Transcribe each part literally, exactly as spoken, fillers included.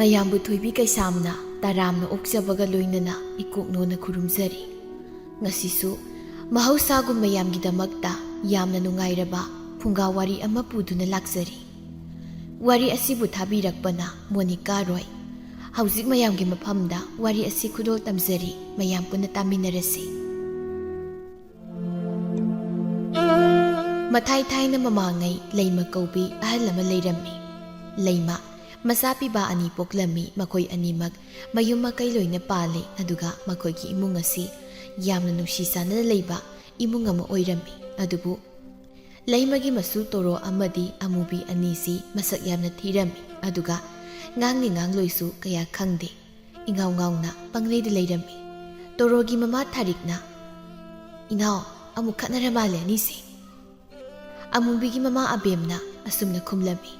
ꯃꯌꯥꯝꯕꯨ ꯊꯣꯏꯕꯤ ꯀꯩꯁꯥꯝꯅ ꯇꯔꯥꯝꯅ ꯑꯣꯛꯆꯕꯒ ꯂꯣꯏꯅꯅ ꯏꯀꯣꯛꯅꯣꯅ ꯈꯨꯔꯨꯝꯖꯔꯤ꯫ ꯉꯁꯤꯁꯨ ꯃꯍꯧꯁꯥꯒꯨꯝ ꯃꯌꯥꯝꯒꯤꯗꯃꯛꯇ ꯌꯥꯝꯅ ꯅꯨꯡꯉꯥꯏꯔꯕ ꯐꯨꯡꯒꯥ ꯋꯥꯔꯤ ꯑꯃ ꯄꯨꯗꯨꯅ ꯂꯥꯛꯆꯔꯤ꯫ ꯋꯥꯔꯤ ꯑꯁꯤꯕꯨ ꯊꯥꯕꯤꯔꯛꯄꯅ ꯃꯣꯅꯤꯀꯥ ꯔꯣꯏ꯫ ꯍꯧꯖꯤꯛ ꯃꯌꯥꯝꯒꯤ ꯃꯐꯝꯗ ꯋꯥꯔꯤ ꯑꯁꯤ ꯈꯨꯗꯣꯜ ꯇꯝꯖꯔꯤ, ꯃꯌꯥꯝ ꯄꯨꯟꯅ ꯇꯥꯃꯤꯟꯅꯔꯁꯤ꯫ ꯃꯊꯥꯏ ꯊꯥꯏꯅ ꯃꯃꯥꯡꯉꯩ ꯂꯩꯃ ꯀꯧꯕꯤ ꯑꯍꯜ ꯑꯃ ꯂꯩꯔꯝꯃꯤ꯫ ꯂꯩꯃ ꯃꯆꯥ ꯄꯤꯕ ꯑꯅꯤ ꯄꯣꯛꯂꯝꯃꯤ꯫ ꯃꯈꯣꯏ ꯑꯅꯤꯃꯛ ꯃꯌꯨꯝ ꯃꯀꯩ ꯂꯣꯏꯅ ꯄꯥꯜꯂꯤ, ꯑꯗꯨꯒ ꯃꯈꯣꯏꯒꯤ ꯏꯃꯨꯡ ꯑꯁꯤ ꯌꯥꯝꯅ ꯅꯨꯡꯁꯤ ꯆꯥꯟꯅꯅ ꯂꯩꯕ ꯏꯃꯨꯡ ꯑꯃ ꯑꯣꯏꯔꯝꯃꯤ꯫ ꯑꯗꯨꯕꯨ ꯂꯩꯃꯒꯤ ꯃꯁꯨ ꯇꯣꯔꯣ ꯑꯃꯗꯤ ꯑꯃꯨꯕꯤ ꯑꯅꯤꯁꯤ ꯃꯁꯛ ꯌꯥꯝꯅ ꯊꯤꯔꯝꯃꯤ, ꯑꯗꯨꯒ ꯉꯥꯡꯅꯤ ꯉꯥꯡꯂꯣꯏꯁꯨ ꯀꯌꯥ ꯈꯪꯗꯦ꯫ ꯏꯉꯥꯎ ꯉꯥꯎꯅ ꯄꯪꯂꯩꯗ ꯂꯩꯔꯝꯃꯤ꯫ ꯇꯣꯔꯣꯒꯤ ꯃꯃꯥ ꯊꯥꯔꯤꯛꯅ, "ꯏꯅꯥꯎ, ꯑꯃꯨꯛ ꯈꯠꯅꯔ ꯃꯥꯜꯂꯦ ꯑꯅꯤꯁꯦ?" ꯑꯃꯨꯕꯤꯒꯤ ꯃꯃꯥ ꯑꯕꯦꯝꯅ ꯑꯁꯨꯝꯅ ꯈꯨꯝꯂꯝꯃꯤ,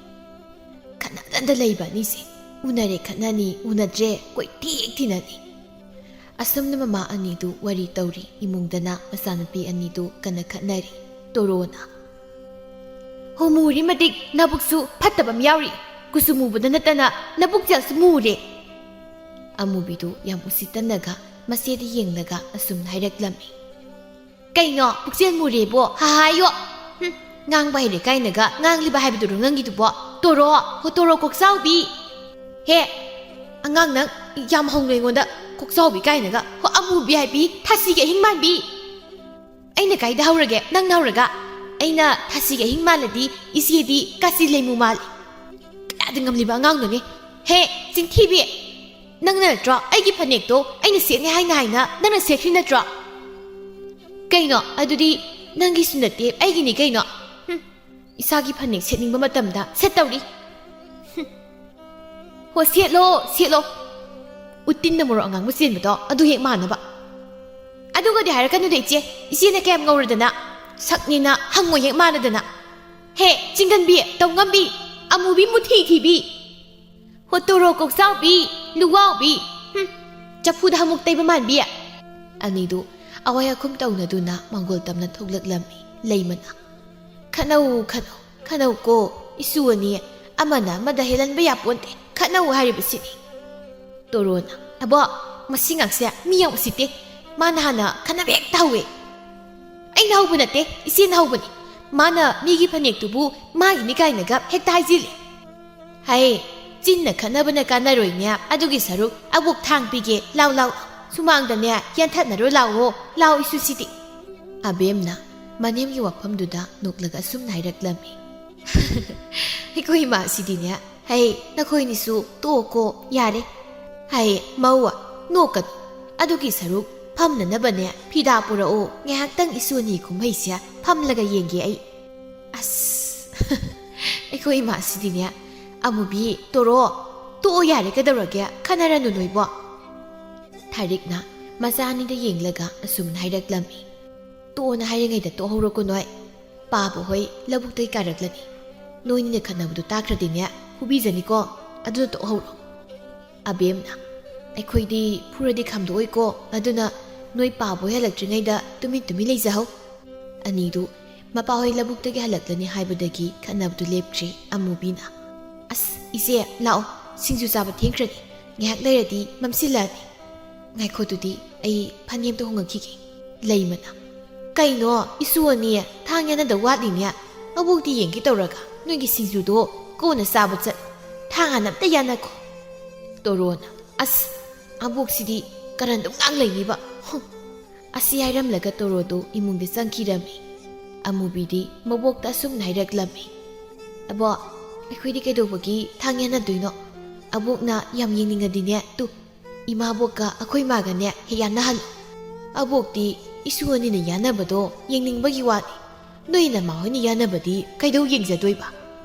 "ꯈꯠꯅꯗꯅ ꯂꯩꯕ ꯑꯅꯤꯁꯦ꯫ ꯎꯅꯔꯦ ꯈꯠꯅꯅꯤ, ꯎꯅꯗ꯭ꯔꯦ ꯀꯣꯏꯊꯤ ꯊꯤꯅꯅꯤ꯫" ꯑꯁꯨꯝꯅ ꯃꯃꯥ ꯑꯅꯤꯗꯨ ꯋꯥꯔꯤ ꯇꯧꯔꯤ꯫ ꯏꯃꯨꯡꯗꯅ ꯃꯆꯥꯅꯨꯄꯤ ꯑꯅꯤꯗꯨ ꯀꯟꯅ ꯈꯠꯅꯔꯤ꯫ ꯇꯣꯔꯣꯅ, "ꯍꯣ, ꯃꯨꯔꯤ ꯃꯇꯤꯛ ꯅꯕꯨꯛꯁꯨ ꯐꯠꯇꯕ ꯑꯃ ꯌꯥꯎꯔꯤ꯫ ꯀꯨꯆꯨ ꯃꯨꯕꯗ ꯅꯠꯇꯅ ꯅꯕꯨꯛ ꯆꯦꯜꯁꯨ ꯃꯨꯔꯦ꯫" ꯑꯃꯨꯕꯤꯗꯨ ꯌꯥꯝ ꯎꯁꯤꯠꯇꯅꯒ ꯃꯆꯦꯗ ꯌꯦꯡꯂꯒ ꯑꯁꯨꯝꯅ ꯍꯥꯏꯔꯛꯂꯝꯃꯤ, "ꯀꯩꯅꯣ, ꯄꯨꯛꯆꯦꯜ ꯃꯨꯔꯦꯕꯣ? ꯍꯥ ꯍꯥꯏꯌꯣ꯫ ꯍꯨꯝ, ꯉꯥꯡꯕ ꯍꯩꯔꯦ ꯀꯥꯏꯅꯒ ꯉꯥꯡꯂꯤꯕ ꯍꯥꯏꯕꯗꯨꯔꯣ ꯅꯪꯒꯤꯗꯨꯕꯣ? ꯇꯣꯔꯣ, ꯍꯣ ꯇꯣꯔꯣ ꯀꯣꯛꯆꯥꯎꯕꯤ꯫ ꯍꯦ, ꯑꯉꯥꯡ ꯅꯪ ꯌꯥꯝ ꯍꯧꯅ ꯑꯩꯉꯣꯟꯗ ꯀꯣꯛꯆꯥꯎꯕꯤ ꯀꯥꯏꯅꯒ, ꯍꯣ ꯑꯃꯨꯕꯤ ꯍꯥꯏꯕꯤ, ꯊꯥꯁꯤꯒꯤ ꯑꯍꯤꯡ ꯃꯥꯟꯕꯤ꯫ ꯑꯩꯅ ꯀꯥꯏꯗ ꯍꯧꯔꯒꯦ? ꯅꯪꯅ ꯍꯧꯔꯒ꯫ ꯑꯩꯅ ꯊꯥꯁꯤꯒꯤ ꯑꯍꯤꯡ ꯃꯥꯜꯂꯗꯤ ꯏꯆꯦꯗꯤ ꯀꯥꯆꯤ ꯂꯩꯃꯨ ꯃꯥꯜꯂꯤ꯫ ꯀꯌꯥꯗ ꯉꯝꯂꯤꯕ ꯑꯉꯥꯡꯅꯣꯅꯦ? ꯍꯦ, ꯆꯤꯟꯊꯤꯕꯤ! ꯅꯪꯅ ꯅꯠꯇ꯭ꯔꯣ ꯑꯩꯒꯤ ꯐꯅꯦꯛꯇꯣ ꯑꯩꯅ ꯁꯦꯠꯅꯤ ꯍꯥꯏꯅ ꯍꯥꯏꯅ ꯅꯪꯅ ꯁꯦꯠꯈ꯭ꯔꯤ ꯅꯠꯇ꯭ꯔꯣ?" "ꯀꯩꯅꯣ? ꯑꯗꯨꯗꯤ ꯅꯪꯒꯤꯁꯨ ꯅꯠꯇꯦ, ꯑꯩꯒꯤꯅꯤ ꯀꯩꯅꯣ?" ꯍꯨꯝ, ꯏꯁꯥꯒꯤ ꯐꯅꯦꯛ ꯁꯦꯠꯅꯤꯡꯕ ꯃꯇꯝꯗ ꯁꯦꯠꯇꯧꯔꯤ꯫ ꯍꯨꯝ꯫ "ꯍꯣ, ꯁꯦꯠꯂꯣ, ꯁꯦꯠꯂꯣ꯫ ꯎꯇꯤꯟꯅ ꯃꯣꯔꯣꯛ ꯑꯉꯥꯡꯕ ꯆꯦꯟꯕꯗꯣ ꯑꯗꯨ ꯍꯦꯛ ꯃꯥꯟꯅꯕ꯫" "ꯑꯗꯨꯒꯗꯤ ꯍꯥꯏꯔꯛꯀꯅꯨꯗ ꯏꯆꯦ, ꯏꯆꯦꯅ ꯀꯌꯥꯝ ꯉꯧꯔꯗꯅ, ꯁꯛꯅꯦꯅ ꯍꯪꯉꯣꯏ ꯍꯦꯛ ꯃꯥꯟꯅꯗꯅ꯫ ꯍꯦ, ꯆꯤꯡꯒꯟꯕꯤ, ꯇꯧꯉꯝꯕꯤ, ꯑꯃꯨꯕꯤ ꯃꯨꯊꯤ ꯊꯤꯕꯤ, ꯍꯣꯇꯣꯔꯣ ꯀꯣꯛꯆꯥꯎꯕꯤ, ꯂꯨꯋꯥꯎꯕꯤ, ꯍꯨꯝ, ꯆꯐꯨꯗ ꯍꯃꯨꯛ ꯇꯩꯕ ꯃꯥꯟꯕꯤ꯫" ꯑꯅꯤꯗꯨ ꯑꯋꯥꯏ ꯑꯈꯨꯝ ꯇꯧꯅꯗꯨꯅ ꯃꯥꯡꯒꯣꯜ ꯇꯝꯅ ꯊꯣꯛꯂꯛꯂꯝꯃꯤ꯫ ꯂꯩꯃꯅ, "ꯈꯠꯅꯧ, ꯈꯠꯅꯧ, ꯈꯠꯅꯧꯀꯣ, ꯏꯁꯨ ꯑꯅꯤ, ꯑꯃꯅ ꯑꯃꯗ ꯍꯦꯜꯍꯟꯕ ꯌꯥꯄꯣꯟꯇꯦ, ꯈꯠꯅꯧ ꯍꯥꯏꯔꯤꯕꯁꯤꯅꯤ꯫ ꯇꯣꯔꯣꯅ, "ꯑꯕꯣ, ꯃꯁꯤ ꯉꯥꯛꯁꯦ ꯃꯤ ꯌꯥꯝ ꯎꯁꯤꯠꯇꯦ꯫ ꯃꯥꯅ ꯍꯥꯟꯅ ꯈꯠꯅꯕ ꯍꯦꯛꯇ ꯍꯧꯋꯦ꯫ ꯑꯩꯅ ꯍꯧꯕ ꯅꯠꯇꯦ, ꯏꯆꯦꯅ ꯍꯧꯕꯅꯤ꯫ ꯃꯥꯅ ꯃꯤꯒꯤ ꯐꯅꯦꯛꯇꯨꯕꯨ ꯃꯥꯒꯤꯅꯤ ꯀꯥꯏꯅꯒ ꯍꯦꯛꯇ ꯍꯥꯏꯖꯤꯜꯂꯦ꯫ ꯍꯩ, ꯆꯤꯟꯅ ꯈꯠꯅꯕꯅ ꯀꯥꯟꯅꯔꯣꯏꯅꯦ꯫ ꯑꯗꯨꯒꯤ ꯁꯔꯨꯛ ꯑꯕꯣꯛ ꯊꯥꯡ ꯄꯤꯒꯦ, ꯂꯥꯎ ꯂꯥꯎ꯫ ꯁꯨꯃꯥꯡꯗꯅꯦ ꯌꯦꯟꯊꯠꯅꯔꯣ ꯂꯥꯎꯑꯣ, ꯂꯥꯎ ꯏꯁꯨꯁꯤꯗꯤ"꯫ ꯑꯕꯦꯝꯅ ꯃꯅꯦꯝꯒꯤ ꯋꯥꯐꯝꯗꯨꯗ ꯅꯣꯛꯂꯒ ꯑꯁꯨꯝꯅ ꯍꯥꯏꯔꯛꯂꯝꯃꯤ꯫ "ꯑꯩꯈꯣꯏ ꯏꯃꯥꯁꯤꯗꯤꯅꯦ, ꯍꯩ, ꯅꯈꯣꯏꯅꯤꯁꯨ ꯇꯣꯛꯑꯣꯀꯣ, ꯌꯥꯔꯦ꯫ ꯍꯩ, ꯃꯧ, ꯅꯣꯛꯀꯅꯨ꯫ ꯑꯗꯨꯒꯤ ꯁꯔꯨꯛ ꯐꯝꯅꯅꯕꯅꯦ ꯐꯤꯗꯥ ꯄꯨꯔꯛꯑꯣ, ꯉꯥꯏꯍꯥꯛꯇꯪ ꯏꯁꯨ ꯑꯅꯤ ꯀꯨꯝꯍꯩꯁꯦ ꯐꯝꯂꯒ ꯌꯦꯡꯒꯦ ꯑꯩ"꯫ ꯑꯁ, ꯑꯩꯈꯣꯏ ꯏꯃꯥꯁꯤꯗꯤꯅꯦ꯫ "ꯑꯃꯨꯕꯤ, ꯇꯣꯔꯣ, ꯇꯣꯛꯑꯣ ꯌꯥꯔꯦ, ꯀꯩꯗꯧꯔꯒꯦ? ꯈꯟꯅꯔꯅꯨ ꯅꯣꯏꯕꯣ"꯫ ꯊꯥꯔꯤꯛꯅ ꯃꯆꯥ ꯑꯅꯤꯗ ꯌꯦꯡꯂꯒ ꯑꯁꯨꯝꯅ ꯍꯥꯏꯔꯛꯂꯝꯃꯤ꯫ "ꯇꯣꯛꯑꯣꯅ ꯍꯥꯏꯔꯤꯉꯩꯗ ꯇꯣꯛꯍꯧꯔꯣꯀꯣ ꯅꯣꯏ꯫ ꯄꯥꯕ ꯍꯣꯏ ꯂꯧꯕꯨꯛꯇꯒꯤ ꯀꯥꯔꯛꯂꯅꯤ꯫ ꯅꯣꯏꯅꯤꯅ ꯈꯠꯅꯕꯗꯨ ꯇꯥꯈ꯭ꯔꯗꯤꯅꯦ, ꯐꯨꯕꯤꯖꯅꯤꯀꯣ꯫ ꯑꯗꯨꯅ ꯇꯣꯛꯍꯧꯔꯣ"꯫ ꯑꯕꯦꯝꯅ, "ꯑꯩꯈꯣꯏꯗꯤ ꯐꯨꯔꯗꯤ ꯈꯥꯝꯗꯣꯛꯑꯣꯏꯀꯣ, ꯑꯗꯨꯅ ꯅꯣꯏ ꯄꯥꯕ ꯍꯣꯏ ꯍꯜꯂꯛꯇ꯭ꯔꯤꯉꯩꯗ ꯇꯨꯃꯤꯟ ꯇꯨꯃꯤꯟ ꯂꯩꯖꯍꯧ"꯫ ꯑꯅꯤꯗꯨ ꯃꯄꯥ ꯍꯣꯏ ꯂꯧꯕꯨꯛꯇꯒꯤ ꯍꯜꯂꯛꯂꯅꯤ ꯍꯥꯏꯕꯗꯒꯤ ꯈꯠꯅꯕꯗꯨ ꯂꯦꯞꯇ꯭ꯔꯤ꯫ ꯑꯃꯨꯕꯤꯅ, "ꯑꯁ, ꯏꯆꯦ, ꯂꯥꯛꯑꯣ, ꯁꯤꯡꯖꯨ ꯆꯥꯕ ꯊꯦꯡꯈ꯭ꯔꯅꯤ, ꯉꯥꯏꯍꯥꯛ ꯂꯩꯔꯗꯤ ꯃꯝꯁꯤꯜꯂꯛꯑꯅꯤ"꯫ "ꯉꯥꯏꯈꯣ ꯑꯗꯨꯗꯤ, ꯑꯩ ꯐꯅꯦꯛꯇꯣ ꯍꯣꯡꯉꯛꯈꯤꯒꯦ"꯫ ꯂꯩꯃꯅ, "ꯀꯩꯅꯣ, ꯏꯁꯨ ꯑꯅꯤ, ꯊꯥꯡ ꯌꯥꯟꯅꯗ ꯋꯥꯠꯂꯤꯅꯦ꯫ ꯑꯕꯣꯛꯇꯤ ꯌꯦꯡꯒꯦ ꯇꯧꯔꯒ ꯅꯣꯏꯒꯤ ꯁꯤꯡꯖꯨꯗꯣ ꯀꯣꯟꯅ ꯆꯥꯕ ꯆꯠꯂꯣ꯫ ꯊꯥꯡ ꯍꯥꯟꯅ ꯑꯝꯇ ꯌꯥꯟꯅꯈꯣ"꯫ ꯇꯣꯔꯣꯅ, "ꯑꯁ, ꯑꯕꯣꯛꯁꯤꯗꯤ ꯀꯔꯟꯗꯨꯝ ꯉꯥꯡ ꯂꯩꯅꯤꯕ꯫ ꯍꯨꯝ"꯫ ꯑꯁꯤ ꯍꯥꯏꯔꯝꯂꯒ ꯇꯣꯔꯣꯗꯨ ꯏꯃꯨꯡꯗ ꯆꯪꯈꯤꯔꯝꯃꯤ꯫ ꯑꯃꯨꯕꯤꯗꯤ ꯃꯕꯣꯛꯇ ꯑꯁꯨꯝꯅ ꯍꯥꯏꯔꯛꯂꯝꯃꯤ, "ꯑꯕꯣꯛ, ꯑꯩꯈꯣꯏꯗꯤ ꯀꯩꯗꯧꯕꯒꯤ ꯊꯥꯡ ꯌꯥꯟꯅꯗꯣꯏꯅꯣ? ꯑꯕꯣꯛꯅ ꯌꯥꯝ ꯌꯦꯡꯅꯤꯡꯉꯗꯤꯅꯦ, ꯇꯨ, ꯏꯃꯥꯕꯣꯛꯀ ꯑꯩꯈꯣꯏ ꯃꯥꯒꯅꯦ ꯍꯦꯛ ꯌꯥꯟꯅꯍꯜꯂꯣ꯫ ꯑꯕꯣꯛꯇꯤ ꯏꯁꯨ ꯑꯅꯤꯅ ꯌꯥꯟꯅꯕꯗꯣ ꯌꯦꯡꯅꯤꯡꯕꯒꯤ ꯋꯥꯅꯤ꯫ ꯅꯣꯏ ꯅꯃꯥ ꯍꯣꯏꯅ ꯌꯥꯟꯅꯕꯗꯤ ꯀꯩꯗꯧ ꯌꯦꯡꯖꯗꯣꯏꯕ?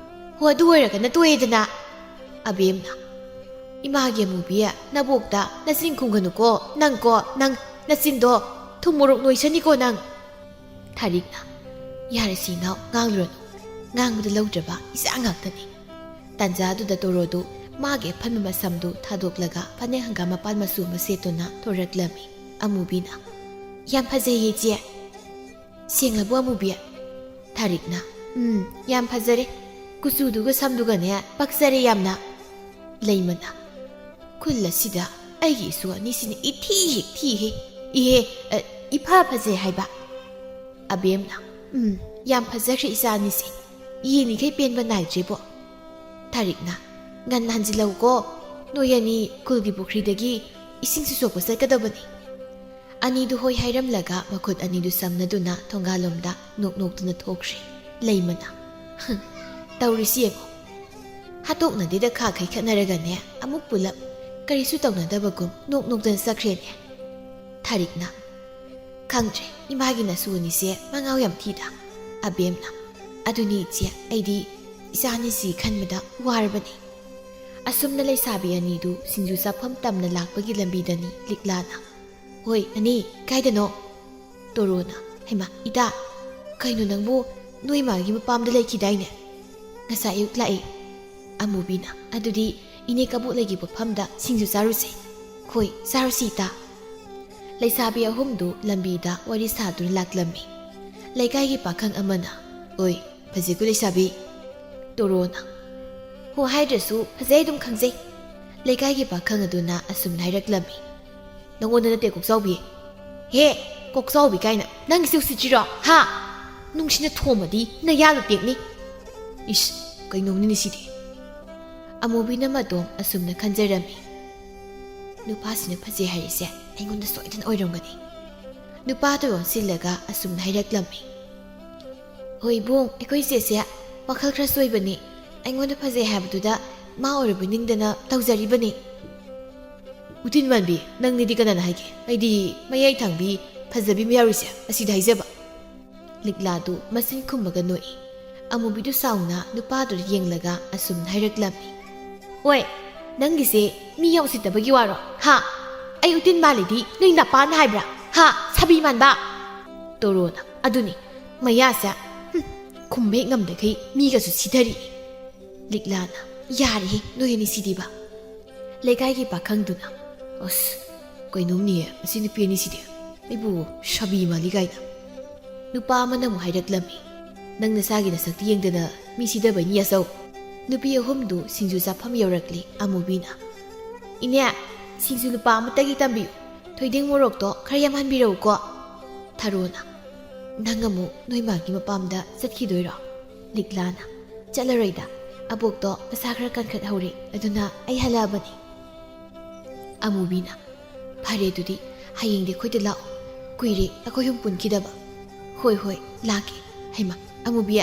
ꯍꯣ, ꯑꯗꯨ ꯑꯣꯏꯔꯒꯅ ꯇꯣꯛꯑꯦꯗꯅ"꯫ ꯑꯕꯦꯝꯅ, "ꯏꯃꯥꯒꯤ ꯑꯃꯨꯕꯤ, ꯅꯕꯣꯛꯇ ꯅꯆꯤꯟ ꯈꯨꯝꯒꯅꯨꯀꯣ, ꯅꯪꯀꯣ, ꯅꯪ, ꯅꯆꯤꯟꯗꯣ ꯊꯨꯝ ꯃꯣꯔꯣꯛ ꯅꯣꯏꯁꯅꯤꯀꯣ ꯅꯪ"꯫ ꯊꯥꯔꯤꯛꯅ, "ꯌꯥꯔꯦ ꯁꯤ ꯏꯅꯥꯎ, ꯉꯥꯡꯂꯨꯔꯅꯨ꯫ ꯉꯥꯡꯕꯗ ꯂꯧꯗ꯭ꯔꯕ ꯏꯆꯥ ꯉꯥꯛꯇꯅꯤ"꯫ ꯇꯥꯟꯖꯥꯗꯨꯗ ꯇꯣꯔꯣꯗꯨ ꯃꯥꯒꯤ ꯑꯐꯟꯕ ꯃꯁꯝꯗꯨ ꯊꯥꯗꯣꯛꯂꯒ ꯐꯅꯦꯛ ꯍꯪꯒꯥꯝ ꯃꯄꯥꯟ ꯃꯆꯨ ꯑꯃ ꯁꯦꯠꯇꯨꯅ ꯊꯣꯔꯛꯂꯝꯃꯤ꯫ ꯑꯃꯨꯕꯤꯅ, "ꯌꯥꯝ ꯐꯖꯩꯌꯦ ꯏꯆꯦ"꯫ "ꯁꯦꯡꯂꯕꯣ ꯑꯃꯨꯕꯤ?" ꯊꯥꯔꯤꯛꯅ, "ꯎꯝ, ꯌꯥꯝ ꯐꯖꯔꯦ꯫ ꯀꯨꯆꯨꯗꯨꯒ ꯁꯝꯗꯨꯒꯅꯦ ꯄꯛꯆꯔꯦ ꯌꯥꯝꯅ꯫ ꯂꯩꯃꯅ, "ꯈꯨꯜ ꯑꯁꯤꯗ ꯑꯩꯒꯤ ꯏꯁꯨ ꯑꯅꯤꯁꯤꯅ ꯏꯊꯤ ꯍꯦꯛ ꯊꯤꯍꯦ꯫ ꯏꯍꯦ, ꯑ, ꯏꯐ ꯐꯖꯩ ꯍꯥꯏꯕ?" ꯑꯕꯦꯝꯅ, "ꯎꯝ, ꯌꯥꯝ ꯐꯖꯈ꯭ꯔꯦ ꯏꯆꯥ ꯑꯅꯤꯁꯦ꯫ ꯌꯦꯡꯉꯤꯈꯩ ꯄꯦꯟꯕ ꯅꯥꯏꯗ꯭ꯔꯦꯕꯣ꯫" ꯊꯥꯔꯤꯛꯅ, "ꯉꯟꯅ ꯍꯟꯖꯤꯜꯂꯛꯎꯀꯣ꯫ ꯅꯣꯏ ꯑꯅꯤ ꯈꯨꯜꯒꯤ ꯄꯨꯈ꯭ꯔꯤꯗꯒꯤ ꯏꯁꯤꯡꯁꯨ ꯁꯣꯛꯄ ꯆꯠꯀꯗꯕꯅꯤ꯫" ꯑꯅꯤꯗꯨ ꯍꯣꯏ ꯍꯥꯏꯔꯝꯂꯒ ꯃꯈꯨꯠ ꯑꯅꯤꯗꯨ ꯁꯝꯅꯗꯨꯅ ꯊꯣꯡꯒꯥꯜꯂꯣꯝꯗ ꯅꯣꯛ ꯅꯣꯛꯇꯨꯅ ꯊꯣꯛꯈ꯭ꯔꯦ꯫ ꯂꯩꯃꯅ, "ꯍꯝ, ꯇꯧꯔꯤꯁꯤ ꯌꯦꯡꯉꯣ꯫ ꯍꯥꯠꯇꯣꯛꯅꯗꯦꯗ ꯈꯥꯈꯩ ꯈꯠꯅꯔꯒꯅꯦ ꯑꯃꯨꯛ ꯄꯨꯂꯞ ꯀꯔꯤꯁꯨ ꯇꯧꯅꯗꯕꯒꯨꯝ ꯅꯣꯛ ꯅꯣꯛꯇꯅ ꯆꯠꯈ꯭ꯔꯦꯅꯦ꯫" ꯊꯥꯔꯤꯛꯅ, "ꯈꯪꯗ꯭ꯔꯦ, ꯏꯃꯥꯒꯤ ꯅꯁꯨ ꯑꯅꯤꯁꯦ ꯃꯉꯥꯎ ꯌꯥꯝ ꯊꯤꯗ꯫" ꯑꯕꯦꯝꯅ, "ꯑꯗꯨꯅꯤ ꯏꯆꯦ, ꯑꯩꯗꯤ ꯏꯆꯥ ꯑꯅꯤꯁꯤ ꯈꯟꯕꯗ ꯋꯥꯔꯕꯅꯤ꯫" ꯑꯁꯨꯝꯅ ꯂꯩꯁꯥꯕꯤ ꯑꯅꯤꯗꯨ ꯁꯤꯡꯖꯨ ꯆꯥꯐꯝ ꯇꯝꯅ ꯂꯥꯛꯄꯒꯤ ꯂꯝꯕꯤꯗꯅꯤ ꯂꯤꯛꯂꯥꯅ, "ꯍꯣꯏ ꯑꯅꯤ, ꯀꯥꯏꯗꯅꯣ?" ꯇꯣꯔꯣꯅ, "ꯍꯩꯃꯥ, ꯏꯇꯥ, ꯀꯩꯅꯣ ꯅꯪꯕꯨ ꯅꯣꯏ ꯃꯥꯒꯤ ꯃꯄꯥꯝꯗ ꯂꯩꯈꯤꯗꯥꯏꯅꯦ? ꯉꯁꯥꯏ ꯑꯌꯨꯛ ꯂꯥꯛꯏ꯫" ꯑꯃꯨꯕꯤꯅ, "ꯑꯗꯨꯗꯤ ꯏꯅꯦ ꯀꯕꯣꯛꯂꯩꯒꯤ ꯄꯣꯠꯐꯝꯗ ꯁꯤꯡꯖꯨ ꯆꯥꯔꯨꯁꯦ꯫" "ꯍꯣꯏ, ꯆꯥꯔꯨꯁꯤ ꯏꯇꯥ꯫" ꯂꯩꯁꯥꯕꯤ ꯑꯍꯨꯝꯗꯨ ꯂꯝꯕꯤꯗ ꯋꯥꯔꯤ ꯁꯥꯗꯨꯅ ꯂꯥꯛꯂꯝꯃꯤ꯫ ꯂꯩꯀꯥꯏꯒꯤ ꯄꯥꯈꯪ ꯑꯃꯅ, "ꯑꯣꯏ, ꯐꯖꯩꯀꯣ ꯂꯩꯁꯥꯕꯤ꯫" ꯇꯣꯔꯣꯅ, "ꯍꯣ ꯍꯥꯏꯗ꯭ꯔꯁꯨ ꯐꯖꯩ ꯑꯗꯨꯝ ꯈꯪꯖꯩ꯫" ꯂꯩꯀꯥꯏꯒꯤ ꯄꯥꯈꯪ ꯑꯗꯨꯅ ꯑꯁꯨꯝꯅ ꯍꯥꯏꯔꯛꯂꯝꯃꯤ, "ꯅꯉꯣꯟꯗ ꯅꯠꯇꯦ ꯀꯣꯛꯆꯥꯎꯕꯤ꯫" "ꯍꯦ, ꯀꯣꯛꯆꯥꯎꯕꯤ ꯀꯥꯏꯅ ꯅꯪꯒꯤꯁꯦ ꯎꯁꯤꯠꯇ꯭ꯔꯤꯔꯣ? ꯍꯥ? ꯅꯨꯡꯁꯤꯅ ꯊꯣꯝꯃꯗꯤ ꯅꯌꯥꯗꯣ ꯇꯦꯛꯅꯤ꯫" "ꯏꯁ, ꯀꯩꯅꯣꯝꯅꯤꯅꯦ ꯁꯤꯗꯤ꯫" ꯑꯃꯨꯕꯤꯅ ꯃꯇꯣꯝ ꯑꯁꯨꯝꯅ ꯈꯟꯖꯔꯝꯃꯤ, "ꯅꯨꯄꯥꯁꯤꯅ ꯐꯖꯩ ꯍꯥꯏꯔꯤꯁꯦ ꯑꯩꯉꯣꯟꯗ ꯁꯣꯏꯗꯅ ꯑꯣꯏꯔꯝꯒꯅꯤ꯫" ꯅꯨꯄꯥꯗꯨ ꯑꯣꯟꯁꯤꯜꯂꯒ ꯑꯁꯨꯝꯅ ꯍꯥꯏꯔꯛꯂꯝꯃꯤ, "ꯍꯣꯏ ꯏꯕꯨꯡ, ꯑꯩꯈꯣꯏ ꯆꯦꯁꯦ ꯋꯥꯈꯜ ꯈꯔ ꯆꯣꯏꯕꯅꯤ꯫ ꯑꯩꯉꯣꯟꯗ ꯐꯖꯩ ꯍꯥꯏꯕꯗꯨꯗ ꯃꯥ ꯑꯣꯏꯔꯕꯣꯏ ꯅꯤꯡꯗꯅ ꯇꯧꯖꯔꯤꯕꯅꯤ꯫" "ꯎꯇꯤꯟ ꯃꯥꯟꯕꯤ, ꯅꯪꯅꯤꯗꯤ ꯀꯅꯥꯅ ꯍꯥꯏꯒꯦ? ꯑꯩꯗꯤ ꯃꯌꯥꯏ ꯊꯥꯡꯕꯤ ꯐꯖꯕꯤ ꯑꯃ ꯌꯥꯎꯔꯤꯁꯦ ꯑꯁꯤꯗ ꯍꯥꯏꯖꯕ꯫" ꯂꯤꯛꯂꯥꯗꯨ ꯃꯆꯤꯟ ꯈꯨꯝꯃꯒ ꯅꯣꯛꯏ꯫ ꯑꯃꯨꯕꯤꯗꯨ ꯁꯥꯎꯅ ꯅꯨꯄꯥꯗꯨꯗ ꯌꯦꯡꯂꯒ ꯑꯁꯨꯝꯅ ꯍꯥꯏꯔꯛꯂꯝꯃꯤ, "ꯑꯣꯏ, ꯅꯪꯒꯤꯁꯦ ꯃꯤ ꯌꯥꯝ ꯎꯁꯤꯠꯇꯕꯒꯤ ꯋꯥꯔꯣ? ꯍꯥ? ꯑꯩ ꯎꯇꯤꯟ ꯃꯥꯜꯂꯤꯗꯤ ꯅꯣꯏ ꯅꯄꯥꯅ ꯍꯥꯏꯕ꯭ꯔꯥ? ꯍꯥ, ꯁꯥꯕꯤ ꯃꯥꯟꯕ?" ꯇꯣꯔꯣꯅ, "ꯑꯗꯨꯅꯤ, ꯃꯌꯥꯁꯦ, ꯍꯨꯝ, ꯈꯨꯝꯕ ꯍꯦꯛ ꯉꯝꯗꯈꯩ ꯃꯤꯒꯁꯨ ꯁꯤꯊꯔꯤ꯫" ꯂꯤꯛꯂꯥꯅ, "ꯌꯥꯔꯦꯍꯦ, ꯅꯣꯏ ꯑꯅꯤ ꯁꯤꯗꯤꯕ꯫" ꯂꯩꯀꯥꯏꯒꯤ ꯄꯥꯈꯪꯗꯨꯅ, "ꯑꯁ, ꯀꯩꯅꯣꯝꯅꯤꯌꯦ, ꯑꯁꯤ ꯅꯨꯄꯤ ꯑꯅꯤꯁꯤꯗꯤ꯫ ꯑꯩꯕꯨ ꯁꯥꯕꯤ ꯃꯥꯜꯂꯤ ꯀꯥꯏꯅ꯫" ꯅꯨꯄꯥ ꯑꯃꯅ ꯑꯃꯨꯛ ꯍꯥꯏꯔꯛꯂꯝꯃꯤ, "ꯅꯪ ꯅꯁꯥꯒꯤ ꯅꯁꯛꯇꯤ ꯌꯦꯡꯗꯅ ꯃꯤ ꯁꯤꯗꯕꯩꯅꯤ ꯑꯆꯧ"꯫ ꯅꯨꯄꯤ ꯑꯍꯨꯝꯗꯨ ꯁꯤꯡꯖꯨ ꯆꯥꯐꯝ ꯌꯧꯔꯛꯂꯦ꯫ ꯑꯃꯨꯕꯤꯅ, "ꯏꯅꯦ, ꯁꯤꯡꯖꯨ ꯂꯨꯄꯥ ꯑꯃꯇꯒꯤ ꯇꯝꯕꯤꯌꯨ꯫ ꯊꯣꯏꯗꯤꯡ ꯃꯣꯔꯣꯛꯇꯣ ꯈꯔ ꯌꯥꯝ ꯍꯟꯕꯤꯔꯛꯎꯀꯣ"꯫ ꯊꯔꯣꯅ, "ꯅꯪ ꯑꯃꯨꯛ ꯅꯣꯏ ꯃꯥꯒꯤ ꯃꯄꯥꯝꯗ ꯆꯠꯈꯤꯗꯣꯏꯔꯣ?" ꯂꯤꯛꯂꯥꯅ, "ꯆꯠꯂꯔꯣꯏꯗ꯫ ꯑꯕꯣꯛꯇꯣ ꯃꯁꯥ ꯈꯔ ꯀꯟꯈꯠꯍꯧꯔꯦ, ꯑꯗꯨꯅ ꯑꯩ ꯍꯜꯂꯛꯑꯕꯅꯤ"꯫ ꯑꯃꯨꯕꯤꯅ, "ꯐꯔꯦ ꯑꯗꯨꯗꯤ, ꯍꯌꯦꯡꯗꯤ ꯑꯩꯈꯣꯏꯗ ꯂꯥꯛꯑꯣ꯫ ꯀꯨꯏꯔꯦ ꯑꯩꯈꯣꯏ ꯑꯍꯨꯝ ꯄꯨꯟꯈꯤꯗꯕ"꯫ "ꯍꯣꯏ ꯍꯣꯏ, ꯂꯥꯛꯀꯦ"꯫ "ꯍꯩꯃꯥ, ꯑꯃꯨꯕꯤ,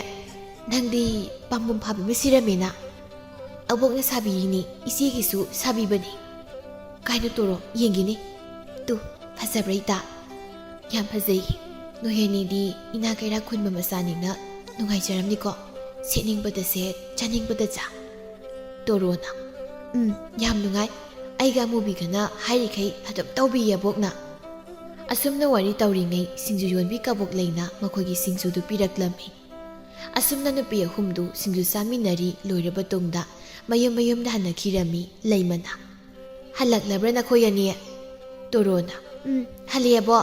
ꯅꯪꯗꯤ ꯄꯥꯝꯕꯣꯝ ꯐꯥꯕꯤ ꯑꯃ ꯁꯤꯔꯝꯃꯦꯅ"꯫ "ꯑꯕꯣꯛꯅ ꯁꯥꯕꯤꯔꯤꯅꯤ, ꯏꯆꯦꯒꯤꯁꯨ ꯁꯥꯕꯤꯕꯅꯤ"꯫ "ꯀꯥꯏꯅ ꯇꯣꯔꯣ, ꯌꯦꯡꯒꯦꯅꯦ꯫ ꯇꯨ, ꯐꯖꯕ꯭ꯔꯥ ꯏꯇꯥ?" "ꯌꯥꯝ ꯐꯖꯩ꯫ ꯅꯣꯏ ꯑꯅꯤꯗꯤ ꯏꯅꯥ ꯀꯩꯔꯥꯛ ꯈꯨꯟꯕ ꯃꯆꯥꯅꯤꯅ ꯅꯨꯡꯉꯥꯏꯖꯔꯝꯅꯤꯀꯣ꯫ ꯁꯦꯠꯅꯤꯡꯕꯗ ꯁꯦꯠ, ꯆꯥꯅꯤꯡꯕꯗ ꯆꯥ"꯫ ꯇꯣꯔꯣꯅ, "ꯎꯝ, ꯌꯥꯝ ꯅꯨꯡꯉꯥꯏ꯫ ꯑꯩꯒ ꯑꯃꯨꯕꯤꯒꯅ ꯍꯥꯏꯔꯤꯈꯩ ꯑꯗꯨꯝ ꯇꯧꯕꯤꯌꯦ ꯑꯕꯣꯛꯅ"꯫ ꯑꯁꯨꯝꯅ ꯋꯥꯔꯤ ꯇꯧꯔꯤꯉꯩ ꯁꯤꯡꯖꯨ ꯌꯣꯟꯕꯤ ꯀꯕꯣꯛ ꯂꯩꯅ ꯃꯈꯣꯏꯒꯤ ꯁꯤꯡꯖꯨꯗꯨ ꯄꯤꯔꯛꯂꯝꯃꯤ꯫ ꯑꯁꯨꯝꯅ ꯅꯨꯄꯤ ꯑꯍꯨꯝꯗꯨ ꯁꯤꯡꯖꯨ ꯆꯥꯃꯤꯟꯅꯔꯤ ꯂꯣꯏꯔꯕ ꯇꯨꯡꯗ ꯃꯌꯨꯝ ꯃꯌꯨꯝꯗ ꯍꯟꯅꯈꯤꯔꯝꯃꯤ꯫ ꯂꯩꯃꯅ, "ꯍꯜꯂꯛꯂꯕ꯭ꯔꯥ ꯅꯈꯣꯏ ꯑꯅꯤ?" ꯇꯣꯔꯣꯅ, "ꯎꯝ, ꯍꯜꯂꯛꯑꯦꯕꯣ"꯫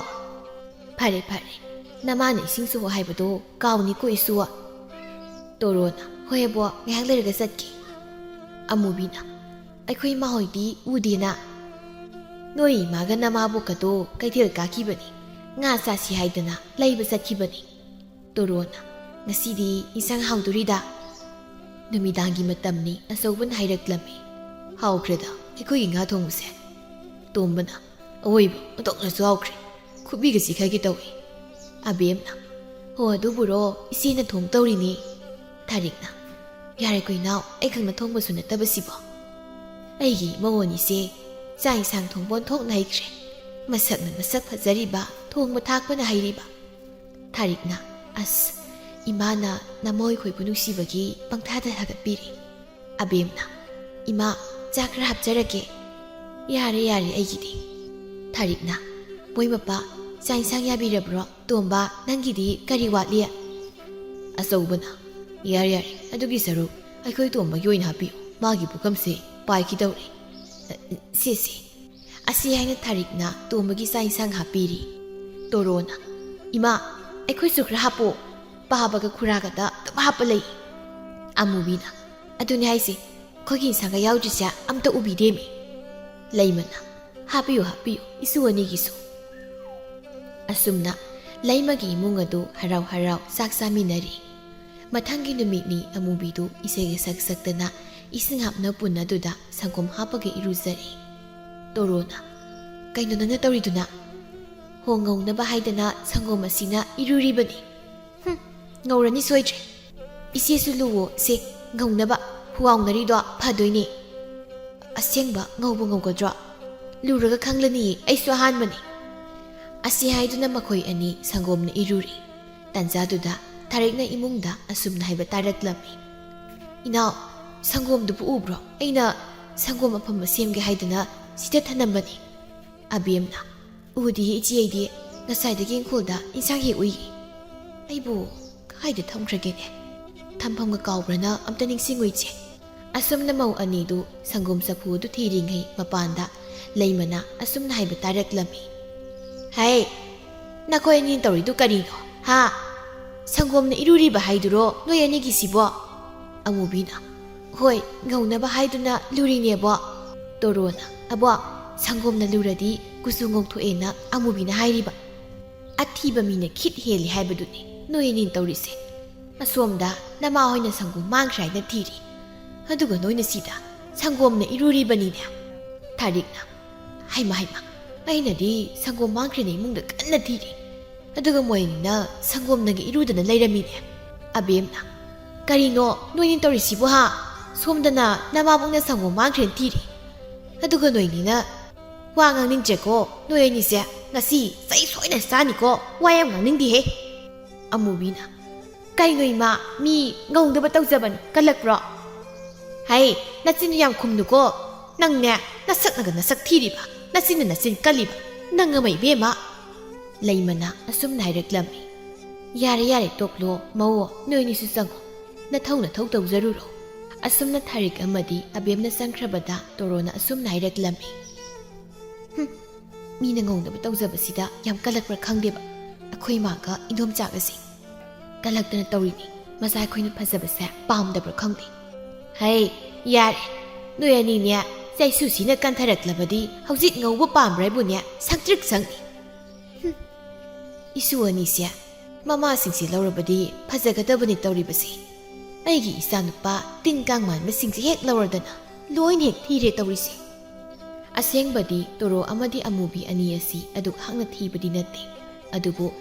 "ꯐꯔꯦ ꯐꯔꯦ, ꯅꯃꯥꯅ ꯏꯁꯤꯡ ꯁꯣꯛꯑꯣ ꯍꯥꯏꯕꯗꯣ ꯀꯥꯎꯅꯤꯀꯣ ꯏꯁꯨ"꯫ ꯇꯣꯔꯣꯅ, "ꯍꯣꯏ ꯑꯕꯣ, ꯉꯥꯏꯍꯥꯛ ꯂꯩꯔꯒ ꯆꯠꯀꯦ"꯫ ꯑꯃꯨꯕꯤꯅ, "ꯑꯩꯈꯣꯏ ꯏꯃꯥ ꯍꯣꯏꯗꯤ ꯎꯗꯦꯅ"꯫ "ꯅꯣꯏ ꯏꯃꯥꯒ ꯅꯃꯥꯕꯣꯛꯀꯗꯣ ꯀꯩꯊꯦꯜ ꯀꯥꯈꯤꯕꯅꯤ, ꯉꯥ ꯆꯥꯁꯤ ꯍꯥꯏꯗꯅ ꯂꯩꯕ ꯆꯠꯈꯤꯕꯅꯤ"꯫ ꯇꯣꯔꯣꯅ, "ꯉꯁꯤꯗꯤ ꯏꯟꯁꯥꯡ ꯍꯥꯎꯗꯣꯔꯤꯗ"꯫ ꯅꯨꯃꯤꯗꯥꯡꯒꯤ ꯃꯇꯝꯅꯤ꯫ ꯑꯆꯧꯕꯅ ꯍꯥꯏꯔꯛꯂꯝꯃꯤ, "ꯍꯥꯎꯈ꯭ꯔꯦꯗ ꯑꯩꯈꯣꯏꯒꯤ ꯉꯥ ꯊꯣꯡꯕꯁꯦ"꯫ ꯇꯣꯝꯕꯅ, "ꯑꯋꯣꯏꯕ ꯑꯣꯟꯊꯣꯛꯅꯁꯨ ꯍꯥꯎꯈ꯭ꯔꯦ, ꯈꯨꯕꯤꯒ ꯆꯤꯛꯈꯥꯏꯒꯦ ꯇꯧꯏ"꯫ ꯑꯕꯦꯝꯅ, "ꯍꯣ ꯑꯗꯨꯕꯨꯔꯣ, ꯏꯆꯦꯅ ꯊꯣꯡ ꯇꯧꯔꯤꯅꯤ"꯫ ꯊꯥꯔꯤꯛꯅ, "ꯌꯥꯔꯦꯀꯣ ꯏꯅꯥꯎ, ꯑꯩ ꯈꯛꯅ ꯊꯣꯡꯕꯁꯨ ꯅꯠꯇꯕꯁꯤꯕꯣ꯫ ꯑꯩꯒꯤ ꯏꯃꯧ ꯑꯅꯤꯁꯦ ꯆꯥꯛ ꯏꯟꯁꯥꯡ ꯊꯣꯡꯕ ꯑꯣꯟꯊꯣꯛꯅ ꯍꯩꯈ꯭ꯔꯦ꯫ ꯃꯁꯛꯅ ꯃꯁꯛ ꯐꯖꯔꯤꯕ, ꯊꯣꯡꯕ ꯊꯥꯛꯄꯅ ꯍꯩꯔꯤꯕ"꯫ ꯊꯥꯔꯤꯛꯅ, "ꯑꯁ, ꯏꯃꯥꯅ ꯅꯃꯣꯏ ꯈꯣꯏꯕꯨ ꯅꯨꯡꯁꯤꯕꯒꯤ ꯄꯪꯊꯥꯗ ꯊꯥꯒꯠꯄꯤꯔꯤ"꯫ ꯑꯕꯦꯝꯅ, "ꯏꯃꯥ, ꯆꯥꯛ ꯈꯔ ꯍꯥꯞꯆꯔꯛꯀꯦ"꯫ "ꯌꯥꯔꯦ ꯌꯥꯔꯦ ꯑꯩꯒꯤꯗꯤ"꯫ ꯊꯥꯔꯤꯛꯅ, "ꯃꯣꯏ ꯃꯄꯥ, ꯆꯥꯛ ꯏꯟꯁꯥꯡ ꯌꯥꯕꯤꯔꯕ꯭ꯔꯣ? ꯇꯣꯝꯕ, ꯅꯪꯒꯤꯗꯤ ꯀꯔꯤ ꯋꯥꯠꯂꯤ?" ꯑꯆꯧꯕꯅ, "ꯌꯥꯔꯦ ꯌꯥꯔꯦ, ꯑꯗꯨꯒꯤ ꯁꯔꯨꯛ ꯑꯩꯈꯣꯏ ꯇꯣꯝꯕꯒꯤ ꯑꯣꯏꯅ ꯍꯥꯞꯄꯤꯌꯨ, ꯃꯥꯒꯤ ꯄꯨꯈꯝꯁꯦ ꯄꯥꯏꯈꯤꯗꯧꯔꯦ"꯫ "ꯁꯦ ꯁꯦ"꯫ ꯑꯁꯤ ꯍꯥꯏꯅ ꯊꯥꯔꯤꯛꯅ ꯇꯣꯝꯕꯒꯤ ꯆꯥꯛ ꯏꯟꯁꯥꯡ ꯍꯥꯞꯄꯤꯔꯤ꯫ ꯇꯣꯔꯣꯅ, "ꯏꯃꯥ, ꯑꯩꯈꯣꯏꯁꯨ ꯈꯔ ꯍꯥꯞꯄꯣ"꯫ ꯄꯥꯕꯒ ꯈꯨꯔꯥꯒꯗ ꯑꯗꯨꯝ ꯍꯥꯞꯄ ꯂꯩ꯫ ꯑꯃꯨꯕꯤꯅ, "ꯑꯗꯨꯅꯦ ꯍꯥꯏꯁꯦ, ꯑꯩꯈꯣꯏꯒꯤ ꯏꯟꯁꯥꯡꯒ ꯌꯥꯎꯗ꯭ꯔꯤꯁꯦ ꯑꯝꯇ ꯎꯕꯤꯗꯦꯃꯤ꯫" ꯂꯩꯃꯅ, "ꯍꯥꯞꯄꯤꯌꯨ, ꯍꯥꯞꯄꯤꯌꯨ, ꯏꯁꯨ ꯑꯅꯤꯒꯤꯁꯨ꯫" ꯑꯁꯨꯝꯅ ꯂꯩꯃꯒꯤ ꯏꯃꯨꯡ ꯑꯗꯨ ꯍꯔꯥꯎ ꯍꯔꯥꯎ ꯆꯥꯛ ꯆꯥꯃꯤꯟꯅꯔꯤ꯫ ꯃꯊꯪꯒꯤ ꯅꯨꯃꯤꯠꯅꯤ꯫ ꯑꯃꯨꯕꯤꯗꯨ ꯏꯁꯩꯒ ꯁꯛ ꯁꯛꯇꯅ ꯏꯁꯤꯡ ꯍꯥꯞꯅ ꯄꯨꯟ ꯑꯗꯨꯗ ꯁꯪꯒꯣꯝ ꯍꯥꯞꯄꯒ ꯏꯔꯨꯖꯔꯤ꯫ ꯇꯣꯔꯣꯅ, "ꯀꯩꯅꯣ ꯅꯪꯅ ꯇꯧꯔꯤꯗꯨꯅ?" "ꯍꯣ, ꯉꯧꯅꯕ ꯍꯥꯏꯗꯅ ꯁꯪꯒꯣꯝ ꯑꯁꯤꯅ ꯏꯔꯨꯔꯤꯕꯅꯤ꯫" "ꯍꯨꯝ, ꯉꯧꯔꯅꯤ ꯁꯣꯏꯗ꯭ꯔꯦ꯫ ꯏꯆꯦꯁꯨ ꯂꯨꯋꯣ ꯁꯦ, ꯉꯧꯅꯕ ꯍꯨꯋꯥꯎꯅꯔꯤꯗꯣ ꯐꯗꯣꯏꯅꯦ꯫" "ꯑꯁꯦꯡꯕ ꯉꯧꯕ ꯉꯧꯒꯗ꯭ꯔꯣ? ꯂꯨꯔꯒ ꯈꯪꯂꯅꯤꯌꯦ, ꯑꯩꯁꯨ ꯑꯍꯥꯟꯕꯅꯤ꯫" ꯑꯁꯤ ꯍꯥꯏꯗꯨꯅ ꯃꯈꯣꯏ ꯑꯅꯤ ꯁꯪꯒꯣꯝꯅ ꯏꯔꯨꯔꯤ꯫ ꯇꯥꯟꯖꯥꯗꯨꯗ ꯊꯥꯔꯤꯛꯅ ꯏꯃꯨꯡꯗ ꯑꯁꯨꯝꯅ ꯍꯥꯏꯕ ꯇꯥꯔꯛꯂꯝꯃꯤ, "ꯏꯅꯥꯎ, ꯁꯪꯒꯣꯝꯗꯨꯕꯨ ꯎꯕ꯭ꯔꯣ? ꯑꯩꯅ ꯁꯪꯒꯣꯝ ꯑꯐꯝꯕ ꯁꯦꯝꯒꯦ ꯍꯥꯏꯗꯅ ꯁꯤꯗ ꯊꯅꯝꯕꯅꯤ꯫" ꯑꯕꯦꯝꯅ, "ꯎꯗꯤꯌꯦ ꯏꯆꯦ, ꯑꯩꯗꯤ ꯉꯁꯥꯏꯗꯒꯤ ꯏꯪꯈꯣꯜꯗ ꯏꯟꯁꯥꯡ ꯍꯦꯛ ꯎꯏꯌꯦ꯫ ꯑꯩꯕꯨ ꯀꯥꯏꯗ ꯊꯝꯈ꯭ꯔꯒꯦꯅꯦ? ꯊꯝꯐꯝꯒ ꯀꯥꯎꯕ꯭ꯔꯅ ꯑꯝꯇ ꯅꯤꯡꯁꯤꯡꯉꯨ ꯏꯆꯦ꯫" ꯑꯁꯨꯝꯅ ꯃꯧ ꯑꯅꯤꯗꯨ ꯁꯪꯒꯣꯝ ꯆꯐꯨ ꯑꯗꯨ ꯊꯤꯔꯤꯉꯩ ꯃꯄꯥꯟꯗ ꯂꯩꯃꯅ ꯑꯁꯨꯝꯅ ꯍꯥꯏꯕ ꯇꯥꯔꯛꯂꯝꯃꯤ, "ꯍꯩ, ꯅꯈꯣꯏ ꯑꯅꯤ ꯇꯧꯔꯤꯗꯨ ꯀꯔꯤꯅꯣ? ꯍꯥ? ꯁꯪꯒꯣꯝꯅ ꯏꯔꯨꯔꯤꯕ ꯍꯥꯏꯗꯨꯔꯣ ꯅꯣꯏ ꯑꯅꯤꯒꯤꯁꯤꯕꯣ?" ꯑꯃꯨꯕꯤꯅ, "ꯍꯣꯏ, ꯉꯧꯅꯕ ꯍꯥꯏꯗꯨꯅ ꯂꯨꯔꯤꯅꯦꯕꯣ꯫" ꯇꯣꯔꯣꯅ, "ꯑꯕꯣ, ꯁꯪꯒꯣꯝꯅ ꯂꯨꯔꯗꯤ ꯀꯨꯆꯨ ꯉꯧꯊꯣꯛꯑꯦꯅ ꯑꯃꯨꯕꯤꯅ ꯍꯥꯏꯔꯤꯕ꯫ ꯑꯊꯤꯕ ꯃꯤꯅ ꯈꯤꯠ ꯍꯦꯜꯂꯤ ꯍꯥꯏꯕꯗꯨꯅꯤ ꯅꯣꯏ ꯑꯅꯤꯅ ꯇꯧꯔꯤꯁꯦ꯫ ꯑꯁꯣꯝꯗ ꯅꯃꯥ ꯍꯣꯏꯅ ꯁꯪꯒꯣꯝ ꯃꯥꯡꯈ꯭ꯔꯦ ꯍꯥꯏꯅ ꯊꯤꯔꯤ, ꯑꯗꯨꯒ ꯅꯣꯏꯅ ꯁꯤꯗ ꯁꯪꯒꯣꯝꯅ ꯏꯔꯨꯔꯤꯕꯅꯤꯅꯦ꯫" ꯊꯥꯔꯤꯛꯅ, "ꯍꯩꯃ, ꯍꯩꯃ, ꯑꯩꯅꯗꯤ ꯁꯪꯒꯣꯝ ꯃꯥꯡꯈ꯭ꯔꯦꯅ ꯏꯃꯨꯡꯗ ꯀꯟꯅ ꯊꯤꯔꯤ, ꯑꯗꯨꯒ ꯃꯣꯏ ꯑꯅꯤꯅ ꯁꯪꯒꯣꯝꯅꯒ ꯏꯔꯨꯗꯅ ꯂꯩꯔꯝꯃꯤꯅꯦ꯫" ꯑꯕꯦꯝꯅ, "ꯀꯔꯤꯅꯣ ꯅꯣꯏꯅ ꯇꯧꯔꯤꯁꯤꯕꯨ ꯍꯥ? ꯁꯣꯝꯗꯅ ꯅꯃꯥꯕꯣꯛꯅ ꯁꯪꯒꯣꯝ ꯃꯥꯡꯈ꯭ꯔꯦꯅ ꯊꯤꯔꯤ, ꯑꯗꯨꯒ ꯅꯣꯏꯅꯤꯅ ꯋꯥ ꯉꯥꯡꯅꯤꯡꯗ꯭ꯔꯦꯀꯣ꯫ ꯅꯣꯏ ꯑꯅꯤꯁꯦ ꯉꯁꯤ ꯆꯩ ꯁꯣꯏꯗꯅ ꯆꯥꯅꯤꯀꯣ꯫ ꯋꯥ ꯌꯥꯝ ꯉꯥꯡꯅꯤꯡꯗꯦꯍꯦ꯫" ꯑꯃꯨꯕꯤꯅ, "ꯀꯩꯅꯣ ꯏꯃꯥ, ꯃꯤ ꯉꯧꯅꯕ ꯇꯧꯖꯕꯅꯤ, ꯀꯜꯂꯛꯄ꯭ꯔꯣ? ꯍꯩ, ꯅꯆꯤꯟ ꯌꯥꯝ ꯈꯨꯝꯅꯨꯀꯣ꯫ ꯅꯪꯅꯦ, ꯅꯁꯛꯅꯒ ꯅꯁꯛ ꯊꯤꯔꯤꯕ, ꯅꯆꯤꯟꯅ ꯅꯆꯤꯟ ꯀꯜꯂꯤꯕ, ꯅꯪ ꯑꯃ ꯏꯕꯦꯝꯃ꯫" ꯂꯩꯃꯅ ꯑꯁꯨꯝꯅ ꯍꯥꯏꯔꯛꯂꯝꯃꯤ, "ꯌꯥꯔꯦ, ꯌꯥꯔꯦ, ꯇꯣꯛꯂꯣ, ꯃꯧꯑꯣ, ꯅꯣꯏ ꯑꯅꯤꯁꯨ ꯆꯪꯉꯣ꯫ ꯅꯊꯧ ꯅꯊꯧ ꯇꯧꯖꯔꯨꯔꯣ꯫" ꯑꯁꯨꯝꯅ ꯊꯥꯔꯤꯛ ꯑꯃꯗꯤ ꯑꯕꯦꯝꯅ ꯆꯪꯈ꯭ꯔꯕꯗ ꯇꯣꯔꯣꯅ ꯑꯁꯨꯝꯅ ꯍꯥꯏꯔꯛꯂꯝꯃꯤ, "ꯍꯨꯝ, ꯃꯤꯅ ꯉꯧꯅꯕ ꯇꯧꯖꯕꯁꯤꯗ ꯌꯥꯝ ꯀꯜꯂꯛꯄ꯭ꯔꯥ ꯈꯪꯗꯦꯕ, ꯑꯩꯈꯣꯏ ꯃꯥꯒ ꯏꯟꯗꯣꯝꯆꯥꯒꯁꯦ꯫ ꯀꯜꯂꯛꯇꯅ ꯇꯧꯔꯤꯅꯤ꯫ ꯃꯆꯥ ꯑꯩꯈꯣꯏꯅ ꯐꯖꯕꯁꯦ ꯄꯥꯝꯗꯕ꯭ꯔꯥ ꯈꯪꯗꯦ꯫ ꯍꯩ, ꯌꯥꯔꯦ꯫ ꯅꯣꯏ ꯑꯅꯤꯅꯦ, ꯆꯩꯁꯨꯁꯤꯅ ꯀꯟꯊꯔꯛꯂꯕꯗꯤ ꯍꯧꯖꯤꯛ ꯉꯧꯕ ꯄꯥꯝꯕ꯭ꯔꯥ ꯍꯥꯏꯕꯨꯅꯦ ꯁꯪꯇ꯭ꯔꯤꯛ ꯁꯪꯅꯤ꯫ ꯍꯨꯝ, ꯏꯁꯨ ꯑꯅꯤꯁꯦ ꯃꯃꯥꯁꯤꯡꯁꯦ ꯂꯧꯔꯕꯗꯤ ꯐꯖꯒꯗꯕꯅꯤ ꯇꯧꯔꯤꯕꯁꯦ꯫ ꯑꯩꯒꯤ ꯏꯆꯥꯅꯨꯄꯥ ꯇꯤꯟ ꯀꯥꯡ ꯃꯥꯟꯕꯁꯤꯡꯁꯦ ꯍꯦꯛ ꯂꯧꯔꯗꯅ ꯂꯣꯏꯅ ꯍꯦꯛ ꯊꯤꯔꯦ ꯇꯧꯔꯤꯁꯦ꯫ ꯑꯁꯦꯡꯕꯗꯤ ꯇꯣꯔꯣ ꯑꯃꯗꯤ ꯑꯃꯨꯕꯤ ꯑꯅꯤ ꯑꯁꯤ ꯑꯗꯨꯛ ꯍꯥꯛꯅ ꯊꯤꯕꯗꯤ ꯅꯠꯇꯦ꯫ ꯑꯗꯨꯕꯨ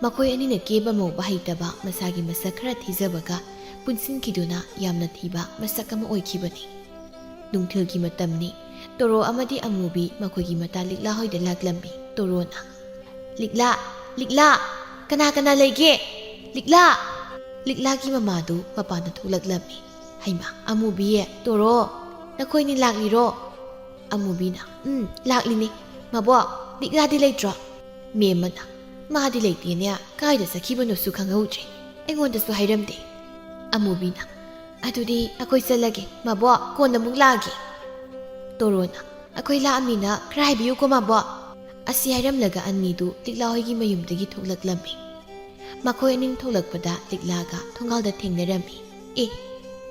ꯃꯈꯣꯏ ꯑꯅꯤꯅ ꯀꯦꯕ ꯃꯧꯕ ꯍꯩꯇꯕ ꯃꯁꯥꯒꯤ ꯃꯁꯛ ꯈꯔ ꯊꯤꯖꯕꯒ ꯄꯨꯟꯁꯤꯟꯈꯤꯗꯨꯅ ꯌꯥꯝꯅ ꯊꯤꯕ ꯃꯁꯛ ꯑꯃ ꯑꯣꯏꯈꯤꯕꯅꯤ꯫ ꯅꯨꯡꯊꯤꯜꯒꯤ ꯃꯇꯝꯅꯤ꯫ ꯇꯣꯔꯣ ꯑꯃꯗꯤ ꯑꯃꯨꯕꯤ ꯃꯈꯣꯏꯒꯤ ꯃꯇꯥ ꯂꯤꯛꯂꯥ ꯍꯣꯏꯗ ꯂꯥꯛꯂꯝꯃꯤ꯫ ꯇꯣꯔꯣꯅ, "ꯂꯤꯛꯂꯥ, ꯂꯤꯛꯂꯥ, ꯀꯅꯥ ꯀꯅꯥ ꯂꯩꯒꯦ? ꯂꯤꯛꯂꯥ!" ꯂꯤꯛꯂꯥꯒꯤ ꯃꯃꯥꯗꯨ ꯃꯄꯥꯟꯗ ꯊꯣꯛꯂꯛꯂꯝꯃꯤ꯫ "ꯍꯩꯃꯥ, ꯑꯃꯨꯕꯤ, ꯇꯣꯔꯣ, ꯅꯈꯣꯏꯅꯤ ꯂꯥꯛꯂꯤꯔꯣ?" ꯑꯃꯨꯕꯤꯅ, "ꯎꯝ, ꯂꯥꯛꯂꯤꯅꯦ꯫ ꯃꯕꯣꯛ, ꯂꯤꯛꯂꯥꯗꯤ ꯂꯩꯇ꯭ꯔꯣ?" ꯃꯦꯝꯃꯅ, "ꯃꯥꯗꯤ ꯂꯩꯇꯦꯅꯦ, ꯀꯥꯏꯗ ꯆꯠꯈꯤꯕꯅꯣꯁꯨ ꯈꯪꯍꯧꯗ꯭ꯔꯦ꯫ ꯑꯩꯉꯣꯟꯗꯁꯨ ꯍꯥꯏꯔꯝꯗꯦ꯫" ꯑꯃꯨꯕꯤꯅ, "ꯑꯗꯨꯗꯤ ꯑꯩꯈꯣꯏ ꯆꯠꯂꯒꯦ꯫ ꯃꯕꯣꯛ, ꯀꯣꯟꯅ ꯑꯃꯨꯛ ꯂꯥꯛꯑꯒꯦ꯫" ꯇꯣꯔꯣꯅ, "ꯑꯩꯈꯣꯏ ꯂꯥꯛꯑꯃꯤꯅ ꯈꯔ ꯍꯥꯏꯕꯤꯌꯨꯀꯣ, ꯃꯕꯣꯛ꯫" ꯑꯁꯤ ꯍꯥꯏꯔꯝꯂꯒ ꯑꯅꯤꯗꯨ ꯂꯤꯛꯂꯥ ꯍꯣꯏꯒꯤ ꯃꯌꯨꯝꯗꯒꯤ ꯊꯣꯛꯂꯛꯂꯝꯃꯤ꯫ ꯃꯈꯣꯏ ꯑꯅꯤ ꯊꯣꯛꯂꯛꯄꯗ ꯂꯤꯛꯂꯥꯒ ꯊꯣꯡꯒꯥꯜꯗ ꯊꯦꯡꯅꯔꯝꯃꯤ꯫ "ꯑꯦ,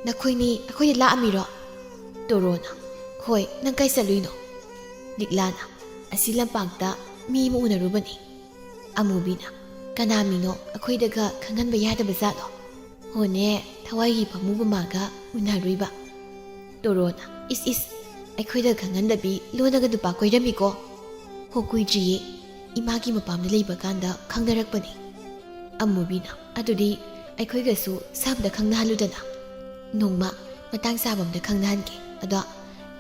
ꯅꯈꯣꯏꯅꯤ ꯑꯩꯈꯣꯏꯗ ꯂꯥꯛꯑꯝꯃꯤꯔꯣ?" ꯇꯣꯔꯣꯅ, "ꯍꯣꯏ, ꯅꯪ ꯀꯥꯏ ꯆꯠꯂꯨꯏꯅꯣ?" ꯂꯤꯛꯂꯥꯅ, "ꯑꯁꯤ ꯂꯝꯄꯥꯛꯇ ꯃꯤ ꯑꯃ ꯎꯅꯔꯨꯕꯅꯤ꯫" ꯑꯃꯨꯕꯤꯅ, "ꯀꯅꯥ ꯃꯤꯅꯣ? ꯑꯩꯈꯣꯏꯗꯒ ꯈꯪꯍꯟꯕ ꯌꯥꯗꯕ ꯖꯥꯠꯂꯣ?" "ꯍꯣꯅꯦ, ꯊꯋꯥꯏꯒꯤ ꯐꯃꯨꯕ ꯃꯥꯒ ꯎꯅꯔꯨꯏꯕ꯫" ꯇꯣꯔꯣꯅ, "ꯏꯁ ꯏꯁ, ꯑꯩꯈꯣꯏꯗ ꯈꯪꯍꯟꯗꯕꯤ ꯂꯣꯟꯅꯒ ꯅꯨꯄꯥ ꯀꯣꯏꯔꯝꯃꯤꯀꯣ?" "ꯍꯣ, ꯀꯨꯏꯗ꯭ꯔꯤꯌꯦ, ꯏꯃꯥꯒꯤ ꯃꯄꯥꯝꯗ ꯂꯩꯕ ꯀꯥꯟꯗ ꯈꯪꯅꯔꯛꯄꯅꯤ꯫" ꯑꯃꯨꯕꯤꯅ, "ꯑꯗꯨꯗꯤ ꯑꯩꯈꯣꯏꯒꯁꯨ ꯁꯝꯗ ꯈꯪꯅꯍꯜꯂꯨꯗꯅ꯫" "ꯅꯣꯡꯃ ꯃꯇꯥꯡ ꯆꯥꯕ ꯑꯝꯗ ꯈꯪꯅꯍꯟꯒꯦ꯫ ꯑꯗꯣ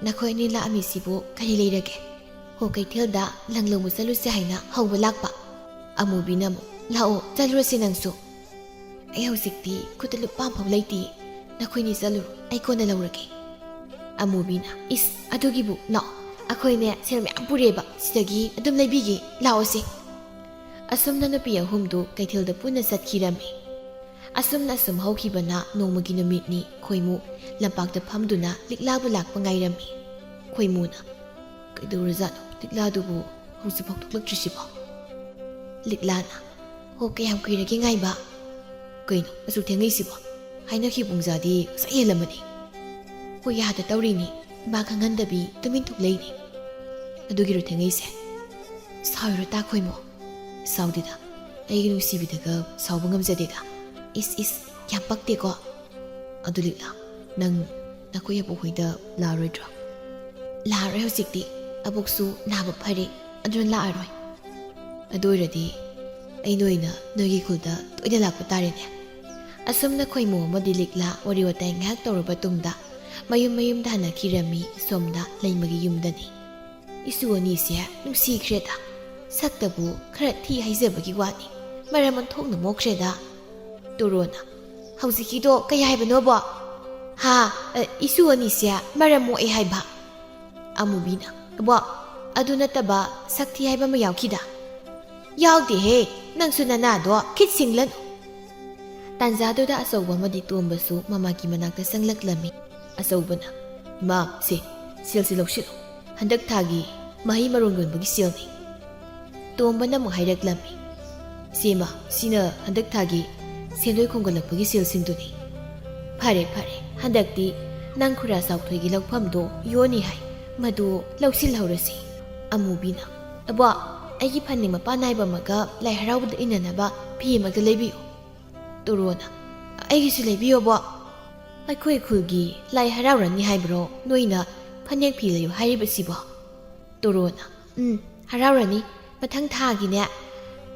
ꯅꯈꯣꯏ ꯑꯅꯤ ꯂꯥꯛꯑꯝꯃꯤꯁꯤꯕꯨ ꯀꯔꯤ ꯂꯩꯔꯒꯦ?" "ꯍꯣ, ꯀꯩꯊꯦꯜꯗ ꯂꯪ ꯂꯧꯕ ꯆꯠꯂꯨꯁꯦ ꯍꯥꯏꯅ ꯍꯧꯕ ꯂꯥꯛꯄ꯫" ꯑꯃꯨꯕꯤꯅ ꯑꯃꯨꯛ, "ꯂꯥꯛꯑꯣ, ꯆꯠꯂꯨꯔꯁꯤ ꯅꯪꯁꯨ꯫" "ꯑꯩ ꯍꯧꯖꯤꯛꯇꯤ ꯈꯨꯠꯇ ꯂꯨꯄꯥ ꯑꯃꯐꯥꯎ ꯂꯩꯇꯦ꯫ ꯅꯈꯣꯏꯅꯤ ꯆꯠꯂꯨꯔꯣ, ꯑꯩ ꯀꯣꯟꯅ ꯂꯧꯔꯒꯦ꯫" ꯑꯃꯨꯕꯤꯅ, "ꯏꯁ, ꯑꯗꯨꯒꯤꯕꯨ ꯂꯥꯛꯑꯣ, ꯑꯩꯈꯣꯏꯅꯦ ꯁꯦꯜ ꯃꯌꯥꯝ ꯄꯨꯔꯦꯕ, ꯁꯤꯗꯒꯤ ꯑꯗꯨꯝ ꯂꯩꯕꯤꯒꯦ, ꯂꯥꯛꯑꯣꯁꯦ꯫" ꯑꯁꯨꯝꯅ ꯅꯨꯄꯤ ꯑꯍꯨꯝꯗꯨ ꯀꯩꯊꯦꯜꯗ ꯄꯨꯟꯅ ꯆꯠꯈꯤꯔꯝꯃꯤ꯫ ꯑꯁꯨꯝꯅ ꯑꯁꯨꯝ ꯍꯧꯈꯤꯕꯅ ꯅꯣꯡꯃꯒꯤ ꯅꯨꯃꯤꯠꯅꯤ꯫ ꯈꯣꯏꯃꯨ ꯂꯝꯄꯥꯛꯇ ꯐꯝꯗꯨꯅ ꯂꯤꯛꯂꯥꯕꯨ ꯂꯥꯛꯄ ꯉꯥꯏꯔꯝꯃꯤ꯫ ꯈꯣꯏꯃꯨꯅ, "ꯀꯩꯗꯧꯔꯖꯥꯠꯅꯣ ꯂꯤꯛꯂꯥꯗꯨꯕꯨ ꯍꯧꯖꯤꯛꯐꯥꯎ ꯊꯣꯛꯂꯛꯇ꯭ꯔꯤꯁꯤꯕꯣ?" ꯂꯤꯛꯂꯥꯅ, "ꯍꯣ, ꯀꯌꯥꯝ ꯀꯨꯏꯔꯒꯦ ꯉꯥꯏꯕ?" "ꯀꯩꯅꯣ ꯑꯁꯨꯛ ꯊꯦꯡꯉꯩꯁꯤꯕꯣ? ꯍꯥꯏꯅꯈꯤꯕ ꯄꯨꯡꯖꯥꯗꯤ ꯉꯁꯥꯏ ꯍꯦꯜꯂꯝꯃꯅꯤ꯫" "ꯍꯣꯏ, ꯌꯥꯗ ꯇꯧꯔꯤꯅꯤ, ꯏꯃꯥ ꯈꯪꯍꯟꯗꯕꯤ ꯇꯨꯃꯤꯟ ꯊꯣꯛꯂꯛꯏꯅꯤ꯫" "ꯑꯗꯨꯒꯤꯔꯣ ꯊꯦꯡꯉꯩꯁꯦ? ꯁꯥꯎꯔꯤꯔꯣ ꯇꯥ ꯈꯣꯏꯃꯣ?" "ꯁꯥꯎꯗꯦꯗ, ꯑꯩꯒꯤ ꯅꯨꯡꯁꯤꯕꯤꯗꯒ ꯁꯥꯎꯕ ꯉꯝꯖꯗꯦꯗ꯫" "ꯏꯁ ꯏꯁ, ꯌꯥꯝ ꯄꯛꯇꯦꯀꯣ꯫" "ꯑꯗꯨ ꯂꯤꯛꯂꯥ, ꯅꯪ ꯅꯈꯣꯏ ꯑꯕꯣꯛ ꯍꯣꯏꯗ ꯂꯥꯛꯑꯔꯣꯏꯗ꯭ꯔꯣ?" "ꯂꯥꯛꯑꯔꯣꯏ ꯍꯧꯖꯤꯛꯇꯤ꯫ ꯑꯕꯣꯛꯁꯨ ꯅꯥꯕ ꯐꯔꯦ, ꯑꯗꯨꯅ ꯂꯥꯛꯑꯔꯣꯏ꯫" "ꯑꯗꯨ ꯑꯣꯏꯔꯗꯤ ꯑꯩꯅ ꯑꯣꯏꯅ ꯅꯣꯏꯒꯤ ꯈꯨꯜꯗ ꯇꯣꯏꯅ ꯂꯥꯛꯄ ꯇꯥꯔꯦꯅꯦ꯫" ꯑꯁꯨꯝꯅ ꯈꯣꯏꯃꯨ ꯑꯃꯗꯤ ꯂꯤꯛꯂꯥ ꯋꯥꯔꯤ ꯋꯥꯇꯥꯏ ꯉꯥꯏꯍꯥꯛ ꯇꯧꯔꯕ ꯇꯨꯡꯗ ꯃꯌꯨꯝ ꯃꯌꯨꯝꯗ ꯍꯟꯅꯈꯤꯔꯝꯃꯤ꯫ ꯁꯣꯝꯗ ꯂꯩꯃꯒꯤ ꯌꯨꯝꯗꯅꯤ꯫ "ꯏꯁꯨ ꯑꯅꯤꯁꯦ ꯅꯨꯡꯁꯤꯈ꯭ꯔꯦꯗ꯫ ꯁꯛꯇꯕꯨ ꯈꯔ ꯊꯤ ꯍꯥꯏꯖꯕꯒꯤ ꯋꯥꯅꯤ꯫ ꯃꯔꯝ ꯑꯣꯟꯊꯣꯛꯅ ꯃꯣꯛꯈ꯭ꯔꯦꯗ꯫" ꯇꯣꯔꯣꯅ, "ꯍꯧꯖꯤꯛꯀꯤꯗꯣ ꯀꯩ ꯍꯥꯏꯕꯅꯣꯕꯣ?" "ꯍꯥ? ꯑ, ꯏꯁꯨ ꯑꯅꯤꯁꯦ ꯃꯔꯝ ꯃꯣꯛꯑꯦ ꯍꯥꯏꯕ꯫" ꯑꯃꯨꯕꯤꯅ, "ꯕꯣ, ꯑꯗꯨ ꯅꯠꯇꯕ ꯁꯛ ꯊꯤ ꯍꯥꯏꯕ ꯑꯃ ꯌꯥꯎꯈꯤꯗ?" "ꯌꯥꯎꯗꯦꯍꯦ, ꯅꯪꯁꯨ ꯅꯅꯥꯗꯣ ꯈꯤꯠ ꯁꯤꯡꯂꯅꯨ꯫" ꯇꯥꯟꯖꯥꯗꯨꯗ ꯑꯆꯧꯕ ꯑꯃꯗꯤ ꯇꯣꯝꯕꯁꯨ ꯃꯃꯥꯒꯤ ꯃꯅꯥꯛꯇ ꯆꯪꯂꯛꯂꯝꯃꯤ꯫ ꯑꯆꯧꯕꯅ, "ꯏꯃꯥ, ꯁꯦ, ꯁꯦꯜꯁꯤ ꯂꯧꯁꯤꯜꯂꯨ꯫ ꯍꯟꯗꯛ ꯊꯥꯒꯤ ꯃꯍꯩ ꯃꯔꯣꯡ ꯌꯣꯟꯕꯒꯤ ꯁꯦꯜꯅꯤ꯫" ꯇꯣꯝꯕꯅ ꯑꯃꯨꯛ ꯍꯥꯏꯔꯛꯂꯝꯃꯤ, "ꯁꯦ ꯏꯃꯥ, ꯁꯤꯅ ꯍꯟꯗꯛ ꯊꯥꯒꯤ ꯁꯦꯟꯗꯣꯏ ꯈꯣꯝꯒꯠꯂꯛꯄꯒꯤ ꯁꯦꯜꯁꯤꯡꯗꯨꯅꯤ꯫" "ꯐꯔꯦ, ꯐꯔꯦ, ꯍꯟꯗꯛꯇꯤ ꯅꯪ ꯈꯨꯔꯥ ꯆꯥꯎꯊꯣꯏꯒꯤ ꯂꯧꯐꯝꯗꯣ ꯌꯣꯟꯅꯤ ꯍꯥꯏ, ꯃꯗꯨ ꯂꯧꯁꯤꯜꯍꯧꯔꯁꯤ꯫" ꯑꯃꯨꯕꯤꯅ, "ꯑꯕꯣ, ꯑꯩꯒꯤ ꯐꯅꯦꯛ ꯃꯄꯥꯟ ꯅꯥꯏꯕ ꯑꯃꯒ ꯂꯥꯏ ꯍꯔꯥꯎꯕꯗ ꯏꯟꯅꯅꯕ ꯐꯤ ꯑꯃꯒ ꯂꯩꯕꯤꯌꯨ꯫" ꯇꯣꯔꯣꯅ, "ꯑꯩꯒꯤꯁꯨ ꯂꯩꯕꯤꯌꯣꯕꯣ꯫" "ꯑꯩꯈꯣꯏ ꯈꯨꯜꯒꯤ ꯂꯥꯏ ꯍꯔꯥꯎꯔꯅꯤ ꯍꯥꯏꯕ꯭ꯔꯣ ꯅꯣꯏꯅ ꯐꯅꯦꯛ ꯐꯤ ꯂꯩꯌꯨ ꯍꯥꯏꯔꯤꯕꯁꯤꯕꯣ?" ꯇꯣꯔꯣꯅ, "ꯎꯝ, ꯍꯔꯥꯎꯔꯅꯤ꯫ ꯃꯊꯪ ꯊꯥꯒꯤꯅꯦ,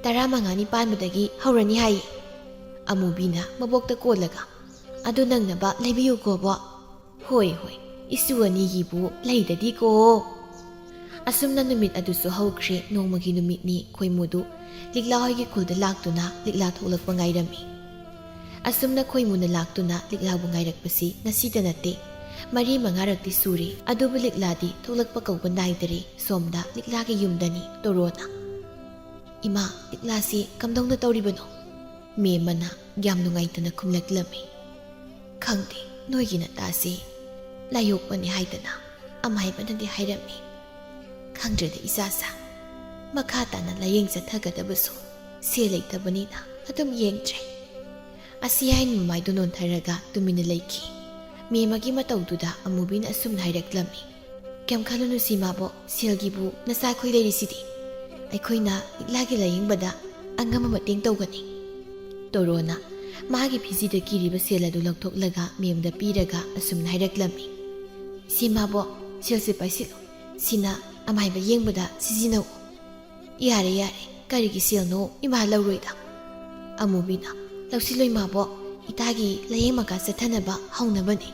ꯇꯔꯥꯃꯉꯥꯅꯤ ꯄꯥꯟꯕꯗꯒꯤ ꯍꯧꯔꯅꯤ ꯍꯥꯏꯌꯦ꯫" ꯑꯃꯨꯕꯤꯅ ꯃꯕꯣꯛꯇ ꯀꯣꯜꯂꯒ, "ꯑꯗꯨ ꯅꯪꯅꯕ ꯂꯩꯕꯤꯌꯨꯀꯣꯕꯣ꯫" "ꯍꯣꯏ, ꯍꯣꯏ, ꯏꯁꯨ ꯑꯅꯤꯒꯤꯕꯨ ꯂꯩꯗꯗꯤꯀꯣ꯫" ꯑꯁꯨꯝꯅ ꯅꯨꯃꯤꯠ ꯑꯗꯨꯁꯨ ꯍꯧꯈ꯭ꯔꯦ꯫ ꯅꯣꯡꯃꯒꯤ ꯅꯨꯃꯤꯠꯅꯤ꯫ ꯈꯣꯏꯃꯨꯗꯨ ꯂꯤꯛꯂꯥ ꯍꯣꯏꯒꯤ ꯈꯨꯜꯗ ꯂꯥꯛꯇꯨꯅ ꯂꯤꯛꯂꯥ ꯊꯣꯛꯂꯛꯄ ꯉꯥꯏꯔꯝꯃꯤ꯫ ꯑꯁꯨꯝꯅ ꯈꯣꯏꯃꯨꯅ ꯂꯥꯛꯇꯨꯅ ꯂꯤꯛꯂꯥꯕꯨ ꯉꯥꯏꯔꯛꯄꯁꯤ ꯉꯁꯤꯗ ꯅꯠꯇꯦ, ꯃꯔꯤ ꯃꯉꯥꯔꯛꯇꯤ ꯁꯨꯔꯦ꯫ ꯑꯗꯨꯕꯨ ꯂꯤꯛꯂꯥꯗꯤ ꯊꯣꯛꯂꯛꯄ ꯀꯧꯕ ꯅꯥꯏꯗꯔꯦ꯫ ꯁꯣꯝꯗ ꯂꯤꯛꯂꯥꯒꯤ ꯌꯨꯝꯗꯅꯤ ꯇꯣꯔꯣꯅ꯫ "ꯏꯃꯥ, ꯂꯤꯛꯂꯥꯁꯤ ꯀꯝꯗꯧꯅ ꯇꯧꯔꯤꯕꯅꯣ?" ꯃꯦꯝꯃꯅ ꯌꯥꯝ ꯅꯨꯡꯉꯥꯏꯇꯅ ꯈꯨꯝꯂꯛꯂꯝꯃꯤ꯫ "ꯈꯪꯗꯦ, ꯅꯣꯏꯒꯤ ꯅꯇꯥꯁꯤ ꯂꯥꯏꯌꯣꯛꯄꯅꯤ ꯍꯥꯏꯗꯅ ꯑꯃꯥꯏꯕꯅꯗꯤ ꯍꯥꯏꯔꯝꯃꯤ꯫ ꯈꯪꯗ꯭ꯔꯦꯗ ꯏꯆꯥꯁꯥ, ꯃꯈꯥ ꯇꯥꯅ ꯂꯥꯌꯦꯡ ꯆꯠꯊꯒꯗꯕꯁꯨ ꯁꯦꯜ ꯂꯩꯇꯕꯅꯤꯅ ꯑꯗꯨꯝ ꯌꯦꯡꯗ꯭ꯔꯦ꯫ ꯑꯁꯤ ꯍꯥꯏꯅ ꯃꯃꯥꯏꯗꯨ ꯅꯣꯟꯊꯔꯒ ꯇꯨꯃꯤꯟꯅ ꯂꯩꯈꯤ꯫ ꯃꯦꯝꯃꯒꯤ ꯃꯇꯧꯗꯨꯗ ꯑꯃꯨꯕꯤꯅ ꯑꯁꯨꯝꯅ ꯍꯥꯏꯔꯛꯂꯝꯃꯤ, "ꯀꯩꯝ ꯈꯜꯂꯨꯅꯨ ꯁꯤꯃꯥꯕꯣꯛ, ꯁꯦꯜꯒꯤꯕꯨ ꯅꯆꯥ ꯑꯩꯈꯣꯏ ꯂꯩꯔꯤꯁꯤꯗꯤ꯫ ꯑꯩꯈꯣꯏꯅ ꯂꯤꯛꯂꯥꯒꯤ ꯂꯥꯌꯦꯡꯕꯗ ꯑꯉꯝꯕ ꯃꯇꯦꯡ ꯇꯧꯒꯅꯤ"꯫ ꯇꯣꯔꯣꯅ ꯃꯥꯒꯤ ꯐꯤꯖꯤꯗ ꯀꯤꯔꯤꯕ ꯁꯦꯜ ꯑꯗꯨ ꯂꯧꯊꯣꯛꯂꯒ ꯃꯦꯝꯗ ꯄꯤꯔꯒ ꯑꯁꯨꯝꯅ ꯍꯥꯏꯔꯛꯂꯝꯃꯤ, "ꯁꯤꯃꯥꯕꯣꯛ, ꯁꯦꯜꯁꯦ ꯄꯥꯏꯁꯤꯜꯂꯨ꯫ ꯁꯤꯅ ꯑꯃꯥꯏꯕ ꯌꯦꯡꯕꯗ ꯁꯤꯖꯤꯟꯅꯧ"꯫ "ꯌꯥꯔꯦ, ꯌꯥꯔꯦ, ꯀꯔꯤꯒꯤ ꯁꯦꯜꯅꯣ? ꯏꯃꯥ ꯂꯧꯔꯣꯏꯗ"꯫ ꯑꯃꯨꯕꯤꯅ, "ꯂꯧꯁꯤꯜꯂꯣ ꯏꯃꯥꯕꯣꯛ, ꯏꯇꯥꯒꯤ ꯂꯥꯌꯦꯡ ꯃꯀꯥ ꯆꯠꯊꯅꯕ ꯍꯧꯅꯕꯅꯤ꯫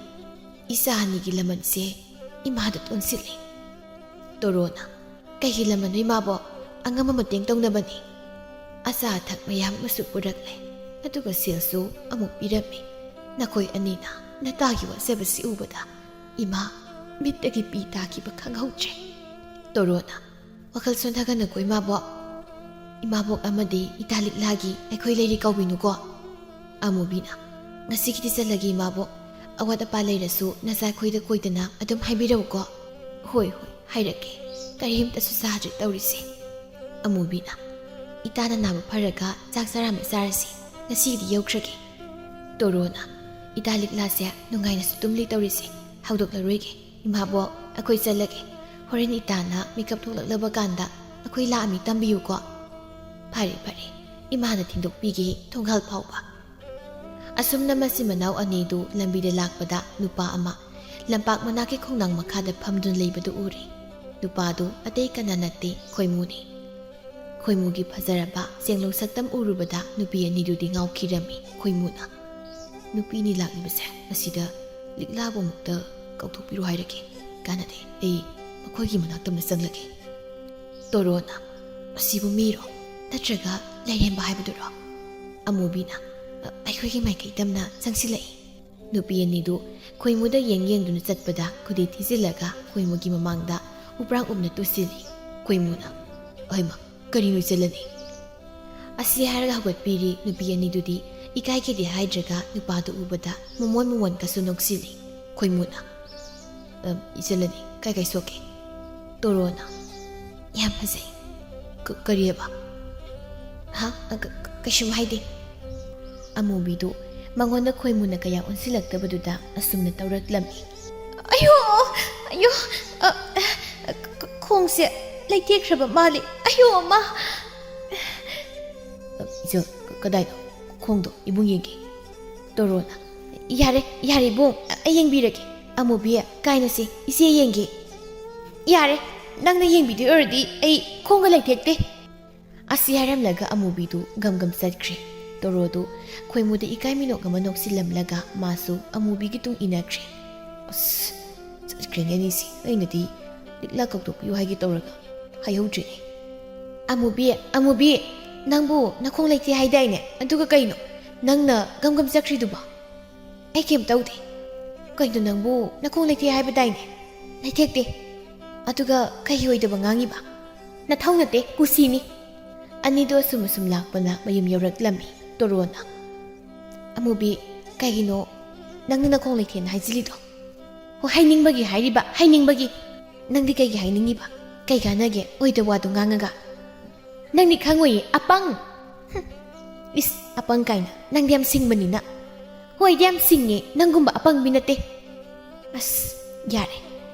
ꯏꯆꯥ ꯑꯅꯤꯒꯤ ꯂꯃꯟꯁꯦ ꯏꯃꯥꯗ ꯇꯣꯟꯁꯤꯜꯂꯤ"꯫ ꯇꯣꯔꯣꯅ, "ꯀꯩꯒꯤ ꯂꯃꯟꯅꯣ ꯏꯃꯥꯕꯣꯛ? ꯑꯉꯝꯕ ꯃꯇꯦꯡ ꯇꯧꯅꯕꯅꯤ꯫ ꯑꯆꯥ ꯑꯊꯛ ꯃꯌꯥꯝ ꯑꯃꯁꯨ ꯄꯨꯔꯛꯂꯦ, ꯑꯗꯨꯒ ꯁꯦꯜꯁꯨ ꯑꯃꯨꯛ ꯄꯤꯔꯝꯃꯤ꯫ ꯅꯈꯣꯏ ꯑꯅꯤꯅ ꯅꯇꯥꯒꯤ ꯋꯥꯖꯕꯁꯤ ꯎꯕꯗ ꯏꯃꯥ ꯃꯤꯠꯇꯒꯤ ꯄꯤ ꯇꯥꯈꯤꯕ ꯈꯪꯍꯧꯗ꯭ꯔꯦ"꯫ ꯇꯣꯔꯣꯅ, "ꯋꯥꯈꯜ ꯁꯣꯟꯊꯒꯅꯨꯀꯣ ꯏꯃꯥꯕꯣꯛ꯫ ꯏꯃꯥꯕꯣꯛ ꯑꯃꯗꯤ ꯏꯇꯥ ꯂꯤꯛꯂꯥꯒꯤ ꯑꯩꯈꯣꯏ ꯂꯩꯔꯤ ꯀꯧꯕꯤꯅꯨꯀꯣ"꯫ ꯑꯃꯨꯕꯤꯅ, "ꯉꯁꯤꯒꯤꯗꯤ ꯆꯠꯂꯒꯦ ꯏꯃꯥꯕꯣꯛ꯫ ꯑꯋꯥꯠ ꯑꯄꯥ ꯂꯩꯔꯁꯨ ꯅꯆꯥ ꯑꯩꯈꯣꯏꯗ ꯀꯣꯏꯗꯅ ꯑꯗꯨꯝ ꯍꯥꯏꯕꯤꯔꯛꯎꯀꯣ"꯫ "ꯍꯣꯏ, ꯍꯣꯏ, ꯍꯥꯏꯔꯛꯀꯦ꯫ ꯀꯔꯤꯝꯇꯁꯨ ꯆꯥꯗ꯭ꯔꯦ ꯇꯧꯔꯤꯁꯦ"꯫ ꯑꯃꯨꯕꯤꯅ, "ꯏꯇꯥꯅ ꯅꯥꯕ ꯐꯔꯒ ꯆꯥꯛ ꯆꯔꯥ ꯑꯃ ꯆꯥꯔꯁꯤ꯫ ꯉꯁꯤꯒꯤꯗꯤ ꯌꯧꯈ꯭ꯔꯒꯦ"꯫ ꯇꯣꯔꯣꯅ, "ꯏꯇꯥ ꯂꯤꯛꯂꯥꯁꯦ ꯅꯨꯡꯉꯥꯏꯅꯁꯨ ꯇꯨꯝꯂꯤ ꯇꯧꯔꯤꯁꯦ꯫ ꯍꯧꯗꯣꯛꯂꯔꯣꯏꯒꯦ꯫ ꯏꯃꯥꯕꯣꯛ, ꯑꯩꯈꯣꯏ ꯆꯠꯂꯒꯦ꯫ ꯍꯣꯔꯦꯟ ꯏꯇꯥꯅ ꯃꯤꯀꯞ ꯊꯣꯛꯂꯛꯂꯕ ꯀꯥꯟꯗ ꯑꯩꯈꯣꯏ ꯂꯥꯛꯑꯝꯃꯤ ꯇꯝꯕꯤꯌꯨꯀꯣ"꯫ "ꯐꯔꯦ, ꯐꯔꯦ꯫ ꯏꯃꯥꯅ ꯊꯤꯟꯗꯣꯛꯄꯤꯒꯦ ꯊꯣꯡꯒꯥꯜ ꯐꯥꯎꯕ"꯫ ꯑꯁꯨꯝꯅ ꯃꯆꯤꯟ ꯃꯅꯥꯎ ꯑꯅꯤꯗꯨ ꯂꯝꯕꯤꯗ ꯂꯥꯛꯄꯗ ꯅꯨꯄꯥ ꯑꯃ ꯂꯝꯄꯥꯛ ꯃꯅꯥꯛꯀꯤ ꯈꯣꯡꯅꯥꯡ ꯃꯈꯥꯗ ꯐꯝꯗꯨꯅ ꯂꯩꯕꯗꯨ ꯎꯔꯦ꯫ ꯅꯨꯄꯥꯗꯨ ꯑꯇꯩ ꯀꯅꯥ ꯅꯠꯇꯦ, ꯈꯣꯏꯃꯨꯅꯤ꯫ ꯈꯣꯏꯃꯨꯒꯤ ꯐꯖꯔꯕ ꯆꯦꯡꯂꯧ ꯁꯛꯇꯝ ꯎꯔꯨꯕꯗ ꯅꯨꯄꯤ ꯑꯅꯤꯗꯨꯗꯤ ꯉꯥꯎꯈꯤꯔꯝꯃꯤ꯫ ꯈꯣꯏꯃꯨꯅ, "ꯅꯨꯄꯤꯅꯤ ꯂꯥꯛꯂꯤꯕꯁꯦ, ꯃꯁꯤꯗ ꯂꯤꯛꯂꯥꯕꯨ ꯑꯃꯨꯛꯇ ꯀꯧꯊꯣꯛꯄꯤꯔꯣ ꯍꯥꯏꯔꯒꯦ꯫ ꯀꯥꯟꯅꯗꯦ, ꯑꯩ ꯃꯈꯣꯏꯒꯤ ꯃꯅꯥꯛꯇ ꯑꯃ ꯆꯪꯂꯒꯦ"꯫ ꯇꯣꯔꯣꯅ, "ꯑꯁꯤꯕꯨ ꯃꯤꯔꯣ? ꯅꯠꯇ꯭ꯔꯒ ꯂꯥꯏꯔꯦꯝꯕ ꯍꯥꯏꯕꯗꯨꯔꯣ?" ꯑꯃꯨꯕꯤꯅ, "ꯑ, ꯑꯩꯈꯣꯏꯒꯤ ꯃꯥꯏꯀꯩ ꯇꯝꯅ ꯆꯪꯁꯤꯜꯂꯛꯏ"꯫ ꯅꯨꯄꯤ ꯑꯅꯤꯗꯨ ꯈꯣꯏꯃꯨꯗ ꯌꯦꯡ ꯌꯦꯡꯗꯨꯅ ꯆꯠꯄꯗ ꯈꯨꯗꯤ ꯊꯤꯖꯤꯜꯂꯒ ꯈꯣꯏꯃꯨꯒꯤ ꯃꯃꯥꯡꯗ ꯎꯄ꯭ꯔꯥꯡ ꯎꯞꯅ ꯇꯨꯁꯤꯜꯂꯤ꯫ ꯈꯣꯏꯃꯨꯅ, "ꯍꯩꯃꯥ, ꯀꯔꯤꯅꯣ ꯏꯆꯜ ꯑꯅꯤ?" ꯑꯁꯤ ꯍꯥꯏꯔꯒ ꯍꯧꯒꯠꯄꯤꯔꯤ꯫ ꯅꯨꯄꯤ ꯑꯅꯤꯗꯨꯗꯤ ꯏꯀꯥꯏꯒꯤꯗꯦ ꯍꯥꯏꯗ꯭ꯔꯒ ꯅꯨꯄꯥꯗꯨ ꯎꯕꯗ ꯃꯃꯣꯟ ꯃꯃꯣꯟ ꯀꯁꯨ ꯅꯣꯛꯁꯤꯜꯂꯤ꯫ ꯈꯣꯏꯃꯨꯅ, "ꯑ, ꯏꯆꯜ ꯑꯅꯤ, ꯀꯥꯏ ꯀꯥꯏ ꯁꯣꯛꯀꯦ?" ꯇꯣꯔꯣꯅ, "ꯌꯥꯝ ꯐꯖꯩ"꯫ "ꯀ-, ꯀꯔꯤꯑꯕ?" "ꯍꯥ? ꯑ, ꯀ-, ꯀ-, ꯀꯩꯁꯨꯝ ꯍꯥꯏꯗꯦ"꯫ ꯑꯃꯨꯕꯤꯗꯨ ꯃꯉꯣꯟꯗ ꯈꯣꯏꯃꯨꯅ ꯀꯌꯥ ꯑꯣꯟꯁꯤꯜꯂꯛꯇꯕꯗꯨꯗ ꯑꯁꯨꯝꯅ ꯇꯧꯔꯛꯂꯝꯃꯤ꯫ "ꯑꯌꯣ! ꯑꯌꯣ! ꯑ, ꯑ, ꯈ-, ꯈꯣꯡꯁꯦ ꯂꯩꯊꯦꯛꯈ꯭ꯔꯕ ꯃꯥꯜꯂꯤ꯫ ꯑꯌꯣ, ꯑꯃ!" "ꯏꯆꯜ, ꯀ-, ꯀꯗꯥꯏꯗ? ꯈꯣꯡꯗꯣ ꯏꯕꯨꯡ ꯌꯦꯡꯒꯦ꯫" ꯇꯣꯔꯣꯅ, "ꯌꯥꯔꯦ, ꯌꯥꯔꯦ ꯏꯕꯨꯡ, ꯑꯩ ꯌꯦꯡꯕꯤꯔꯒꯦ꯫" "ꯑꯃꯨꯕꯤ, ꯀꯥꯏꯅꯁꯦ, ꯏꯆꯦ ꯌꯦꯡꯒꯦ꯫" "ꯌꯥꯔꯦ, ꯅꯪꯅ ꯌꯦꯡꯕꯤꯗꯣꯏ ꯑꯣꯏꯔꯗꯤ ꯑꯩ ꯈꯣꯡꯒ ꯂꯩꯊꯦꯛꯇꯦ꯫" ꯑꯁꯤ ꯍꯥꯏꯔꯝꯂꯒ ꯑꯃꯨꯕꯤꯗꯨ ꯒꯝ ꯒꯝ ꯆꯠꯈ꯭ꯔꯦ꯫ ꯇꯣꯔꯣꯗꯨ ꯈꯣꯏꯃꯨꯗ ꯏꯀꯥꯏ ꯃꯤꯅꯣꯛ ꯑꯃ ꯅꯣꯛꯁꯤꯜꯂꯝꯂꯒ ꯃꯥꯁꯨ ꯑꯃꯨꯕꯤꯒꯤ ꯇꯨꯡ ꯏꯟꯅꯈ꯭ꯔꯦ꯫ ꯑꯁ, ꯆꯠꯈ꯭ꯔꯦꯅꯦ ꯑꯅꯤꯁꯤ꯫ ꯑꯩꯅꯗꯤ ꯂꯤꯛꯂꯥ ꯀꯧꯊꯣꯛꯄꯤꯌꯨ ꯍꯥꯏꯒꯦ ꯇꯧꯔꯒ ꯍꯥꯏꯍꯧꯗ꯭ꯔꯦꯅꯦ꯫ "ꯑꯃꯨꯕꯤ, ꯑꯃꯨꯕꯤ, ꯅꯪꯕꯨ ꯅꯈꯣꯡ ꯂꯩꯇꯦ ꯍꯥꯏꯗꯥꯏꯅꯦ? ꯑꯗꯨꯒ ꯀꯩꯅꯣ ꯅꯪꯅ ꯒꯝ ꯒꯝ ꯆꯠꯈ꯭ꯔꯤꯗꯨꯕꯣ?" "ꯑꯩ ꯀꯩꯝ ꯇꯧꯗꯦ꯫" "ꯀꯩꯅꯣ ꯅꯪꯕꯨ ꯅꯈꯣꯡ ꯂꯩꯇꯦ ꯍꯥꯏꯕꯗꯥꯏꯅꯦ?" "ꯂꯩꯊꯦꯛꯇꯦ꯫" "ꯑꯗꯨꯒ ꯀꯩꯒꯤ ꯑꯣꯏꯗꯕ ꯉꯥꯡꯉꯤꯕ?" "ꯅꯊꯧ ꯅꯠꯇꯦ, ꯀꯨꯁꯤꯅꯤ꯫" ꯑꯅꯤꯗꯣ ꯑꯁꯨꯝ ꯑꯁꯨꯝ ꯂꯥꯛꯄꯅ ꯃꯌꯨꯝ ꯌꯧꯔꯛꯂꯝꯃꯤ꯫ ꯇꯣꯔꯣꯅ, "ꯑꯃꯨꯕꯤ, ꯀꯩꯒꯤꯅꯣ ꯅꯪꯅ ꯅꯈꯣꯡ ꯂꯩꯊꯦꯅ ꯍꯥꯏꯖꯤꯜꯂꯤꯗꯣ?" "ꯍꯣ, ꯍꯥꯏꯅꯤꯡꯕꯒꯤ ꯍꯥꯏꯔꯤꯕ, ꯍꯥꯏꯅꯤꯡꯕꯒꯤ꯫" "ꯅꯪꯗꯤ ꯀꯩꯒꯤ ꯍꯥꯏꯅꯤꯡꯉꯤꯕ? ꯀꯩ ꯀꯥꯟꯅꯒꯦ ꯑꯣꯏꯗ ꯋꯥꯗꯣ ꯉꯥꯡꯉꯒ?" "ꯅꯪꯗꯤ ꯈꯪꯉꯣꯏꯌꯦ, ꯑꯄꯪ!" "ꯍꯨꯝ, ꯏꯁ, ꯑꯄꯪ ꯀꯥꯏꯅ, ꯅꯪꯗꯤ ꯌꯥꯝ ꯁꯤꯡꯕꯅꯤꯅ꯫" "ꯍꯣꯏꯗꯤ ꯌꯥꯝ ꯁꯤꯡꯉꯦ, ꯅꯪꯒꯨꯝꯕ ꯑꯄꯪꯕꯤ ꯅꯠꯇꯦ꯫" "ꯑꯁ, ꯌꯥꯔꯦ꯫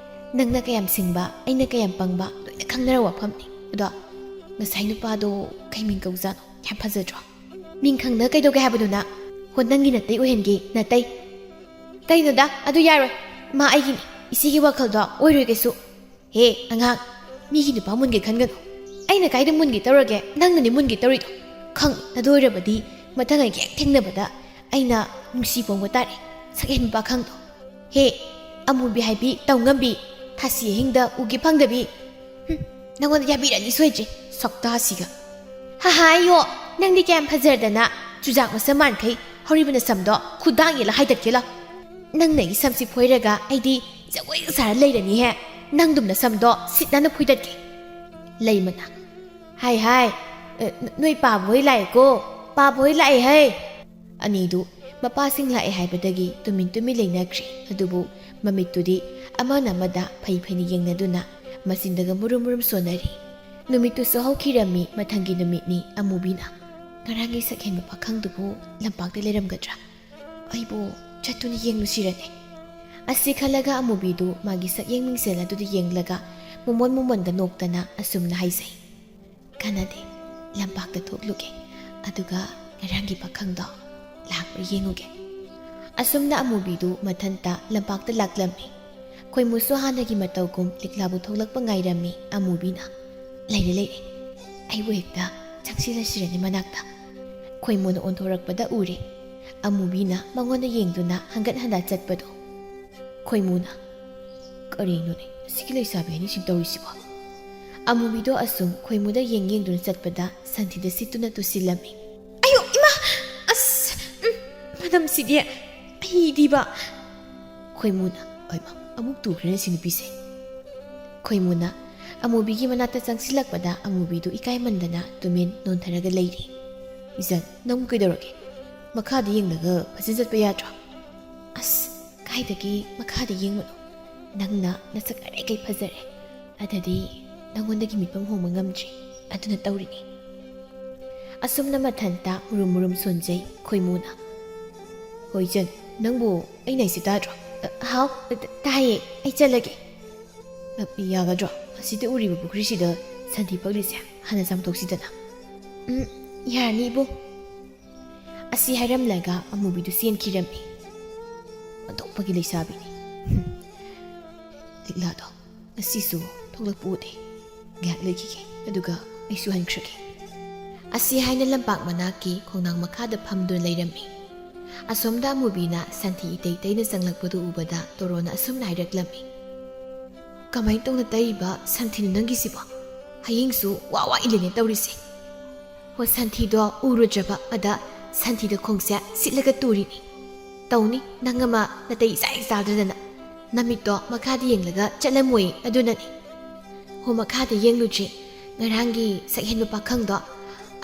ꯅꯪꯅ ꯀꯌꯥꯝ ꯁꯤꯡꯕ, ꯑꯩꯅ ꯀꯌꯥꯝ ꯄꯪꯕ ꯂꯣꯏꯅ ꯈꯪꯅꯔ ꯋꯥꯐꯝꯅꯤ꯫ ꯑꯗꯣ ꯉꯁꯥꯏ ꯅꯨꯄꯥꯗꯣ ꯀꯩ ꯃꯤꯡ ꯀꯧꯖꯥꯠꯅꯣ? ꯌꯥꯝ ꯐꯖꯗ꯭ꯔꯣ?" "ꯃꯤꯡ ꯈꯪꯗꯅ ꯀꯩꯗꯧꯒꯦ ꯍꯥꯏꯕꯅꯣ ꯅꯪ?" "ꯍꯣ, ꯅꯪꯒꯤ ꯅꯇꯩ ꯑꯣꯏꯍꯟꯒꯦ, ꯅꯇꯩ꯫" "ꯀꯩꯅꯣꯗ, ꯑꯗꯨ ꯌꯥꯔꯣꯏ꯫ ꯃꯥ ꯑꯩꯒꯤꯅꯤ꯫ ꯏꯆꯦꯒꯤ ꯋꯥꯈꯜꯗꯣ ꯑꯣꯏꯔꯣꯏ ꯀꯩꯁꯨ꯫" "ꯍꯦ, ꯑꯉꯥꯡ, ꯃꯤꯒꯤ ꯅꯨꯄꯥ ꯃꯨꯟꯒꯦ ꯈꯟꯒꯅꯨ꯫ ꯑꯩꯅ ꯀꯥꯏꯗ ꯃꯨꯟꯒꯦ ꯇꯧꯔꯒꯦ? ꯅꯪꯅꯅꯦ ꯃꯨꯟꯒꯦ ꯇꯧꯔꯤꯗꯣ꯫ ꯈꯪ, ꯑꯗꯨ ꯑꯣꯏꯔꯕꯗꯤ ꯃꯊꯪ ꯑꯩꯒ ꯍꯦꯛ ꯊꯦꯡꯅꯕꯗ ꯑꯩꯅ ꯅꯨꯡꯁꯤ ꯄꯣꯡꯕ ꯇꯥꯔꯦ, ꯁꯛꯍꯦꯟ ꯄꯥꯈꯪꯗꯣ꯫ ꯍꯦ, ꯑꯃꯨꯕꯤ ꯍꯥꯏꯕꯤ, ꯇꯧ ꯉꯝꯕꯤ, ꯊꯥꯁꯤ ꯑꯍꯤꯡꯗ ꯎꯒꯦ ꯐꯪꯗꯕꯤ꯫ ꯍꯨꯝ, ꯅꯉꯣꯟꯗ ꯌꯥꯕꯤꯔꯅꯤ ꯁꯣꯏꯗ꯭ꯔꯦ, ꯁꯛꯇꯥꯁꯤꯒ꯫ ꯍꯥꯍꯥ, ꯑꯌꯣ, ꯅꯪꯗꯤ ꯀꯌꯥꯝ ꯐꯖꯔꯗꯅ, ꯆꯨꯖꯥꯛ ꯃꯁꯝ ꯃꯥꯟꯈꯩ ꯍꯧꯔꯤꯕ ꯅꯁꯝꯗꯣ ꯈꯨꯗꯥꯡ ꯌꯦꯜꯂ ꯍꯥꯏꯗꯠꯀꯦ ꯂꯥꯎ꯫ ꯅꯪꯅ ꯑꯩꯒꯤ ꯁꯝꯁꯤ ꯐꯣꯏꯔꯒ ꯑꯩꯗꯤ ꯖꯒꯣꯏ ꯁꯥꯔ ꯂꯩꯔꯅꯤꯍꯦ꯫ ꯅꯪꯗꯨꯝ ꯅꯁꯝꯗꯣ ꯁꯤꯠ ꯅꯥꯟꯅ ꯐꯣꯏꯗꯠꯀꯦ꯫" ꯂꯩꯃꯅ, "ꯍꯥꯏ ꯍꯥꯏ, ꯑ, ꯅ-, ꯅꯣꯏ ꯄꯥꯕ ꯍꯣꯏ ꯂꯥꯛꯑꯦꯀꯣ, ꯄꯥꯕ ꯍꯣꯏ ꯂꯥꯛꯑꯦ ꯍꯥꯏ꯫" ꯑꯅꯤꯗꯨ ꯃꯄꯥꯁꯤꯡ ꯂꯥꯛꯑꯦ ꯍꯥꯏꯕꯗꯒꯤ ꯇꯨꯃꯤꯟ ꯇꯨꯃꯤꯟ ꯂꯩꯅꯈ꯭ꯔꯦ꯫ ꯑꯗꯨꯕꯨ ꯃꯃꯤꯠꯇꯨꯗꯤ ꯑꯃꯅ ꯑꯃꯗ ꯐꯩ ꯐꯩꯅ ꯌꯦꯡꯅꯗꯨꯅ ꯃꯆꯤꯟꯗꯒ ꯃꯨꯔꯨꯝ ꯃꯨꯔꯨꯝ ꯁꯣꯟꯅꯔꯤ꯫ ꯅꯨꯃꯤꯠꯇꯨꯁꯨ ꯍꯧꯈꯤꯔꯝꯃꯤ꯫ ꯃꯊꯪꯒꯤ ꯅꯨꯃꯤꯠꯅꯤ꯫ ꯑꯃꯨꯕꯤꯅ, ꯉꯔꯥꯡꯒꯤ ꯁꯛꯍꯦꯟꯕ ꯄꯥꯈꯪꯗꯨꯕꯨ ꯂꯝꯄꯥꯛꯇ ꯂꯩꯔꯝꯒꯗ꯭ꯔꯥ? ꯑꯩꯕꯨ ꯆꯠꯇꯨꯅ ꯌꯦꯡꯂꯨꯁꯤꯔꯅꯦ?" ꯑꯁꯤ ꯈꯜꯂꯒ ꯑꯃꯨꯕꯤꯗꯨ ꯃꯥꯒꯤ ꯁꯛꯌꯦꯡ ꯃꯤꯡꯁꯦꯜ ꯑꯗꯨꯗ ꯌꯦꯡꯂꯒ ꯃꯨꯃꯣꯟ ꯃꯨꯃꯣꯟꯒ ꯅꯣꯛꯇꯅ ꯑꯁꯨꯝꯅ ꯍꯥꯏꯖꯩ, "ꯀꯥꯟꯅꯗꯦ, ꯂꯝꯄꯥꯛꯇ ꯊꯣꯛꯂꯨꯒꯦ, ꯑꯗꯨꯒ ꯉꯔꯥꯡꯒꯤ ꯄꯥꯈꯪꯗꯣ ꯂꯥꯛꯄ꯭ꯔꯥ ꯌꯦꯡꯉꯨꯒꯦ"꯫ ꯑꯁꯨꯝꯅ ꯑꯃꯨꯕꯤꯗꯨ ꯃꯊꯟꯇ ꯂꯝꯄꯥꯛꯇ ꯂꯥꯛꯂꯝꯃꯤ꯫ ꯈꯣꯏꯃꯨꯁꯨ ꯍꯥꯟꯅꯒꯤ ꯃꯇꯧꯒꯨꯝ ꯂꯤꯛꯂꯥꯕꯨ ꯊꯣꯛꯂꯛꯄ ꯉꯥꯏꯔꯝꯃꯤ꯫ ꯑꯃꯨꯕꯤꯅ, "ꯂꯩꯔꯦ, ꯂꯩꯔꯦ, ꯑꯩꯕꯨ ꯍꯦꯛꯇ ꯆꯪꯁꯤꯜꯂꯁꯤꯔꯅꯤ ꯃꯅꯥꯛꯇ"꯫ ꯈꯣꯏꯃꯨꯅ ꯑꯣꯟꯊꯣꯔꯛꯄꯗ ꯎꯔꯦ꯫ ꯑꯃꯨꯕꯤꯅ ꯃꯉꯣꯟꯗ ꯌꯦꯡꯗꯨꯅ ꯍꯪꯒꯠ ꯍꯟꯗ ꯆꯠꯄꯗꯣ꯫ ꯈꯣꯏꯃꯨꯅ, "ꯀꯔꯤꯅꯣꯅꯦ, ꯑꯁꯤꯒꯤ ꯂꯩꯁꯥꯕꯤ ꯑꯅꯤꯁꯤꯡ ꯇꯧꯔꯤꯁꯤꯕꯣ?" ꯑꯃꯨꯕꯤꯗꯣ ꯑꯁꯨꯝ ꯈꯣꯏꯃꯨꯗ ꯌꯦꯡ ꯌꯦꯡꯗꯨꯅ ꯆꯠꯄꯗ ꯁꯟꯊꯤꯗ ꯁꯤꯠꯇꯨꯅ ꯇꯨꯁꯤꯜꯂꯝꯃꯤ꯫ "ꯑꯌꯣ, ꯏꯃꯥ! ꯑꯁ! ꯎꯝ, ꯃꯅꯝꯁꯤꯗꯤ! ꯑꯩꯗꯤꯕ!" ꯈꯣꯏꯃꯨꯅ, "ꯑꯣꯏꯃ, ꯑꯃꯨꯛ ꯇꯨꯈ꯭ꯔꯦꯅꯦ ꯁꯤ ꯅꯨꯄꯤꯁꯦ"꯫ ꯈꯣꯏꯃꯨꯅ ꯑꯃꯨꯕꯤꯒꯤ ꯃꯅꯥꯛꯇ ꯆꯪꯁꯤꯜꯂꯛꯄꯗ ꯑꯃꯨꯕꯤꯗꯨ ꯏꯀꯥꯏꯃꯟꯗꯅ ꯇꯨꯃꯤꯟ ꯅꯣꯟꯊꯔꯒ ꯂꯩꯔꯤ꯫ "ꯏꯖꯟ, ꯅꯪꯕꯨ ꯀꯩꯗꯧꯔꯒꯦ? ꯃꯈꯥꯗ ꯌꯦꯡꯂꯒ ꯐꯖꯅ ꯆꯠꯄ ꯌꯥꯗ꯭ꯔꯣ?" "ꯑꯁ, ꯀꯥꯏꯗꯒꯤ ꯃꯈꯥꯗ ꯌꯦꯡꯕꯅꯣ? ꯅꯪꯅ ꯅꯁꯛ ꯑꯔꯩꯀꯩ ꯐꯖꯔꯦ꯫ ꯑꯗꯨꯗꯤ ꯅꯪꯉꯣꯟꯗꯒꯤ ꯃꯤꯠꯐꯝ ꯍꯣꯡꯕ ꯉꯝꯗ꯭ꯔꯤ꯫ ꯑꯗꯨꯅ ꯇꯧꯔꯤꯅꯤ"꯫ ꯑꯁꯨꯝꯅ ꯃꯊꯟꯇ ꯃꯨꯔꯨꯝ ꯃꯨꯔꯨꯝ ꯁꯣꯟꯖꯩ ꯈꯣꯏꯃꯨꯅ꯫ "ꯍꯣꯏ ꯏꯆꯟ, ꯅꯪꯕꯨ ꯑꯩꯅ ꯍꯥꯏꯁꯦ ꯇꯥꯗ꯭ꯔꯣ?" "ꯑ, ꯍꯥꯎ, ꯇ-, ꯇꯥꯏꯌꯦ, ꯑꯩ ꯆꯠꯂꯒꯦ"꯫ "ꯑ, ꯌꯥꯒꯗ꯭ꯔꯣ? ꯑꯁꯤꯗ ꯎꯔꯤꯕ ꯄꯨꯈ꯭ꯔꯤꯁꯤꯗ ꯁꯟꯊꯤ ꯄꯛꯂꯤꯁꯦ ꯍꯥꯟꯅ ꯆꯥꯝꯊꯣꯛꯁꯤꯗꯅ"꯫ "ꯎꯝ, ꯌꯥꯔꯅꯤ ꯏꯕꯨꯡ"꯫ ꯑꯁꯤ ꯍꯥꯏꯔꯝꯂꯒ ꯑꯃꯨꯕꯤꯗꯨ ꯆꯦꯟꯈꯤꯔꯝꯃꯤ꯫ ꯑꯣꯟꯊꯣꯛꯄꯒꯤ ꯂꯩꯁꯥꯕꯤꯅꯤ꯫ ꯍꯨꯝ꯫ ꯂꯤꯛꯂꯥꯗꯣ ꯉꯁꯤꯁꯨ ꯊꯣꯛꯂꯛꯄ ꯎꯗꯦ꯫ ꯉꯥꯏꯍꯥꯛ ꯂꯩꯈꯤꯒꯦ, ꯑꯗꯨꯒ ꯑꯩꯁꯨ ꯍꯟꯈ꯭ꯔꯒꯦ꯫ ꯑꯁꯤ ꯍꯥꯏꯅ ꯂꯝꯄꯥꯛ ꯃꯅꯥꯛꯀꯤ ꯈꯣꯡꯅꯥꯡ ꯃꯈꯥꯗ ꯐꯝꯗꯨꯅ ꯂꯩꯔꯝꯃꯤ꯫ ꯑꯁꯣꯝꯗ ꯑꯃꯨꯕꯤꯅ ꯁꯟꯊꯤ ꯏꯇꯩ ꯇꯩꯅ ꯆꯪꯂꯛꯄꯗꯨ ꯎꯕꯗ ꯇꯣꯔꯣꯅ ꯑꯁꯨꯝꯅ ꯍꯥꯏꯔꯛꯂꯝꯃꯤ, "ꯀꯃꯥꯏꯅ ꯇꯧꯅ ꯇꯩꯔꯤꯕ ꯁꯟꯊꯤꯅꯣ ꯅꯪꯒꯤꯁꯤꯕꯣ? ꯍꯌꯦꯡꯁꯨ ꯋꯥ ꯋꯥ ꯏꯜꯂꯤꯅꯦ ꯇꯧꯔꯤꯁꯦ"꯫ "ꯍꯣ, ꯁꯟꯊꯤꯗꯣ ꯎꯔꯨꯗ꯭ꯔꯕ ꯑꯗ ꯁꯟꯊꯤꯗ ꯈꯣꯡꯁꯦ ꯁꯤꯠꯂꯒ ꯇꯨꯔꯤꯅꯤ꯫ ꯇꯧꯅꯤ, ꯅꯪ ꯑꯃ ꯅꯥꯇꯩ ꯏꯆꯥ ꯍꯦꯛ ꯆꯥꯗ꯭ꯔꯗꯅ꯫ ꯅꯃꯤꯠꯇꯣ ꯃꯈꯥꯗ ꯌꯦꯡꯂꯒ ꯆꯠꯂꯝꯃꯣꯏ ꯑꯗꯨꯅꯅꯤ꯫ ꯍꯣ, ꯃꯈꯥꯗ ꯌꯦꯡꯂꯨꯗ꯭ꯔꯤ꯫ ꯉꯔꯥꯡꯒꯤ ꯁꯛꯍꯦꯟꯕ ꯄꯥꯈꯪꯗꯣ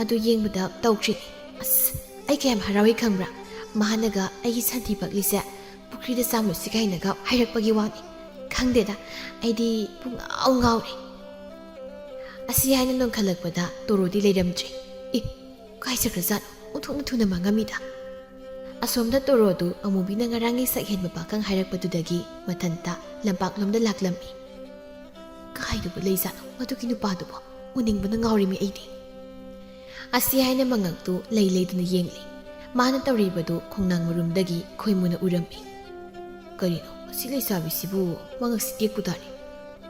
ꯑꯗꯨ ꯌꯦꯡꯕꯗ ꯇꯧꯈ꯭ꯔꯤꯅꯤ꯫ ꯑꯁ, ꯑꯩ ꯀꯌꯥꯝ ꯍꯔꯥꯎꯏ ꯈꯪꯕ꯭ꯔꯥ? ꯃꯥꯅꯒ ꯑꯩꯒꯤ ꯁꯟꯊꯤ ꯄꯛꯂꯤꯁꯦ ꯄꯨꯈ꯭ꯔꯤꯗ ꯆꯥꯝꯂꯨꯁꯤ ꯀꯥꯏꯅꯒ ꯍꯥꯏꯔꯛꯄꯒꯤ ꯋꯥꯅꯤ꯫ ꯈꯪꯗꯦꯗ, ꯑꯩꯗꯤ ꯄꯨꯡꯉꯥꯎ ꯉꯥꯎꯔꯦ"꯫ ꯑꯁꯤ ꯍꯥꯏꯅ ꯅꯣꯡꯈꯠꯂꯛꯄꯗ ꯇꯣꯔꯣꯗꯤ ꯂꯩꯔꯝꯗ꯭ꯔꯦ꯫ "ꯑꯦ, ꯀꯥꯏ ꯆꯠꯈ꯭ꯔꯖꯥꯠꯅꯣ? ꯑꯣꯟꯊꯣꯛꯅ ꯊꯨꯅ ꯃꯥꯡꯉꯝꯃꯤꯗ꯫ ꯑꯁꯣꯝꯗ ꯇꯣꯔꯣꯗꯨ ꯑꯃꯨꯕꯤꯅ ꯉꯔꯥꯡꯒꯤ ꯁꯛꯍꯦꯟꯕ ꯄꯥꯈꯪ ꯍꯥꯏꯔꯛꯄꯗꯨꯗꯒꯤ ꯃꯊꯟꯇ ꯂꯝꯄꯥꯛꯂꯣꯝꯗ ꯂꯥꯛꯂꯝꯃꯤ꯫ ꯀꯥꯏꯗꯕꯨ ꯂꯩꯖꯥꯠꯅꯣ ꯃꯗꯨꯒꯤ ꯅꯨꯄꯥꯗꯨꯕꯣ? ꯎꯅꯤꯡꯕꯅ ꯉꯥꯎꯔꯤꯃꯤ ꯑꯩꯗꯤ꯫ ꯑꯁꯤ ꯍꯥꯏꯅ ꯃꯉꯛꯇꯨ ꯂꯩ ꯂꯩꯗꯨꯅ ꯌꯦꯡꯂꯤ꯫ ꯃꯥꯅ ꯇꯧꯔꯤꯕꯗꯨ ꯈꯣꯡꯅꯥꯡ ꯃꯔꯨꯝꯗꯒꯤ ꯈꯣꯏꯃꯨꯅ ꯎꯔꯝꯃꯤ꯫ ꯀꯔꯤꯅꯣ ꯑꯁꯤ ꯂꯩꯁꯥꯕꯤꯁꯤꯕꯨ ꯃꯉꯛꯁꯤ ꯇꯦꯛꯄꯨ ꯇꯥꯔꯦ꯫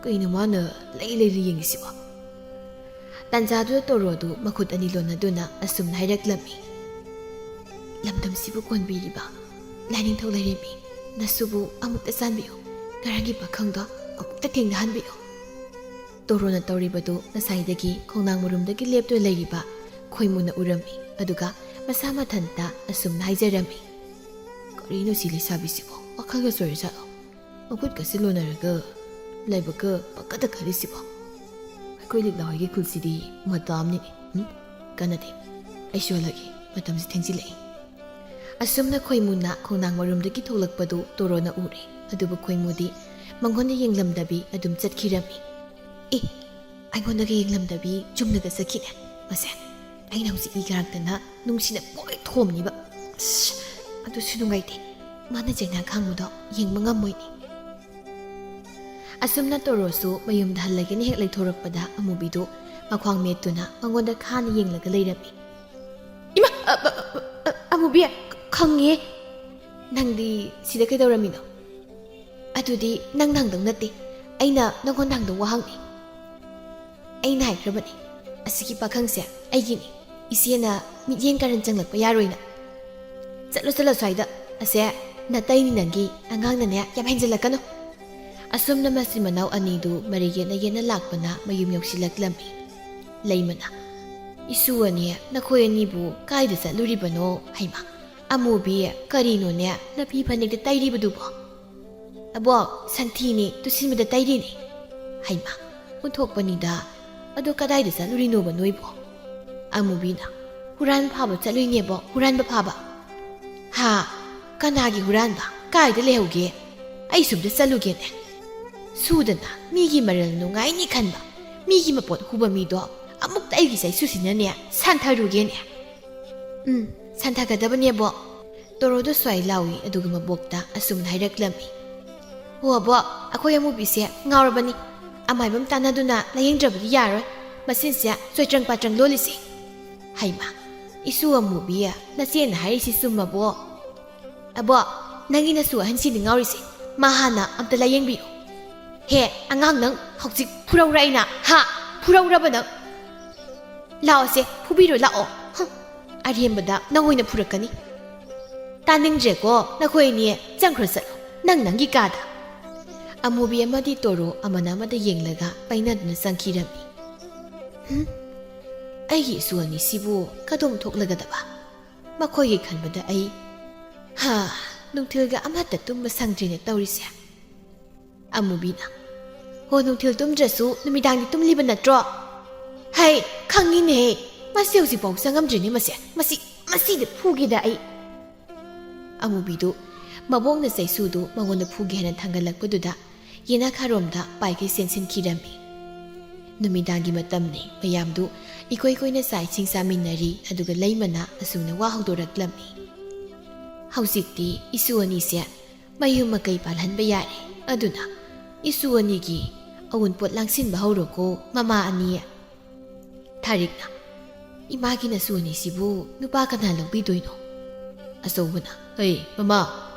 ꯀꯩꯅꯣ ꯃꯥꯅ ꯂꯩ ꯂꯩꯗꯨꯅ ꯌꯦꯡꯉꯤꯁꯤꯕꯣ? ꯇꯥꯟꯖꯥꯗꯨꯗ ꯇꯣꯔꯣꯗꯨ ꯃꯈꯨꯠ ꯑꯅꯤ ꯂꯣꯟꯅꯗꯨꯅ ꯑꯁꯨꯝꯅ ꯍꯥꯏꯔꯛꯂꯝꯃꯤ꯫ ꯂꯝꯗꯝꯁꯤꯕꯨ ꯀꯣꯟꯕꯤꯔꯤꯕ ꯂꯥꯏꯅꯤꯡꯊꯧ ꯂꯩꯔꯦꯝꯕꯤ, ꯅꯁꯨꯕꯨ ꯑꯃꯨꯛꯇ ꯆꯥꯟꯕꯤꯌꯨ꯫ ꯉꯔꯥꯡꯒꯤ ꯄꯥꯈꯪꯗꯣ ꯑꯃꯨꯛꯇ ꯊꯦꯡꯅꯍꯟꯕꯤꯌꯨ꯫ ꯇꯣꯔꯣꯅ ꯇꯧꯔꯤꯕꯗꯨ ꯉꯁꯥꯏꯗꯒꯤ ꯈꯣꯡꯅꯥꯡ ꯃꯔꯨꯝꯗꯒꯤ ꯂꯦꯞꯇꯨꯅ ꯂꯩꯔꯤꯕ ꯈꯣꯏꯃꯨꯅ ꯎꯔꯝꯃꯤ, ꯑꯗꯨꯒ ꯃꯁꯥ ꯃꯊꯟꯇ ꯑꯁꯨꯝꯅ ꯍꯥꯏꯖꯔꯝꯃꯤ꯫ ꯀꯔꯤꯅꯣ ꯁꯤ ꯂꯩꯁꯥꯕꯤꯁꯤꯕꯣ? ꯋꯥꯈꯜꯒ ꯆꯣꯏꯔꯖꯥꯠꯂꯣ? ꯃꯈꯨꯠꯀꯁꯤ ꯂꯣꯟꯅꯔꯒ ꯂꯥꯏꯕꯛꯀ ꯄꯪꯀꯗ ꯀꯠꯂꯤꯁꯤꯕꯣ? ꯑꯩꯈꯣꯏ ꯂꯤꯛꯂꯥ ꯍꯣꯏꯒꯤ ꯈꯨꯜꯁꯤꯗꯤ ꯃꯇꯥ ꯑꯃꯅꯤꯅꯦ꯫ ꯎꯝ? ꯀꯥꯟꯅꯗꯦ꯫ ꯑꯩꯁꯨ ꯍꯜꯂꯒꯦ꯫ ꯃꯇꯝꯁꯤ ꯊꯦꯡꯖꯤꯜꯂꯛꯏ꯫ ꯑꯁꯨꯝꯅ ꯈꯣꯏꯃꯨꯅ ꯈꯣꯡꯅꯥꯡ ꯃꯔꯨꯝꯗꯒꯤ ꯊꯣꯛꯂꯛꯄꯗꯨ ꯇꯣꯔꯣꯅ ꯎꯔꯦ꯫ ꯑꯗꯨꯕꯨ ꯈꯣꯏꯃꯨꯗꯤ ꯃꯉꯣꯟꯗ ꯌꯦꯡꯂꯝꯗꯕꯤ ꯑꯗꯨꯝ ꯆꯠꯈꯤꯔꯝꯃꯤ꯫ ꯑꯦ, ꯑꯩꯉꯣꯟꯗꯒ ꯌꯦꯡꯂꯝꯗꯕꯤ ꯆꯨꯝꯅꯒ ꯆꯠꯈꯤꯅꯦ꯫ ꯃꯁꯦ, ꯑꯩꯅ ꯍꯧꯖꯤꯛ ꯏ ꯀꯥꯔꯛꯇꯅ ꯅꯨꯡꯁꯤꯅ ꯄꯣꯏ ꯊꯣꯝꯅꯤꯕ꯫ ꯑꯁ, ꯑꯗꯨꯁꯨ ꯅꯨꯡꯉꯥꯏꯇꯦ꯫ ꯃꯥꯅ ꯆꯩꯅꯥ ꯈꯥꯡꯕꯗꯣ ꯌꯦꯡꯕ ꯉꯝꯃꯣꯏꯅꯦ꯫ ꯑꯁꯨꯝꯅ ꯇꯣꯔꯣꯁꯨ ꯃꯌꯨꯝꯗ ꯍꯜꯂꯒꯦꯅ ꯍꯦꯛ ꯂꯩꯊꯣꯔꯛꯄꯗ ꯑꯃꯨꯕꯤꯗꯨ ꯃꯈ꯭ꯋꯥꯡ ꯃꯦꯠꯇꯨꯅ ꯃꯉꯣꯟꯗ ꯈꯥꯅ ꯌꯦꯡꯂꯒ ꯂꯩꯔꯝꯃꯤ꯫ ꯏꯃꯥ! ꯑ, ꯑ, ꯑ, ꯑ, ꯑꯃꯨꯕꯤ! ꯈꯪꯉꯦ꯫ ꯅꯪꯗꯤ ꯁꯤꯗ ꯀꯩꯗꯧꯔꯝꯃꯤꯅꯣ? ꯑꯗꯨꯗꯤ ꯅꯪ ꯅꯪꯗꯧ ꯅꯠꯇꯦ꯫ ꯑꯩꯅ ꯅꯪꯉꯣꯟꯗ ꯍꯪꯗꯧ ꯋꯥꯍꯪꯅꯤ꯫ ꯑꯩꯅ ꯍꯥꯏꯈ꯭ꯔꯕꯅꯤ, ꯑꯁꯤꯒꯤ ꯄꯥꯈꯪꯁꯦ ꯑꯩꯒꯤꯅꯤ꯫ ꯏꯆꯦꯅ ꯃꯤꯠꯌꯦꯡ ꯀꯥꯔꯟ ꯆꯪꯂꯛꯄ ꯌꯥꯔꯣꯏꯅ꯫ ꯆꯠꯂꯣ, ꯆꯠꯂꯣ ꯁ꯭ꯋꯥꯏꯗ꯫ ꯑꯁꯦ ꯅꯇꯩꯅꯤ ꯅꯪꯒꯤ, ꯑꯉꯥꯡꯅꯅꯦ ꯌꯥꯝ ꯍꯦꯟꯖꯜꯂꯛꯀꯅꯨ꯫ ꯑꯁꯨꯝꯅ ꯃꯆꯤꯟ ꯃꯅꯥꯎ ꯑꯅꯤꯗꯨ ꯃꯔꯩ ꯌꯦꯠꯅ ꯌꯦꯠꯅ ꯂꯥꯛꯄꯅ ꯃꯌꯨꯝ ꯌꯧꯁꯤꯜꯂꯛꯂꯝꯃꯤ꯫ ꯂꯩꯃꯅ, "ꯏꯁꯨ ꯑꯅꯤ, ꯅꯈꯣꯏ ꯑꯅꯤꯕꯨ ꯀꯥꯏꯗ ꯆꯠꯂꯨꯔꯤꯕꯅꯣ?" ꯍꯩꯃꯥ, ꯑꯃꯨꯕꯤ, ꯀꯔꯤꯅꯣꯅꯦ ꯅꯐꯤ ꯐꯅꯦꯛꯇ ꯇꯩꯔꯤꯕꯗꯨꯕꯣ? "ꯑꯕꯣꯛ, ꯁꯟꯊꯤꯅꯤ, ꯇꯨꯁꯤꯟꯕꯗ ꯇꯩꯔꯤꯅꯤ꯫" ꯍꯩꯃꯥ, ꯑꯣꯟꯊꯣꯛꯄꯅꯤꯗ꯫ ꯑꯗꯣ ꯀꯗꯥꯏꯗ ꯆꯠꯂꯨꯔꯤꯅꯣꯕ ꯅꯣꯏꯕꯣ? ꯑꯃꯨꯕꯤꯅ, "ꯍꯨꯔꯥꯟ ꯐꯥꯕ ꯆꯠꯂꯨꯏꯅꯦꯕꯣ, ꯍꯨꯔꯥꯟꯕ ꯐꯥꯕ꯫" "ꯍꯥ? ꯀꯅꯥꯒꯤ ꯍꯨꯔꯥꯟꯕ? ꯀꯥꯏꯗ ꯂꯩꯍꯧꯒꯦ? ꯑꯩꯁꯨ ꯑꯝꯇ ꯆꯠꯂꯨꯒꯦꯅꯦ꯫" ꯁꯨꯗꯅ ꯃꯤꯒꯤ ꯃꯔꯜ ꯅꯨꯡꯉꯥꯏꯅꯤ ꯈꯟꯕ, ꯃꯤꯒꯤ ꯃꯄꯣꯠ ꯍꯨꯕ ꯃꯤꯗꯣ ꯑꯃꯨꯛꯇ ꯑꯩꯒꯤ ꯆꯩꯁꯨꯁꯤꯅꯅꯦ ꯁꯥꯟꯊꯔꯨꯒꯦꯅꯦ꯫ "ꯎꯝ, ꯁꯟꯊꯒꯗꯕꯅꯦ, ꯑꯕꯣꯛ꯫" ꯇꯣꯔꯣꯗꯣ ꯁ꯭ꯋꯥꯏ ꯂꯥꯎꯏ, ꯑꯗꯨꯒ ꯃꯕꯣꯛꯇ ꯑꯁꯨꯝꯅ ꯍꯥꯏꯔꯛꯂꯝꯃꯤ, "ꯍꯣ, ꯑꯕꯣꯛ, ꯑꯩꯈꯣꯏ ꯑꯃꯨꯕꯤꯁꯦ ꯉꯥꯎꯔꯕꯅꯤ꯫ ꯑꯃꯥꯏꯕꯝ ꯇꯥꯟꯅꯗꯨꯅ ꯂꯥꯌꯦꯡꯗ꯭ꯔꯕꯗꯤ ꯌꯥꯔꯣꯏ꯫ ꯃꯁꯤꯟꯁꯦ ꯆꯣꯏꯇ꯭ꯔꯪ ꯄꯥꯇ꯭ꯔꯪ ꯂꯣꯜꯂꯤꯁꯦ꯫" "ꯍꯩꯃꯥ, ꯏꯁꯨ ꯑꯃꯨꯕꯤ, ꯅꯆꯦꯅ ꯍꯥꯏꯔꯤꯁꯤ ꯆꯨꯝꯃꯕꯣ?" "ꯑꯕꯣꯛ, ꯅꯪꯒꯤ ꯅꯁꯨ ꯑꯍꯟꯁꯤꯅꯤ ꯉꯥꯎꯔꯤꯁꯦ꯫ ꯃꯥ ꯍꯥꯟꯅ ꯑꯝꯇ ꯂꯥꯌꯦꯡꯕꯤꯌꯨ꯫" "ꯍꯦ, ꯑꯉꯥꯡ ꯅꯪ, ꯍꯧꯖꯤꯛ ꯐꯨꯔꯧꯔꯥ ꯑꯩꯅ, ꯍꯥ? ꯐꯨꯔꯧꯔꯕ ꯅꯪ? ꯂꯥꯛꯑꯣꯁꯦ, ꯐꯨꯕꯤꯔꯣ, ꯂꯥꯛꯑꯣ꯫" "ꯍꯨꯝ, ꯑꯔꯦꯝꯕꯗ ꯅꯪ ꯑꯣꯏꯅ ꯐꯨꯔꯛꯀꯅꯤ꯫" "ꯇꯥꯅꯤꯡꯗ꯭ꯔꯦꯀꯣ, ꯅꯈꯣꯏ ꯑꯅꯤ ꯆꯪꯈ꯭ꯔꯣ, ꯆꯠꯂꯣ, ꯅꯪ ꯅꯪꯒꯤ ꯀꯥꯗ꯫" ꯑꯃꯨꯕꯤ ꯑꯃꯗꯤ ꯇꯣꯔꯣ ꯑꯃꯅ ꯑꯃꯗ ꯌꯦꯡꯂꯒ ꯄꯥꯏꯅꯗꯨꯅ ꯆꯪꯈꯤꯔꯝꯃꯤ꯫ "ꯍꯨꯝ, ꯑꯩꯒꯤ ꯏꯁꯨ ꯑꯅꯤꯁꯤꯕꯨ ꯀꯗꯣꯝ ꯊꯣꯛꯂꯒꯗꯕ? ꯃꯈꯣꯏꯒꯤ ꯈꯟꯕꯗ ꯑꯩ, ꯍꯥ, ꯅꯨꯡꯊꯤꯜꯒ ꯑꯃꯠꯇ ꯇꯨꯝꯕ ꯁꯪꯗ꯭ꯔꯦꯅꯦ ꯇꯧꯔꯤꯁꯦ꯫" ꯑꯃꯨꯕꯤꯅ, "ꯍꯣ, ꯅꯨꯡꯊꯤꯜ ꯇꯨꯝꯗ꯭ꯔꯁꯨ ꯅꯨꯃꯤꯗꯥꯡꯗꯤ ꯇꯨꯝꯂꯤꯕ ꯅꯠꯇ꯭ꯔꯣ? ꯍꯩ, ꯈꯪꯉꯤꯅꯦꯍꯦ꯫ ꯃꯁꯤ ꯍꯧꯖꯤꯛꯐꯥꯎ ꯆꯪꯉꯝꯗ꯭ꯔꯤꯅꯦ ꯃꯁꯦ꯫ ꯃꯁꯤ, ꯃꯁꯤꯗ ꯐꯨꯒꯦꯗ ꯑꯩ꯫" ꯑꯃꯨꯕꯤꯗꯨ ꯃꯕꯣꯛꯅ ꯆꯩꯁꯨꯗꯨ ꯃꯉꯣꯟꯗ ꯐꯨꯒꯦ ꯍꯥꯏꯅ ꯊꯥꯡꯒꯠꯂꯛꯄꯗꯨꯗ ꯌꯦꯅꯈꯥꯔꯣꯝꯗ ꯄꯥꯏꯈꯩ ꯆꯦꯟꯁꯤꯟꯈꯤꯔꯝꯃꯤ꯫ ꯅꯨꯃꯤꯗꯥꯡꯒꯤ ꯃꯇꯝꯅꯤ꯫ ꯃꯌꯥꯝꯗꯨ ꯏꯀꯣꯏ ꯀꯣꯏꯅ ꯆꯥꯛ ꯏꯁꯤꯡ ꯆꯥꯃꯤꯟꯅꯔꯤ, ꯑꯗꯨꯒ ꯂꯩꯃꯅ ꯑꯁꯨꯝꯅ ꯋꯥ ꯍꯧꯗꯣꯔꯛꯂꯝꯃꯤ꯫ "ꯍꯧꯖꯤꯛꯇꯤ ꯏꯁꯨ ꯑꯅꯤꯁꯦ ꯃꯌꯨꯝ ꯃꯀꯩ ꯄꯥꯜꯍꯟꯕ ꯌꯥꯔꯦ꯫ ꯑꯗꯨꯅ ꯏꯁꯨ ꯑꯅꯤꯒꯤ ꯑꯋꯨꯟꯄꯣꯠ ꯂꯥꯡꯁꯤꯟꯕ ꯍꯧꯔꯣꯀꯣ, ꯃꯃꯥ ꯑꯅꯤ꯫" ꯊꯥꯔꯤꯛꯅ, "ꯏꯃꯥꯒꯤ ꯅꯁꯨ ꯑꯅꯤꯁꯤꯕꯨ ꯅꯨꯄꯥ ꯀꯅꯥ ꯂꯧꯕꯤꯗꯣꯏꯅꯣ?" ꯑꯆꯧꯕꯅ, "ꯍꯩ, ꯃꯃꯥ,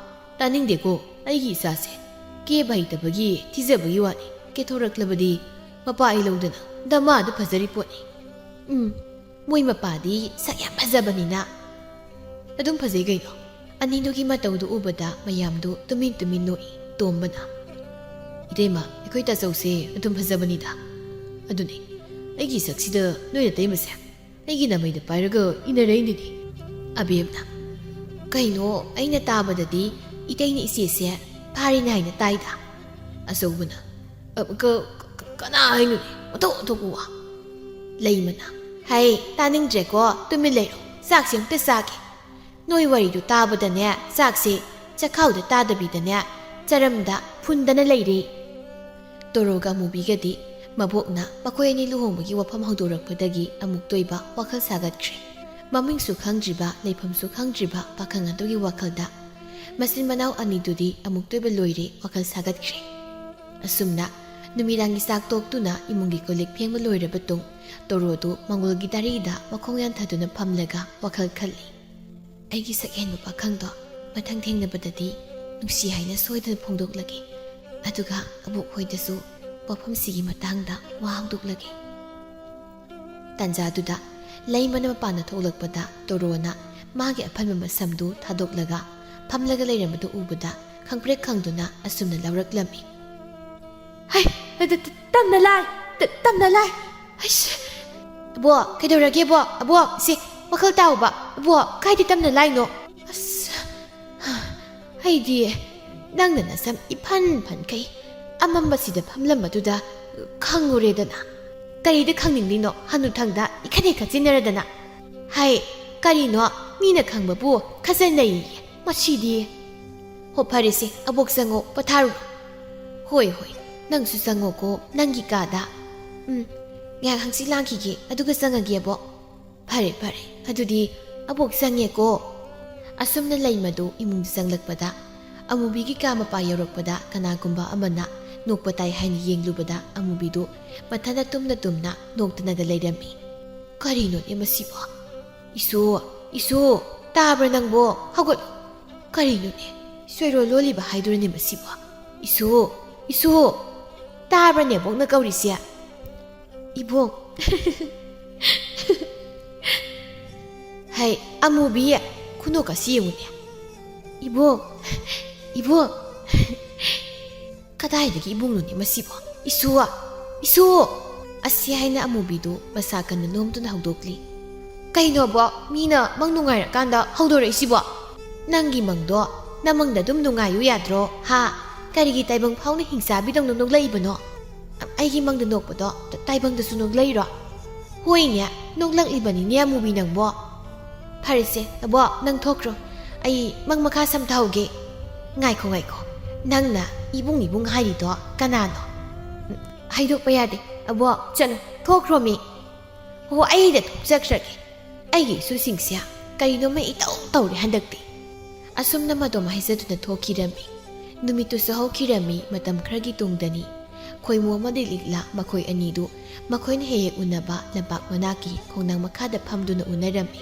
ꯇꯥꯅꯤꯡꯗꯦꯀꯣ꯫ ꯑꯩꯒꯤ ꯏꯆꯥꯁꯦ ꯀꯦꯕ ꯍꯩꯇꯕꯒꯤ ꯊꯤꯖꯕꯒꯤ ꯋꯥꯅꯤ꯫ ꯀꯦꯊꯣꯔꯛꯂꯕꯗꯤ ꯃꯄꯥ ꯑꯩ ꯂꯧꯗꯅ ꯗꯃꯥꯗ ꯐꯖꯔꯤ ꯄꯣꯠꯅꯤ꯫" "ꯎꯝ, ꯃꯣꯏ ꯃꯄꯥꯗꯤ ꯁꯛ ꯌꯥꯝ ꯐꯖꯕꯅꯤꯅ꯫" "ꯑꯗꯨꯝ ꯐꯖꯩ ꯀꯩꯅꯣ꯫" ꯑꯅꯤꯗꯨꯒꯤ ꯃꯇꯧꯗꯨ ꯎꯕꯗ ꯃꯌꯥꯝꯗꯨ ꯇꯨꯃꯤꯟ ꯇꯨꯃꯤꯟ ꯅꯣꯛꯏ꯫ ꯇꯣꯝꯕꯅ, "ꯏꯇꯩꯃ, ꯑꯩꯈꯣꯏ ꯇꯥꯆꯧꯁꯦ ꯑꯗꯨꯝ ꯐꯖꯕꯅꯤꯗ꯫ ꯑꯗꯨꯅꯦ, ꯑꯩꯒꯤ ꯁꯛꯁꯤꯗ ꯅꯣꯏ ꯅꯇꯩꯃꯁꯦ ꯑꯩꯒꯤ ꯅꯃꯩꯗ ꯄꯥꯏꯔꯒ ꯏꯟꯅꯔꯛꯏꯅꯤꯅꯦ꯫" ꯑꯕꯦꯝꯅ, "ꯀꯩꯅꯣ, ꯑꯩꯅ ꯇꯥꯕꯗꯗꯤ ꯏꯇꯩꯅ ꯏꯆꯦꯁꯦ ꯐꯥꯔꯤꯅꯦ ꯍꯥꯏꯅ ꯇꯥꯏꯗ꯫" ꯑꯆꯧꯕꯅ, "ꯑ, ꯀ-, ꯀ-, ꯀꯅꯥ ꯍꯥꯏꯅꯣꯅꯦ? ꯑꯣꯟꯊꯣꯛ ꯑꯣꯟꯊꯣꯛꯄ ꯋꯥ꯫" ꯂꯩꯃꯅ, "ꯍꯩ, ꯇꯥꯅꯤꯡꯗ꯭ꯔꯦꯀꯣ, ꯇꯨꯃꯤꯟ ꯂꯩꯔꯣ, ꯆꯥꯛꯁꯦ ꯑꯝꯇ ꯆꯥꯒꯦ꯫ ꯅꯣꯏ ꯋꯥꯔꯤꯗꯨ ꯇꯥꯕꯗꯅꯦ, ꯆꯥꯛꯁꯦ ꯆꯈꯥꯎꯗ ꯇꯥꯗꯕꯤꯗꯅꯦ, ꯆꯔꯝꯗ ꯐꯨꯟꯗꯅ ꯂꯩꯔꯦ꯫" ꯇꯣꯔꯣꯒ ꯑꯃꯨꯕꯤꯒꯗꯤ ꯃꯕꯣꯛꯅ ꯃꯈꯣꯏ ꯑꯅꯤ ꯂꯨꯍꯣꯡꯕꯒꯤ ꯋꯥꯐꯝ ꯍꯧꯗꯣꯔꯛꯄꯗꯒꯤ ꯑꯃꯨꯛꯇ ꯑꯣꯏꯕ ꯋꯥꯈꯜ ꯁꯥꯒꯠꯈ꯭ꯔꯦ꯫ ꯃꯃꯤꯡꯁꯨ ꯈꯪꯗ꯭ꯔꯤꯕ, ꯂꯩꯐꯝꯁꯨ ꯈꯪꯗ꯭ꯔꯤꯕ ꯄꯥꯈꯪ ꯑꯗꯨꯒꯤ ꯋꯥꯈꯜꯗ ꯃꯆꯤꯟ ꯃꯅꯥꯎ ꯑꯅꯤꯗꯨꯗꯤ ꯑꯃꯨꯛꯇ ꯑꯣꯏꯕ ꯂꯣꯏꯔꯦ ꯋꯥꯈꯜ ꯁꯥꯒꯠꯈ꯭ꯔꯦ꯫ ꯑꯁꯨꯝꯅ ꯅꯨꯃꯤꯗꯥꯡꯒꯤ ꯆꯥꯛ ꯇꯣꯛꯇꯨꯅ ꯏꯃꯨꯡꯒꯤ ꯀꯣꯜꯂꯤꯛ ꯐꯦꯡꯕ ꯂꯣꯏꯔꯕ ꯇꯨꯡ, ꯇꯣꯔꯣꯗꯨ ꯃꯪꯒꯣꯜꯒꯤ ꯗꯥꯔꯤꯗ ꯃꯈꯣꯡ ꯌꯥꯟꯊꯗꯨꯅ ꯐꯝꯂꯒ ꯋꯥꯈꯜ ꯈꯜꯂꯤ꯫ "ꯑꯩꯒꯤ ꯁꯛꯍꯦꯟꯕ ꯄꯥꯈꯪꯗꯣ ꯃꯊꯪ ꯊꯦꯡꯅꯕꯗꯗꯤ ꯅꯨꯡꯁꯤ ꯍꯥꯏꯅ ꯁꯣꯏꯗꯅ ꯐꯣꯡꯗꯣꯛꯂꯒꯦ꯫ ꯑꯗꯨꯒ ꯑꯕꯣꯛ ꯍꯣꯏꯗꯁꯨ ꯋꯥꯐꯝꯁꯤꯒꯤ ꯃꯇꯥꯡꯗ ꯋꯥ ꯍꯧꯗꯣꯛꯂꯒꯦ꯫" ꯇꯥꯟꯖꯥꯗꯨꯗ ꯂꯩꯃꯅ ꯃꯄꯥꯟꯗ ꯊꯣꯛꯂꯛꯄꯗ ꯇꯣꯔꯣꯅ ꯃꯥꯒꯤ ꯑꯐꯟꯕ ꯃꯁꯝꯗꯨ ꯊꯥꯗꯣꯛꯂꯒ ꯐꯝꯂꯒ ꯂꯩꯔꯝꯕꯗꯨ ꯎꯕꯗ ꯈꯪꯄ꯭ꯔꯦꯛ ꯈꯪꯗꯨꯅ ꯑꯁꯨꯝꯅ ꯂꯧꯔꯛꯂꯝꯃꯤ꯫ "ꯍꯩ, ꯇ-, ꯇ-, ꯇꯝꯅ ꯂꯥꯏ, ꯇ-, ꯇꯝꯅ ꯂꯥꯏ꯫ ꯍꯩꯁ! ꯑꯕꯣꯛ, ꯀꯩꯗꯧꯔꯒꯦꯕꯣ? ꯑꯕꯣꯛ, ꯁꯤ, ꯋꯥꯈꯜ ꯇꯥꯎꯕ꯫ ꯑꯕꯣꯛ, ꯀꯥꯏꯗ ꯇꯝꯅ ꯂꯥꯏꯅꯣ? ꯑꯁ, ꯑꯩꯗꯤ ꯅꯪꯅ ꯅꯁꯝ ꯏꯐꯟ ꯐꯟꯈꯩ ꯑꯃꯝꯕꯁꯤꯗ ꯐꯝꯂꯝꯕꯗꯨꯗ ꯈꯪꯉꯨꯔꯦꯗꯅ꯫ ꯀꯔꯤꯗ ꯈꯪꯅꯤꯡꯂꯤꯅꯣ? ꯍꯅꯨꯊꯪꯗ ꯏꯈꯠ ꯍꯦꯛ ꯈꯠꯆꯤꯟꯅꯔꯗꯅ꯫ ꯍꯥꯏ, ꯀꯔꯤꯅꯣ? ꯃꯤꯅ ꯈꯪꯕꯕꯨ ꯈꯠꯆꯟꯅꯩꯌꯦ꯫ ꯃꯁꯤꯗꯤ꯫ ꯍꯣ, ꯐꯔꯦꯁꯦ, ꯑꯕꯣꯛ ꯆꯪꯉꯣ, ꯄꯣꯊꯥꯔꯨꯔꯣ꯫ ꯍꯣꯏ, ꯍꯣꯏ, ꯅꯪꯁꯨ ꯆꯪꯉꯣꯀꯣ, ꯅꯪꯒꯤ ꯀꯥꯗ꯫ ꯎꯝ, ꯉꯥꯏꯍꯥꯛ ꯍꯪꯆꯤꯠ ꯂꯥꯡꯈꯤꯒꯦ, ꯑꯗꯨꯒ ꯆꯪꯉꯒꯦ, ꯑꯕꯣꯛ꯫ ꯐꯔꯦ, ꯐꯔꯦ, ꯑꯗꯨꯗꯤ ꯑꯕꯣꯛ ꯆꯪꯉꯦꯀꯣ꯫ ꯑꯁꯨꯝꯅ ꯂꯩꯃꯗꯨ ꯏꯃꯨꯡꯗ ꯆꯪꯂꯛꯄꯗ ꯑꯃꯨꯕꯤꯒꯤ ꯀꯥ ꯃꯄꯥ ꯌꯧꯔꯛꯄꯗ ꯀꯅꯥꯒꯨꯝꯕ ꯑꯃꯅ ꯅꯣꯛꯄ ꯇꯥꯏ ꯍꯥꯏꯅ ꯌꯦꯡꯂꯨꯕꯗ ꯑꯃꯨꯕꯤꯗꯨ ꯃꯊꯟꯇ ꯇꯨꯝꯅ ꯇꯨꯝꯅ ꯅꯣꯛꯇꯅꯒ ꯂꯩꯔꯝꯃꯤ꯫ "ꯀꯔꯤꯅꯣꯅꯦ ꯃꯁꯤꯕꯣ? ꯏꯁꯨ, ꯏꯁꯨ, ꯇꯥꯕ꯭ꯔꯥ ꯅꯪꯕꯣ? ꯍꯧꯒꯠꯂꯣ꯫ ꯀꯔꯤꯅꯣꯅꯦ? ꯁꯣꯏꯔꯣ ꯂꯣꯜꯂꯤꯕ ꯍꯥꯏꯗꯨꯔꯅꯦ ꯃꯁꯤꯕꯣ? ꯏꯁꯨ, ꯏꯁꯨ, ꯇꯥꯕ꯭ꯔꯥꯅꯦ ꯕꯣꯛꯅ ꯀꯧꯔꯤꯁꯦ?" "ꯏꯕꯣꯛ꯫" "ꯍꯩ, ꯑꯃꯨꯕꯤ, ꯈꯨꯅꯣꯛ ꯑꯁꯤ ꯌꯦꯡꯉꯨꯅꯦ꯫ ꯏꯕꯣꯛ, ꯏꯕꯣꯛ, ꯀꯗꯥꯏꯗꯒꯤ ꯏꯕꯨꯡꯅꯣꯅꯦ ꯃꯁꯤꯕꯣ? ꯏꯁꯨ, ꯏꯁꯨ!" ꯑꯁꯤ ꯍꯥꯏꯅ ꯑꯃꯨꯕꯤꯗꯨ ꯃꯁꯥ ꯀꯟꯅ ꯅꯣꯝꯗꯨꯅ ꯍꯧꯗꯣꯛꯂꯤ꯫ "ꯀꯩꯅꯣꯕꯣ, ꯃꯤꯅ ꯃꯪ ꯅꯨꯡꯉꯥꯏꯔꯀꯥꯟꯗ ꯍꯧꯗꯣꯔꯛꯏꯁꯤꯕꯣ? ꯅꯪꯒꯤ ꯃꯪꯗꯣ ꯅꯃꯪꯗ ꯑꯗꯨꯝ ꯅꯨꯡꯉꯥꯏꯌꯨ ꯌꯥꯗ꯭ꯔꯣ, ꯍꯥ? ꯀꯔꯤꯒꯤ ꯇꯥꯏꯕꯪ ꯐꯥꯎꯅ ꯍꯤꯡꯆꯥꯕꯤꯗꯧꯅ ꯅꯣꯛꯂꯛꯏꯕꯅꯣ? ꯑꯩꯒꯤ ꯃꯪꯗ ꯅꯣꯛꯄꯗꯣ ꯇꯥꯏꯕꯪꯗꯁꯨ ꯅꯣꯛꯂꯛꯏꯔꯣ?" "ꯍꯣꯏꯅꯦ, ꯅꯣꯛꯂꯛꯂꯤꯕꯅꯤꯅꯦ ꯑꯃꯨꯕꯤ ꯅꯪꯕꯣ꯫ ꯐꯔꯦꯁꯦ, ꯑꯕꯣꯛ, ꯅꯪ ꯊꯣꯛꯈ꯭ꯔꯣ꯫ ꯑꯩ ꯃꯪ ꯃꯈꯥ ꯁꯝꯊꯍꯧꯒꯦ꯫" "ꯉꯥꯏꯈꯣ, ꯉꯥꯏꯈꯣ꯫ ꯅꯪꯅ ꯏꯕꯨꯡ, ꯏꯕꯨꯡ ꯍꯥꯏꯔꯤꯗꯣ ꯀꯅꯥꯅꯣ?" "ꯎꯝ, ꯍꯥꯏꯗꯣꯛꯄ ꯌꯥꯗꯦ꯫ ꯑꯕꯣꯛ, ꯆꯠꯂꯣ, ꯊꯣꯛꯈ꯭ꯔꯣ ꯃꯤ꯫" "ꯍꯣ, ꯑꯩꯗ ꯊꯣꯛꯆꯈ꯭ꯔꯒꯦ꯫ ꯑꯩꯒꯤ ꯏꯁꯨꯁꯤꯡꯁꯦ ꯀꯔꯤꯅꯣꯃ ꯏꯇꯧ ꯇꯧꯔꯦ ꯍꯟꯗꯛꯇꯤ꯫ ꯑꯁꯨꯝꯅ ꯃꯇꯣꯝ ꯍꯥꯏꯖꯗꯨꯅ ꯊꯣꯛꯈꯤꯔꯝꯃꯤ꯫ ꯅꯨꯃꯤꯠꯇꯨꯁꯨ ꯍꯧꯈꯤꯔꯝꯃꯤ꯫ ꯃꯇꯝ ꯈꯔꯒꯤ ꯇꯨꯡꯗꯅꯤ꯫ ꯈꯣꯏꯃꯨ ꯑꯃꯗꯤ ꯂꯤꯛꯂꯥ, ꯃꯈꯣꯏ ꯑꯅꯤꯗꯨ ꯃꯈꯣꯏꯅ ꯍꯦꯛ ꯍꯦꯛ ꯎꯅꯕ ꯂꯝꯄꯥꯛ ꯃꯅꯥꯛꯀꯤ ꯈꯣꯡꯅꯥꯡ ꯃꯈꯥꯗ ꯐꯝꯗꯨꯅ ꯎꯅꯔꯝꯃꯤ꯫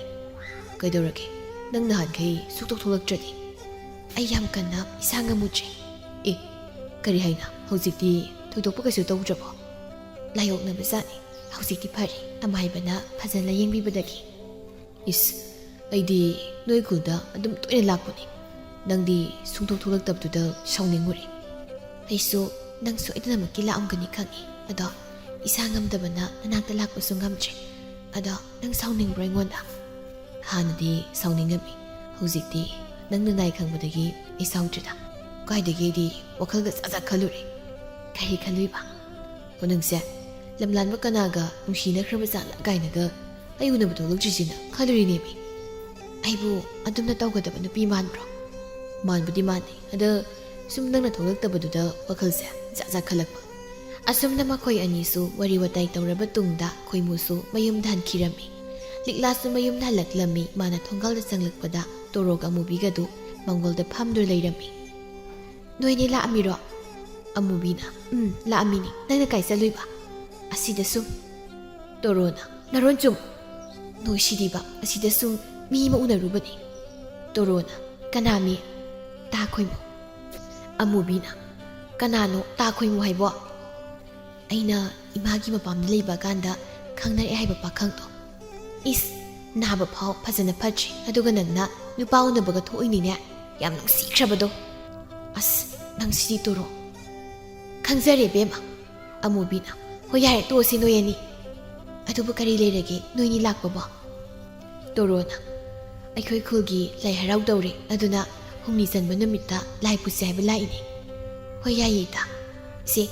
"ꯀꯩꯗꯧꯔꯒꯦ? ꯅꯪ ꯅꯍꯥꯟꯈꯩ ꯁꯨꯛꯊꯣꯛ ꯊꯣꯛꯂꯛꯇ꯭ꯔꯗꯤ?" "ꯑꯩ ꯌꯥꯝ ꯀꯟꯅ ꯏꯁꯥ ꯉꯝꯃꯨꯗ꯭ꯔꯦ꯫" "ꯑꯦ, ꯀꯔꯤ ꯍꯥꯏꯅ? ꯍꯧꯖꯤꯛꯇꯤ ꯊꯣꯏꯗꯣꯛꯄ ꯀꯩꯁꯨ ꯇꯧꯗ꯭ꯔꯕꯣ?" "ꯂꯥꯏꯑꯣꯛꯅꯕꯖꯥꯠꯅꯤ꯫ ꯍꯧꯖꯤꯛꯇꯤ ꯐꯔꯦ, ꯑꯃꯥꯏꯕꯅ ꯐꯖꯅ ꯌꯦꯡꯕꯤꯕꯗꯒꯤ꯫" "ꯏꯁ, ꯑꯩꯗꯤ ꯅꯣꯏ ꯈꯨꯜꯗ ꯑꯗꯨꯝ ꯇꯣꯏꯅ ꯂꯥꯛꯄꯅꯤ꯫ ꯅꯪꯗꯤ ꯁꯨꯡꯊꯣꯛ ꯊꯣꯛꯂꯛꯇꯕꯗꯨꯗ ꯁꯥꯎꯅꯤꯡꯉꯨꯔꯦ꯫" "ꯑꯩꯁꯨ ꯅꯪ ꯁꯣꯏꯗꯅꯃꯛꯀꯤ ꯂꯥꯛꯑꯝꯒꯅꯤ ꯈꯪꯉꯤ꯫ ꯑꯗꯣ ꯏꯁꯥ ꯉꯝꯗꯕꯅ ꯅꯅꯥꯛꯇ ꯂꯥꯛꯄꯁꯨ ꯉꯝꯗ꯭ꯔꯦ꯫ ꯑꯗꯣ ꯅꯪ ꯁꯥꯎꯅꯤꯡꯕ꯭ꯔꯣ ꯑꯩꯉꯣꯟꯗ?" "ꯍꯥꯟꯅꯗꯤ ꯁꯥꯎꯅꯤꯡꯉꯝꯃꯤ꯫ ꯍꯧꯖꯤꯛꯇꯤ ꯅꯪꯅ ꯅꯥꯏ ꯈꯪꯕꯗꯒꯤ ꯑꯩ ꯁꯥꯎꯗ꯭ꯔꯦꯗ꯫ ꯀꯥꯏꯗꯒꯤ ꯑꯩꯗꯤ ꯋꯥꯈꯜꯒ ꯖꯥꯠ ꯖꯥꯠ ꯈꯜꯂꯨꯔꯦ꯫" "ꯀꯔꯤ ꯈꯜꯂꯨꯏꯕ?" "ꯑꯣ, ꯅꯪꯁꯦ ꯂꯝꯂꯥꯟꯕ ꯀꯅꯥꯒ ꯅꯨꯡꯁꯤꯅꯈ꯭ꯔꯕ ꯖꯥꯠꯂ ꯀꯥꯏꯅꯒ ꯑꯩ ꯎꯅꯕ ꯊꯣꯛꯂꯛꯇ꯭ꯔꯤꯁꯤꯅ ꯈꯜꯂꯨꯔꯤꯅꯦꯃꯤ꯫ ꯑꯩꯕꯨ ꯑꯗꯨꯝꯅ ꯇꯧꯒꯗꯕ ꯅꯨꯄꯤ ꯃꯥꯟꯕ꯭ꯔꯣ?" "ꯃꯥꯟꯕꯨꯗꯤ ꯃꯥꯟꯗꯦ꯫ ꯑꯗ ꯁꯨꯝ ꯅꯪꯅ ꯊꯣꯛꯂꯛꯇꯕꯗꯨꯗ ꯋꯥꯈꯜꯁꯦ ꯖꯥꯠ ꯖꯥꯠ ꯈꯜꯂꯛꯄ꯫" ꯑꯁꯨꯝꯅ ꯃꯈꯣꯏ ꯑꯅꯤꯁꯨ ꯋꯥꯔꯤ ꯋꯥꯇꯥꯏ ꯇꯧꯔꯕ ꯇꯨꯡꯗ ꯈꯣꯏꯃꯨꯁꯨ ꯃꯌꯨꯝꯗ ꯍꯟꯈꯤꯔꯝꯃꯤ꯫ ꯂꯤꯛꯂꯥꯁꯨ ꯃꯌꯨꯝꯗ ꯍꯜꯂꯛꯂꯝꯃꯤ꯫ ꯃꯥꯅ ꯊꯣꯡꯒꯥꯜꯗ ꯆꯪꯂꯛꯄꯗ ꯇꯣꯔꯣꯒ ꯑꯃꯨꯕꯤꯒꯗꯨ ꯃꯥꯡꯒꯣꯜꯗ ꯐꯝꯗꯨꯅ ꯂꯩꯔꯝꯃꯤ꯫ "ꯅꯣꯏꯅꯤ ꯂꯥꯛꯑꯝꯃꯤꯔꯣ?" ꯑꯃꯨꯕꯤꯅ, "ꯎꯝ, ꯂꯥꯛꯑꯝꯃꯤꯅꯤ꯫ ꯅꯪꯅ ꯀꯥꯏ ꯆꯠꯂꯨꯏꯕ?" "ꯑꯁꯤꯗ ꯁꯨꯝ꯫" ꯇꯣꯔꯣꯅ, "ꯅꯔꯣꯟ ꯆꯨꯝ꯫ ꯅꯣꯏꯁꯤꯗꯤꯕ, ꯑꯁꯤꯗ ꯁꯨꯝ ꯃꯤ ꯑꯃ ꯎꯅꯔꯨꯕꯅꯤ꯫" ꯇꯣꯔꯣꯅ, "ꯀꯅꯥ ꯃꯤ?" "ꯇꯥ ꯈꯣꯏꯃꯨ꯫" ꯑꯃꯨꯕꯤꯅ, "ꯀꯅꯥꯅꯣ ꯇꯥ ꯈꯣꯏꯃꯨ ꯍꯥꯏꯕꯣ?" "ꯑꯩꯅ ꯏꯃꯥꯒꯤ ꯃꯄꯥꯝꯗ ꯂꯩꯕ ꯀꯥꯟꯗ ꯈꯪꯅꯔꯛꯑꯦ ꯍꯥꯏꯕ ꯄꯥꯈꯪꯗꯣ꯫ ꯏꯁ, ꯅꯥꯕ ꯐꯥꯎ ꯐꯖꯅ ꯐꯠꯇ꯭ꯔꯤ, ꯑꯗꯨꯒ ꯅꯪꯅ ꯅꯨꯄꯥ ꯎꯅꯕꯒ ꯊꯣꯛꯏꯅꯤꯅꯦ, ꯌꯥꯝ ꯅꯨꯡꯁꯤꯈ꯭ꯔꯕꯗꯣ꯫" "ꯑꯁ, ꯅꯪ ꯁꯤꯗꯤ ꯇꯣꯔꯣ꯫" "ꯈꯪꯖꯔꯦ ꯕꯦꯝꯃ꯫" ꯑꯃꯨꯕꯤꯅ, "ꯍꯣꯏ ꯌꯥꯔꯦ, ꯇꯣꯛꯑꯁꯤ ꯅꯣꯏ ꯑꯅꯤ꯫ ꯑꯗꯨꯕꯨ ꯀꯔꯤ ꯂꯩꯔꯒꯦ ꯅꯣꯏꯅꯤ ꯂꯥꯛꯄꯕꯣ?" ꯇꯣꯔꯣꯅ, "ꯑꯩꯈꯣꯏ ꯈꯨꯜꯒꯤ ꯂꯥꯏ ꯍꯔꯥꯎ ꯇꯧꯔꯦ, ꯑꯗꯨꯅ ꯍꯨꯝꯅꯤ ꯆꯟꯕ ꯅꯨꯃꯤꯠꯇ ꯂꯥꯏ ꯄꯨꯁꯦ ꯍꯥꯏꯕ ꯂꯥꯛꯏꯅꯦ꯫" "ꯍꯣꯏ ꯌꯥꯏꯌꯦ ꯏꯇꯥ꯫ ꯁꯦ,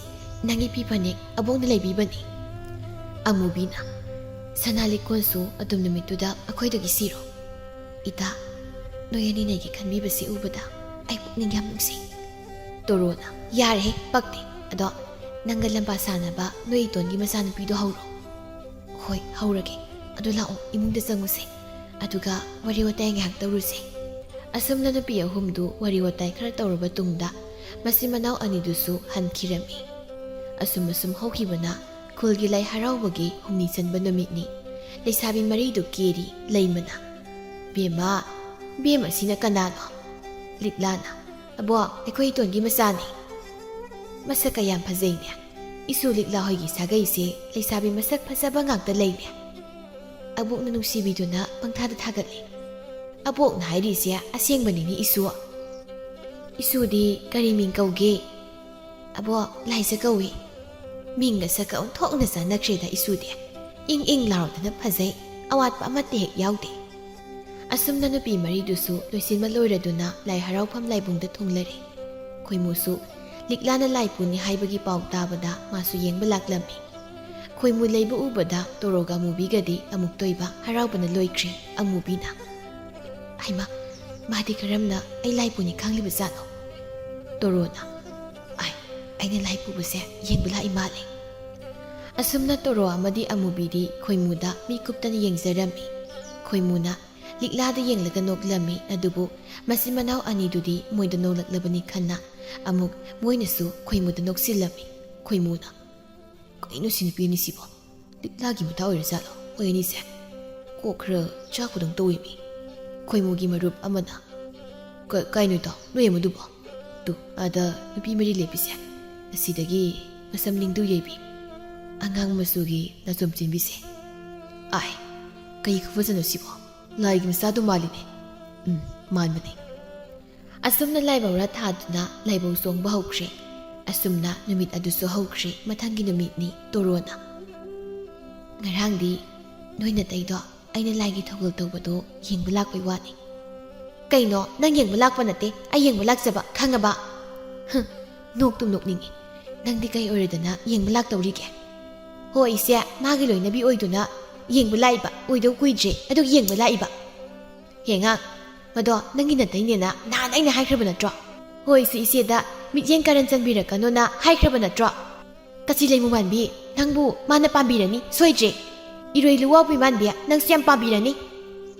ꯅꯪꯒꯤ ꯐꯤ ꯐꯅꯦꯛ ꯑꯕꯣꯛꯅ ꯂꯩꯕꯤꯕꯅꯤ꯫" ꯑꯃꯨꯕꯤꯅ, "ꯁꯅꯥ ꯂꯤꯛꯀꯣꯟꯁꯨ ꯑꯗꯨꯝ ꯅꯨꯃꯤꯠꯇꯨꯗ ꯑꯩꯈꯣꯏꯗꯒꯤ ꯁꯤꯔꯣ?" "ꯏꯇꯥ, ꯅꯣꯏ ꯑꯅꯤꯅ ꯑꯩꯒꯤ ꯈꯟꯕꯤꯕꯁꯤ ꯎꯕꯗ ꯑꯩ ꯄꯨꯛꯅꯤꯡ ꯌꯥꯝ ꯅꯨꯡꯁꯤ꯫" ꯇꯣꯔꯣꯅ, "ꯌꯥꯔꯦꯍꯦ, ꯄꯛꯇꯦ꯫ ꯑꯗꯣ ꯅꯪꯒ ꯂꯝꯕꯥ ꯁꯥꯟꯅꯕ ꯅꯣꯏ ꯏꯇꯣꯟꯒꯤ ꯃꯆꯥꯅꯨꯄꯤꯗꯣ ꯍꯧꯔꯣ꯫" "ꯍꯣꯏ, ꯍꯧꯔꯒꯦ꯫ ꯑꯗꯨ ꯂꯥꯛꯑꯣ, ꯏꯃꯨꯡꯗ ꯆꯪꯉꯨꯁꯦ, ꯑꯗꯨꯒ ꯋꯥꯔꯤ ꯋꯥꯇꯥꯏ ꯉꯥꯏꯍꯥꯛ ꯇꯧꯔꯨꯁꯦ꯫ ꯑꯁꯨꯝꯅ ꯅꯨꯄꯤ ꯑꯍꯨꯝꯗꯨ ꯋꯥꯔꯤ ꯋꯥꯇꯥꯏ ꯈꯔ ꯇꯧꯔꯕ ꯇꯨꯡꯗ ꯃꯆꯤꯟ ꯃꯅꯥꯎ ꯑꯅꯤꯗꯨꯁꯨ ꯍꯟꯈꯤꯔꯝꯃꯤ꯫ ꯑꯁꯨꯝ ꯑꯁꯨꯝ ꯍꯧꯈꯤꯕꯅ ꯈꯨꯜꯒꯤ ꯂꯥꯏ ꯍꯔꯥꯎꯕꯒꯤ ꯍꯨꯝꯅꯤ ꯆꯟꯕ ꯅꯨꯃꯤꯠꯅꯤ꯫ ꯂꯩꯁꯥꯕꯤ ꯃꯔꯤꯗꯨ ꯀꯦꯔꯤ ꯂꯩꯃꯅ꯫ "ꯕꯦꯝꯃ, ꯕꯦꯝꯃ, ꯁꯤꯅ ꯀꯅꯥꯅꯣ?" ꯂꯤꯛꯂꯥꯅ꯫ "ꯑꯕꯣꯛ, ꯑꯩꯈꯣꯏ ꯏꯇꯣꯟꯒꯤ ꯃꯆꯥꯅꯤ꯫ ꯃꯁꯛꯀ ꯌꯥꯝ ꯐꯖꯩꯅꯦ꯫ ꯏꯁꯨ ꯂꯤꯛꯂꯥ ꯍꯣꯏꯒꯤ ꯁꯥꯒꯩꯁꯦ ꯂꯩꯁꯥꯕꯤ ꯃꯁꯛ ꯐꯖꯕ ꯉꯥꯛꯇ ꯂꯩꯅꯦ꯫ ꯑꯕꯣꯛꯅ ꯅꯨꯡꯁꯤꯕꯤꯗꯨꯅ ꯄꯪꯊꯥꯗ ꯊꯥꯒꯠꯂꯤ꯫ ꯑꯕꯣꯛꯅ ꯍꯥꯏꯔꯤꯁꯦ ꯑꯁꯦꯡꯕꯅꯤꯅꯦ ꯏꯁꯨ꯫ ꯏꯁꯨꯗꯤ ꯀꯔꯤ ꯃꯤꯡ ꯀꯧꯒꯦ?" "ꯑꯕꯣꯛ, ꯂꯥꯏꯖ ꯀꯧꯏ꯫ ꯃꯤꯡꯒ ꯁꯛꯀ ꯑꯣꯟꯊꯣꯛꯅ ꯆꯥꯟꯅꯈ꯭ꯔꯦꯗ ꯏꯁꯨꯗꯤ꯫ ꯏꯪ ꯏꯪ ꯂꯥꯎꯔꯗꯅ ꯐꯖꯩ, ꯑꯋꯥꯠꯄ ꯑꯃꯠꯇ ꯍꯦꯛ ꯌꯥꯎꯗꯦ꯫" ꯑꯁꯨꯝꯅ ꯅꯨꯄꯤ ꯃꯔꯤꯗꯨꯁꯨ ꯂꯣꯏꯁꯤꯟꯕ ꯂꯣꯏꯔꯗꯨꯅ ꯂꯥꯏ ꯍꯔꯥꯎꯐꯝ ꯂꯥꯏꯕꯨꯡꯗ ꯊꯨꯡꯂꯔꯦ꯫ ꯈꯣꯏꯃꯨꯁꯨ ꯂꯤꯛꯂꯥꯅ ꯂꯥꯏ ꯄꯨꯅꯤ ꯍꯥꯏꯕꯒꯤ ꯄꯥꯎ ꯇꯥꯕꯗ ꯃꯥꯁꯨ ꯌꯦꯡꯕ ꯂꯥꯛꯂꯝꯃꯤ꯫ ꯈꯣꯏꯃꯨ ꯂꯩꯕ ꯎꯕꯗ ꯇꯣꯔꯣꯒ ꯑꯃꯨꯕꯤꯒꯗꯤ ꯑꯃꯨꯛꯇꯣꯏꯕ ꯍꯔꯥꯎꯕꯅ ꯂꯣꯏꯈ꯭ꯔꯦ꯫ ꯑꯃꯨꯕꯤꯅ, "ꯍꯩꯃꯥ, ꯃꯥꯗꯤ ꯀꯔꯝꯅ ꯑꯩ ꯂꯥꯏ ꯄꯨꯅꯤ ꯈꯪꯂꯤꯕ ꯖꯥꯠꯅꯣ?" ꯇꯣꯔꯣꯅ, "ꯑꯥꯏ, ꯑꯩꯅ ꯂꯥꯏ ꯄꯨꯕꯁꯦ ꯌꯦꯡꯕ ꯂꯥꯛꯏ ꯃꯥꯜꯂꯦ꯫" ꯑꯁꯨꯝꯅ ꯇꯣꯔꯣ ꯑꯃꯗꯤ ꯑꯃꯨꯕꯤꯗꯤ ꯈꯣꯏꯃꯨꯗ ꯃꯤ ꯀꯨꯞꯇꯅ ꯌꯦꯡꯖꯔꯝꯃꯤ꯫ ꯈꯣꯏꯃꯨꯅ ꯂꯤꯛꯂꯥꯗ ꯌꯦꯡꯂꯒ ꯅꯣꯛꯂꯝꯃꯤ, ꯑꯗꯨꯕꯨ ꯃꯆꯤꯟ ꯃꯅꯥꯎ ꯑꯅꯤꯗꯨꯗꯤ ꯃꯣꯏꯗ ꯅꯣꯛꯂꯛꯂꯕꯅꯤ ꯈꯟꯅ ꯑꯃꯨꯛ ꯃꯣꯏꯅꯁꯨ ꯈꯣꯏꯃꯨꯗ ꯅꯣꯛꯁꯤꯜꯂꯝꯃꯤ꯫ ꯈꯣꯏꯃꯨꯅ, "ꯀꯩꯅꯣ ꯁꯤ ꯅꯨꯄꯤ ꯑꯅꯤꯁꯤꯕꯣ? ꯂꯤꯛꯂꯥꯒꯤ ꯃꯊꯥ ꯑꯣꯏꯔꯖꯥꯠꯂꯣ ꯃꯣꯏ ꯑꯅꯤꯁꯦ? ꯀꯣꯛ ꯈꯔ ꯆꯥꯛꯄꯗꯧ ꯇꯧꯋꯤꯃꯤ꯫" ꯈꯣꯏꯃꯨꯒꯤ ꯃꯔꯨꯞ ꯑꯃꯅ, "ꯀ-, ꯀꯥꯏꯅꯣ ꯏꯇꯥꯎ, ꯅꯣꯏ ꯑꯃꯗꯨꯕꯣ? ꯇꯨ, ꯑꯥꯗ ꯅꯨꯄꯤ ꯃꯔꯤ ꯂꯦꯞꯄꯤꯁꯦ, ꯑꯁꯤꯗꯒꯤ ꯃꯁꯝ ꯅꯤꯡꯗꯨ ꯌꯩꯕꯤ, ꯑꯉꯥꯡ ꯃꯆꯨꯒꯤ ꯅꯥꯆꯣꯝ ꯆꯦꯟꯕꯤꯁꯦ꯫ ꯑꯥꯏ, ꯀꯩ ꯈꯨꯐꯖꯅꯣ ꯁꯤꯕꯣ? ꯂꯥꯏꯒꯤ ꯃꯆꯥꯗꯨ ꯃꯥꯜꯂꯤꯅꯦ꯫" ꯎꯝ, ꯃꯥꯟꯕꯅꯦ꯫ ꯑꯁꯨꯝꯅ ꯂꯥꯏꯕꯧꯔꯥ ꯊꯥꯗꯨꯅ ꯂꯥꯏꯕꯧ ꯆꯣꯡꯕ ꯍꯧꯈ꯭ꯔꯦ꯫ ꯑꯁꯨꯝꯅ ꯅꯨꯃꯤꯠ ꯑꯗꯨꯁꯨ ꯍꯧꯈ꯭ꯔꯦ꯫ ꯃꯊꯪꯒꯤ ꯅꯨꯃꯤꯠꯅꯤ꯫ ꯇꯣꯔꯣꯅ, "ꯉꯔꯥꯡꯗꯤ ꯅꯣꯏ ꯅꯇꯩꯗꯣ ꯑꯩꯅ ꯂꯥꯏꯒꯤ ꯊꯧꯒꯜ ꯇꯧꯕꯗꯣ ꯌꯦꯡꯕ ꯂꯥꯛꯄꯩ ꯋꯥꯅꯤ꯫" "ꯀꯩꯅꯣ, ꯅꯪ ꯌꯦꯡꯕ ꯂꯥꯛꯄ ꯅꯠꯇꯦ, ꯑꯩ ꯌꯦꯡꯕ ꯂꯥꯛꯆꯕ, ꯈꯪꯉꯕ?" "ꯍꯨꯝ, ꯅꯣꯛꯇꯨꯝ ꯅꯣꯛꯅꯤꯡꯉꯤ꯫ ꯅꯪꯗꯤ ꯀꯩ ꯑꯣꯏꯔꯗꯅ ꯌꯦꯡꯕ ꯂꯥꯛꯇꯧꯔꯤꯒꯦ?" "ꯍꯣ, ꯏꯆꯦ, ꯃꯥꯒꯤ ꯂꯣꯏꯅꯕꯤ ꯑꯣꯏꯗꯨꯅ ꯌꯦꯡꯕ ꯂꯥꯛꯏꯕ, ꯑꯣꯏꯗꯧ ꯀꯨꯏꯗ꯭ꯔꯦ, ꯑꯗꯨꯒꯤ ꯌꯦꯡꯕ ꯂꯥꯛꯏꯕ꯫" "ꯍꯦ ꯑꯉꯥꯡ, ꯃꯗꯣ ꯅꯪꯒꯤ ꯅꯇꯩꯅꯦꯅ ꯅꯍꯥꯟ ꯑꯩꯅ ꯍꯥꯏꯈ꯭ꯔꯕ ꯅꯠꯇ꯭ꯔꯣ? ꯍꯣꯏ, ꯏꯆꯦ, ꯏꯆꯦꯗ ꯃꯤꯠꯌꯦꯡ ꯀꯥꯔꯟ ꯆꯟꯕꯤꯔꯛꯀꯅꯣꯅ ꯍꯥꯏꯈ꯭ꯔꯕ ꯅꯠꯇ꯭ꯔꯣ? ꯀꯆꯤ ꯂꯩꯃꯨ ꯃꯥꯟꯕꯤ, ꯅꯪꯕꯨ ꯃꯥꯅ ꯄꯥꯝꯕꯤꯔꯅꯤ ꯁꯣꯏꯗ꯭ꯔꯦ꯫" "ꯏꯔꯣꯏ ꯂꯨꯋꯥꯎꯕꯤ ꯃꯥꯟꯕꯤ, ꯅꯪꯁꯨ ꯌꯥꯝ ꯄꯥꯝꯕꯤꯔꯅꯤ꯫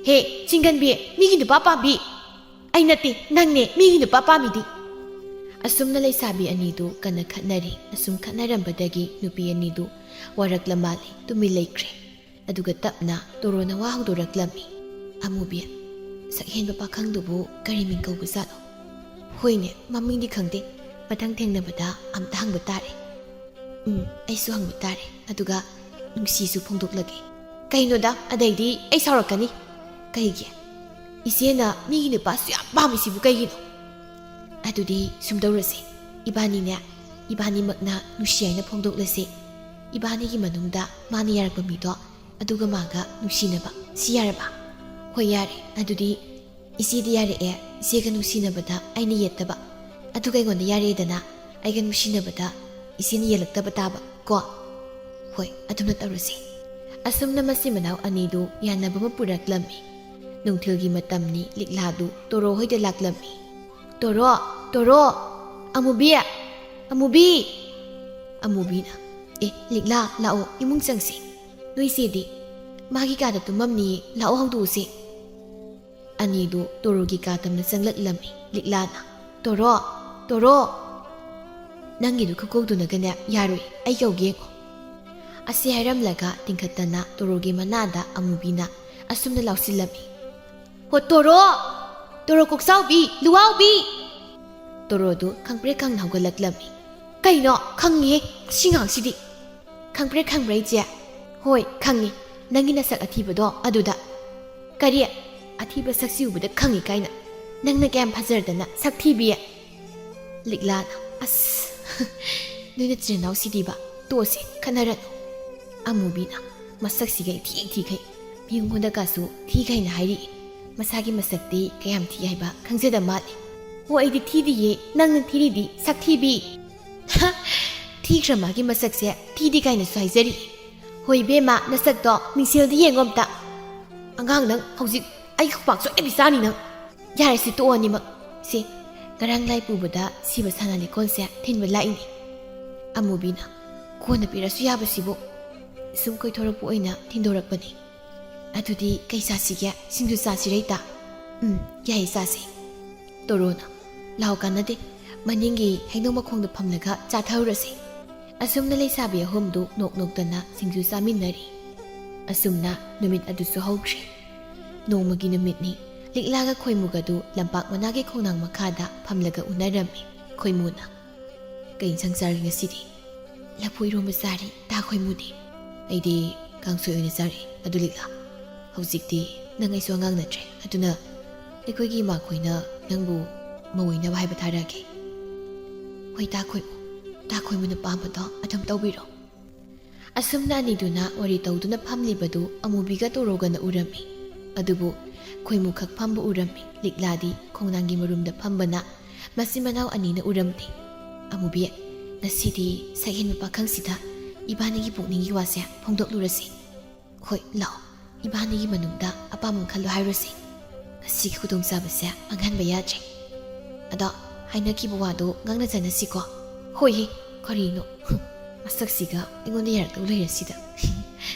ꯍꯦ, ꯆꯤꯡꯒꯟꯕꯤ, ꯃꯤꯒꯤ ꯅꯨꯄꯥ ꯄꯥꯝꯕꯤ꯫ ꯑꯩ ꯅꯠꯇꯦ, ꯅꯪꯅꯦ ꯃꯤꯒꯤ ꯅꯨꯄꯥ ꯄꯥꯝꯃꯤꯗꯤ"꯫ ꯑꯁꯨꯝꯅ ꯂꯩꯁꯥꯕꯤ ꯑꯅꯤꯗꯨ ꯀꯟꯅ ꯈꯠꯅꯔꯤ꯫ ꯑꯁꯨꯝ ꯈꯠꯅꯔꯝꯕꯗꯒꯤ ꯅꯨꯄꯤ ꯑꯅꯤꯗꯨ ꯋꯥꯔꯛꯂ ꯃꯥꯜꯂꯦ, ꯇꯨꯃꯤꯟ ꯂꯩꯈ꯭ꯔꯦ꯫ ꯑꯗꯨꯒ ꯇꯞꯅ ꯇꯣꯔꯣꯅ ꯋꯥ ꯍꯧꯗꯣꯔꯛꯂꯝꯃꯤ꯫ "ꯑꯃꯨꯕꯤ, ꯁꯛꯍꯦꯟꯕ ꯄꯥꯈꯪꯗꯨꯕꯨ ꯀꯔꯤ ꯃꯤꯡ ꯀꯧꯕꯖꯥꯠꯅꯣ? ꯍꯣꯏꯅꯦ, ꯃꯃꯤꯡꯗꯤ ꯈꯪꯗꯦ꯫ ꯃꯊꯪ ꯊꯦꯡꯅꯕꯗ ꯑꯝꯇ ꯍꯪꯕ ꯇꯥꯔꯦ꯫ ꯎꯝ, ꯑꯩꯁꯨ ꯍꯪꯕ ꯇꯥꯔꯦ꯫ ꯑꯗꯨꯒ ꯅꯨꯡꯁꯤꯁꯨ ꯐꯣꯡꯗꯣꯛꯂꯒꯦ"꯫ "ꯀꯩꯅꯣꯗ, ꯑꯗꯩꯗꯤ ꯑꯩ ꯁꯥꯎꯔꯛꯀꯅꯤ"꯫ "ꯀꯩꯒꯤ? ꯏꯆꯦꯅ ꯃꯤꯒꯤ ꯅꯨꯄꯥꯁꯨ ꯌꯥꯝ ꯄꯥꯝꯃꯤꯁꯤꯕꯨ ꯀꯩꯒꯤꯅꯣ?" "ꯑꯗꯨꯗꯤ ꯁꯨꯝ ꯇꯧꯔꯁꯦ, ꯏꯕꯥꯅꯤꯅꯦ, ꯏꯕꯥꯅꯤꯃꯛꯅ ꯅꯨꯡꯁꯤ ꯍꯥꯏꯅ ꯐꯣꯡꯗꯣꯛꯂꯁꯦ꯫ ꯏꯕꯥꯅꯤꯒꯤ ꯃꯅꯨꯡꯗ ꯃꯥꯅ ꯌꯥꯔꯛꯄ ꯃꯤꯗꯣ, ꯑꯗꯨꯒ ꯃꯥꯒ ꯅꯨꯡꯁꯤꯅꯕ꯫ ꯁꯤ ꯌꯥꯔꯕ?" "ꯍꯣꯏ, ꯌꯥꯔꯦ꯫ ꯑꯗꯨꯗꯤ ꯏꯆꯦꯗꯤ ꯌꯥꯔꯛꯑꯦ, ꯏꯆꯦꯒ ꯅꯨꯡꯁꯤꯅꯕꯗ ꯑꯩꯅ ꯌꯦꯠꯇꯕ꯫ ꯑꯗꯨꯒ ꯑꯩꯉꯣꯟꯗ ꯌꯥꯔꯛꯑꯦꯗꯅ, ꯑꯩꯒ ꯅꯨꯡꯁꯤꯅꯕꯗ ꯏꯆꯦꯅ ꯌꯦꯠꯂꯛꯇꯕ ꯇꯥꯕ ꯀꯣ? ꯍꯣꯏ, ꯑꯗꯨꯝꯅ ꯇꯧꯔꯁꯤ"꯫ ꯑꯁꯨꯝꯅ ꯃꯆꯤꯟ ꯃꯅꯥꯎ ꯑꯅꯤꯗꯨ ꯌꯥꯅꯕ ꯑꯃ ꯄꯨꯔꯛꯂꯝꯃꯤ꯫ ꯅꯨꯡꯊꯤꯜꯒꯤ ꯃꯇꯝꯅꯤ꯫ ꯂꯤꯛꯂꯥꯗꯨ ꯇꯣꯔꯣ ꯍꯣꯏꯗ ꯂꯥꯛꯂꯝꯃꯤ꯫ "ꯇꯣꯔꯣ, ꯇꯣꯔꯣ! ꯑꯃꯨꯕꯤ! ꯑꯃꯨꯕꯤ!" ꯑꯃꯨꯕꯤꯅ, "ꯑꯦ, ꯂꯤꯛꯂꯥ, ꯂꯥꯛꯑꯣ, ꯏꯃꯨꯡ ꯆꯪꯁꯤ꯫ ꯅꯣꯏ ꯆꯦꯗꯤ? ꯃꯥꯒꯤ ꯀꯥꯗ ꯇꯨꯝꯃꯝꯅꯤꯌꯦ, ꯂꯥꯛꯑꯣ, ꯍꯧꯗꯣꯛꯎꯁꯦ"꯫ ꯑꯅꯤꯗꯨ ꯇꯣꯔꯣꯒꯤ ꯀꯥ ꯇꯝꯅ ꯆꯪꯂꯛꯂꯝꯃꯤ꯫ ꯂꯤꯛꯂꯥꯅ, "ꯇꯣꯔꯣ! ꯇꯣꯔꯣ! ꯅꯪꯒꯤꯗꯨ ꯈꯨꯀꯧꯗꯨꯅꯒꯅꯦ ꯌꯥꯔꯣꯏ, ꯑꯩ ꯀꯧꯒꯦ ꯌꯦꯡꯉꯣ"꯫ ꯑꯁꯤ ꯍꯥꯏꯔꯝꯂꯒ ꯇꯤꯡꯈꯠꯇꯅ ꯇꯣꯔꯣꯒꯤ ꯃꯅꯥꯗ ꯑꯃꯨꯕꯤꯅ ꯑꯁꯨꯝꯅ ꯂꯥꯎꯁꯤꯜꯂꯝꯃꯤ꯫ "ꯍꯣ ꯇꯣꯔꯣ! ꯇꯣꯔꯣ ꯀꯣꯛꯆꯥꯎꯕꯤ, ꯂꯨꯋꯥꯎꯕꯤ!" ꯇꯣꯔꯣꯗꯨ ꯈꯪꯄ꯭ꯔꯦꯛ ꯈꯪꯅ ꯍꯧꯒꯠꯂꯛꯂꯝꯃꯤ꯫ "ꯀꯩꯅꯣ? ꯈꯪꯉꯤꯍꯦ ꯁꯤ ꯉꯥꯡꯁꯤꯗꯤ"꯫ "ꯈꯪꯄ꯭ꯔꯦꯛ ꯈꯪꯕ꯭ꯔꯥ ꯏꯆꯦ?" "ꯍꯣꯏ ꯈꯪꯉꯤ, ꯅꯪꯒꯤ ꯅꯁꯛ ꯑꯊꯤꯕꯗꯣ ꯑꯗꯨꯗ"꯫ "ꯀꯔꯤ? ꯑꯊꯤꯕ ꯁꯛꯁꯤ ꯎꯕꯗ ꯈꯪꯉꯤ ꯀꯥꯏꯅ? ꯅꯪꯅ ꯀꯌꯥꯝ ꯐꯖꯔꯗꯅ, ꯁꯛ ꯊꯤꯕꯤ"꯫ ꯂꯤꯛꯂꯥꯅ, "ꯑꯁ, ꯅꯣꯏ ꯅꯆꯤꯟ ꯅꯅꯥꯎꯁꯤꯗꯤꯕ, ꯇꯣꯛꯑꯁꯦ, ꯈꯠꯅꯔꯅꯨ"꯫ ꯑꯃꯨꯕꯤꯅ, "ꯃꯁꯛꯁꯤꯒ ꯏꯊꯤ ꯏꯊꯤꯈꯩ, ꯃꯤꯉꯣꯟꯗꯀꯥꯁꯨ ꯊꯤꯈꯩꯅ ꯍꯥꯏꯔꯤ꯫ ꯃꯁꯥꯒꯤ ꯃꯁꯛꯇꯤ ꯀꯌꯥꯝ ꯊꯤ ꯍꯥꯏꯕ ꯈꯪꯖꯗ ꯃꯥꯜꯂꯤ"꯫ "ꯍꯣ, ꯑꯩꯗꯤ ꯊꯤꯗꯤꯌꯦ, ꯅꯪꯅ ꯊꯤꯔꯤꯗꯤ, ꯁꯛ ꯊꯤꯕꯤ"꯫ "ꯊꯤꯈ꯭ꯔ ꯃꯥꯒꯤ ꯃꯁꯛꯁꯦ ꯊꯤꯗꯤ ꯀꯥꯏꯅꯁꯨ ꯍꯥꯏꯖꯔꯤ"꯫ "ꯍꯣꯏ ꯏꯕꯦꯝꯃ, ꯅꯁꯛꯇꯣ ꯃꯤꯡꯁꯦꯜꯗ ꯌꯦꯡꯉꯣ ꯑꯝꯇ"꯫ "ꯑꯉꯥꯡ ꯅꯪ, ꯍꯧꯖꯤꯛ ꯑꯩ ꯈꯨꯄꯥꯛ ꯁꯣꯏꯗꯕꯤ ꯆꯥꯅꯤ ꯅꯪ"꯫ "ꯌꯥꯔꯦꯁꯦ, ꯇꯣꯛꯑꯣ ꯑꯅꯤꯃꯛ꯫ ꯁꯤ, ꯉꯔꯥꯡ ꯂꯥꯏ ꯄꯨꯕꯗ ꯁꯤꯕ ꯁꯅꯥ ꯂꯤꯛꯀꯣꯟꯁꯦ ꯊꯤꯟꯕ ꯂꯥꯛꯏꯅꯦ"꯫ ꯑꯃꯨꯕꯤꯅ, "ꯀꯣꯟꯅ ꯄꯤꯔꯁꯨ ꯌꯥꯕꯁꯤꯕꯨ"꯫ ꯁꯨꯝ ꯀꯣꯏꯊꯣꯔꯛꯄ ꯑꯣꯏꯅ ꯊꯤꯟꯗꯣꯔꯛꯄꯅꯤ꯫ "ꯑꯗꯨꯗꯤ ꯀꯩ ꯆꯥꯁꯤꯒꯦ? ꯁꯤꯡꯖꯨ ꯆꯥꯁꯤꯔ ꯏꯇꯥ?" "ꯎꯝ, ꯌꯥꯏꯌꯦ, ꯆꯥꯁꯦ꯫" "ꯇꯣꯔꯣꯅ ꯂꯥꯎ ꯀꯥꯟꯅꯗꯦ, ꯃꯅꯤꯡꯒꯤ ꯍꯩꯅꯧ ꯃꯈꯣꯡꯗ ꯐꯝꯂꯒ ꯆꯥꯊꯔꯨꯔꯁꯦ꯫" ꯑꯁꯨꯝꯅ ꯂꯩꯁꯥꯕꯤ ꯑꯍꯨꯝꯗꯨ ꯅꯣꯛ ꯅꯣꯛꯇꯅ ꯁꯤꯡꯖꯨ ꯆꯥꯃꯤꯟꯅꯔꯤ꯫ ꯑꯁꯨꯝꯅ ꯅꯨꯃꯤꯠ ꯑꯗꯨꯁꯨ ꯍꯧꯈ꯭ꯔꯦ꯫ ꯅꯣꯡꯃꯒꯤ ꯅꯨꯃꯤꯠꯅꯤ꯫ ꯂꯤꯛꯂꯥꯒ ꯈꯣꯏꯃꯨꯒꯗꯨ ꯂꯝꯄꯥꯛ ꯃꯅꯥꯒꯤ ꯈꯣꯡꯅꯥꯡ ꯃꯈꯥꯗ ꯐꯝꯂꯒ ꯎꯅꯔꯝꯃꯤ꯫ ꯈꯣꯏꯃꯨꯅ, "ꯀꯩ ꯏꯟꯁꯥꯡ ꯆꯥꯔꯒꯦ ꯉꯁꯤꯗꯤ?" "ꯂꯐꯨ ꯏꯔꯣꯝꯕ ꯆꯥꯔꯤ, ꯇꯥ ꯈꯣꯏꯃꯨꯗꯤ?" "ꯑꯩꯗꯤ ꯀꯥꯡꯁꯣꯏ ꯑꯣꯏꯅ ꯆꯥꯔꯛꯏ꯫ ꯑꯗꯨ ꯂꯤꯛꯂꯥ, ꯍꯧꯖꯤꯛꯇꯤ ꯅꯪ ꯑꯩꯁꯨ ꯑꯉꯥꯡ ꯅꯠꯇ꯭ꯔꯦ, ꯑꯗꯨꯅ ꯑꯩꯈꯣꯏꯒꯤ ꯏꯃꯥꯈꯣꯏꯅ ꯅꯪꯕꯨ ꯃꯧ ꯑꯣꯏꯅꯕ ꯍꯥꯏꯕ ꯊꯥꯔꯛꯑꯒꯦ꯫" "ꯍꯣꯏ ꯇꯥ ꯈꯣꯏꯃꯨ, ꯇꯥ ꯈꯣꯏꯃꯨꯅ ꯄꯥꯝꯕꯗꯣ ꯑꯗꯨꯝ ꯇꯧꯕꯤꯔꯣ꯫" ꯑꯁꯨꯝꯅ ꯑꯅꯤꯗꯨꯅ ꯋꯥꯔꯤ ꯇꯧꯗꯨꯅ ꯐꯝꯂꯤꯕꯗꯨ ꯑꯃꯨꯕꯤꯒ ꯇꯣꯔꯣꯒꯅ ꯎꯔꯝꯃꯤ꯫ ꯑꯗꯨꯕꯨ ꯈꯣꯏꯃꯨ ꯈꯛ ꯐꯝꯕ ꯎꯔꯝꯃꯤ꯫ ꯂꯤꯛꯂꯥꯗꯤ ꯈꯣꯡꯅꯥꯡꯒꯤ ꯃꯔꯨꯝꯗ ꯐꯝꯕꯅ ꯃꯆꯤꯟ ꯃꯅꯥꯎ ꯑꯅꯤꯅ ꯎꯔꯝꯗꯦ꯫ "ꯑꯃꯨꯕꯤ, ꯉꯁꯤꯗꯤ ꯁꯛꯍꯦꯟꯕ ꯄꯥꯈꯪꯁꯤꯗ ꯏꯕꯥꯅꯤꯒꯤ ꯄꯨꯛꯅꯤꯡꯒꯤ ꯋꯥꯁꯦ ꯐꯣꯡꯗꯣꯛꯂꯨꯔꯁꯤ꯫ ꯍꯣꯏ, ꯂꯥꯛꯑꯣ, ꯏꯕꯥꯅꯤꯒꯤ ꯃꯅꯨꯡꯗ ꯑꯄꯥꯝꯕ ꯈꯜꯂꯣ ꯍꯥꯏꯔꯨꯁꯤ꯫ ꯉꯁꯤꯒꯤ ꯈꯨꯗꯣꯡꯆꯥꯕꯁꯦ ꯃꯥꯡꯍꯟꯕ ꯌꯥꯗ꯭ꯔꯦ꯫ ꯑꯗꯣ ꯍꯥꯏꯅꯈꯤꯕ ꯋꯥꯗꯣ ꯉꯥꯡꯅ ꯆꯠꯅꯁꯤꯀꯣ꯫" "ꯍꯣꯏꯍꯦ, ꯀꯔꯤꯅꯣ? ꯍꯨꯝ, ꯃꯁꯛꯁꯤꯒ ꯑꯩꯉꯣꯟꯗ ꯌꯥꯔꯛꯇꯧ ꯂꯩꯔꯁꯤꯗ꯫"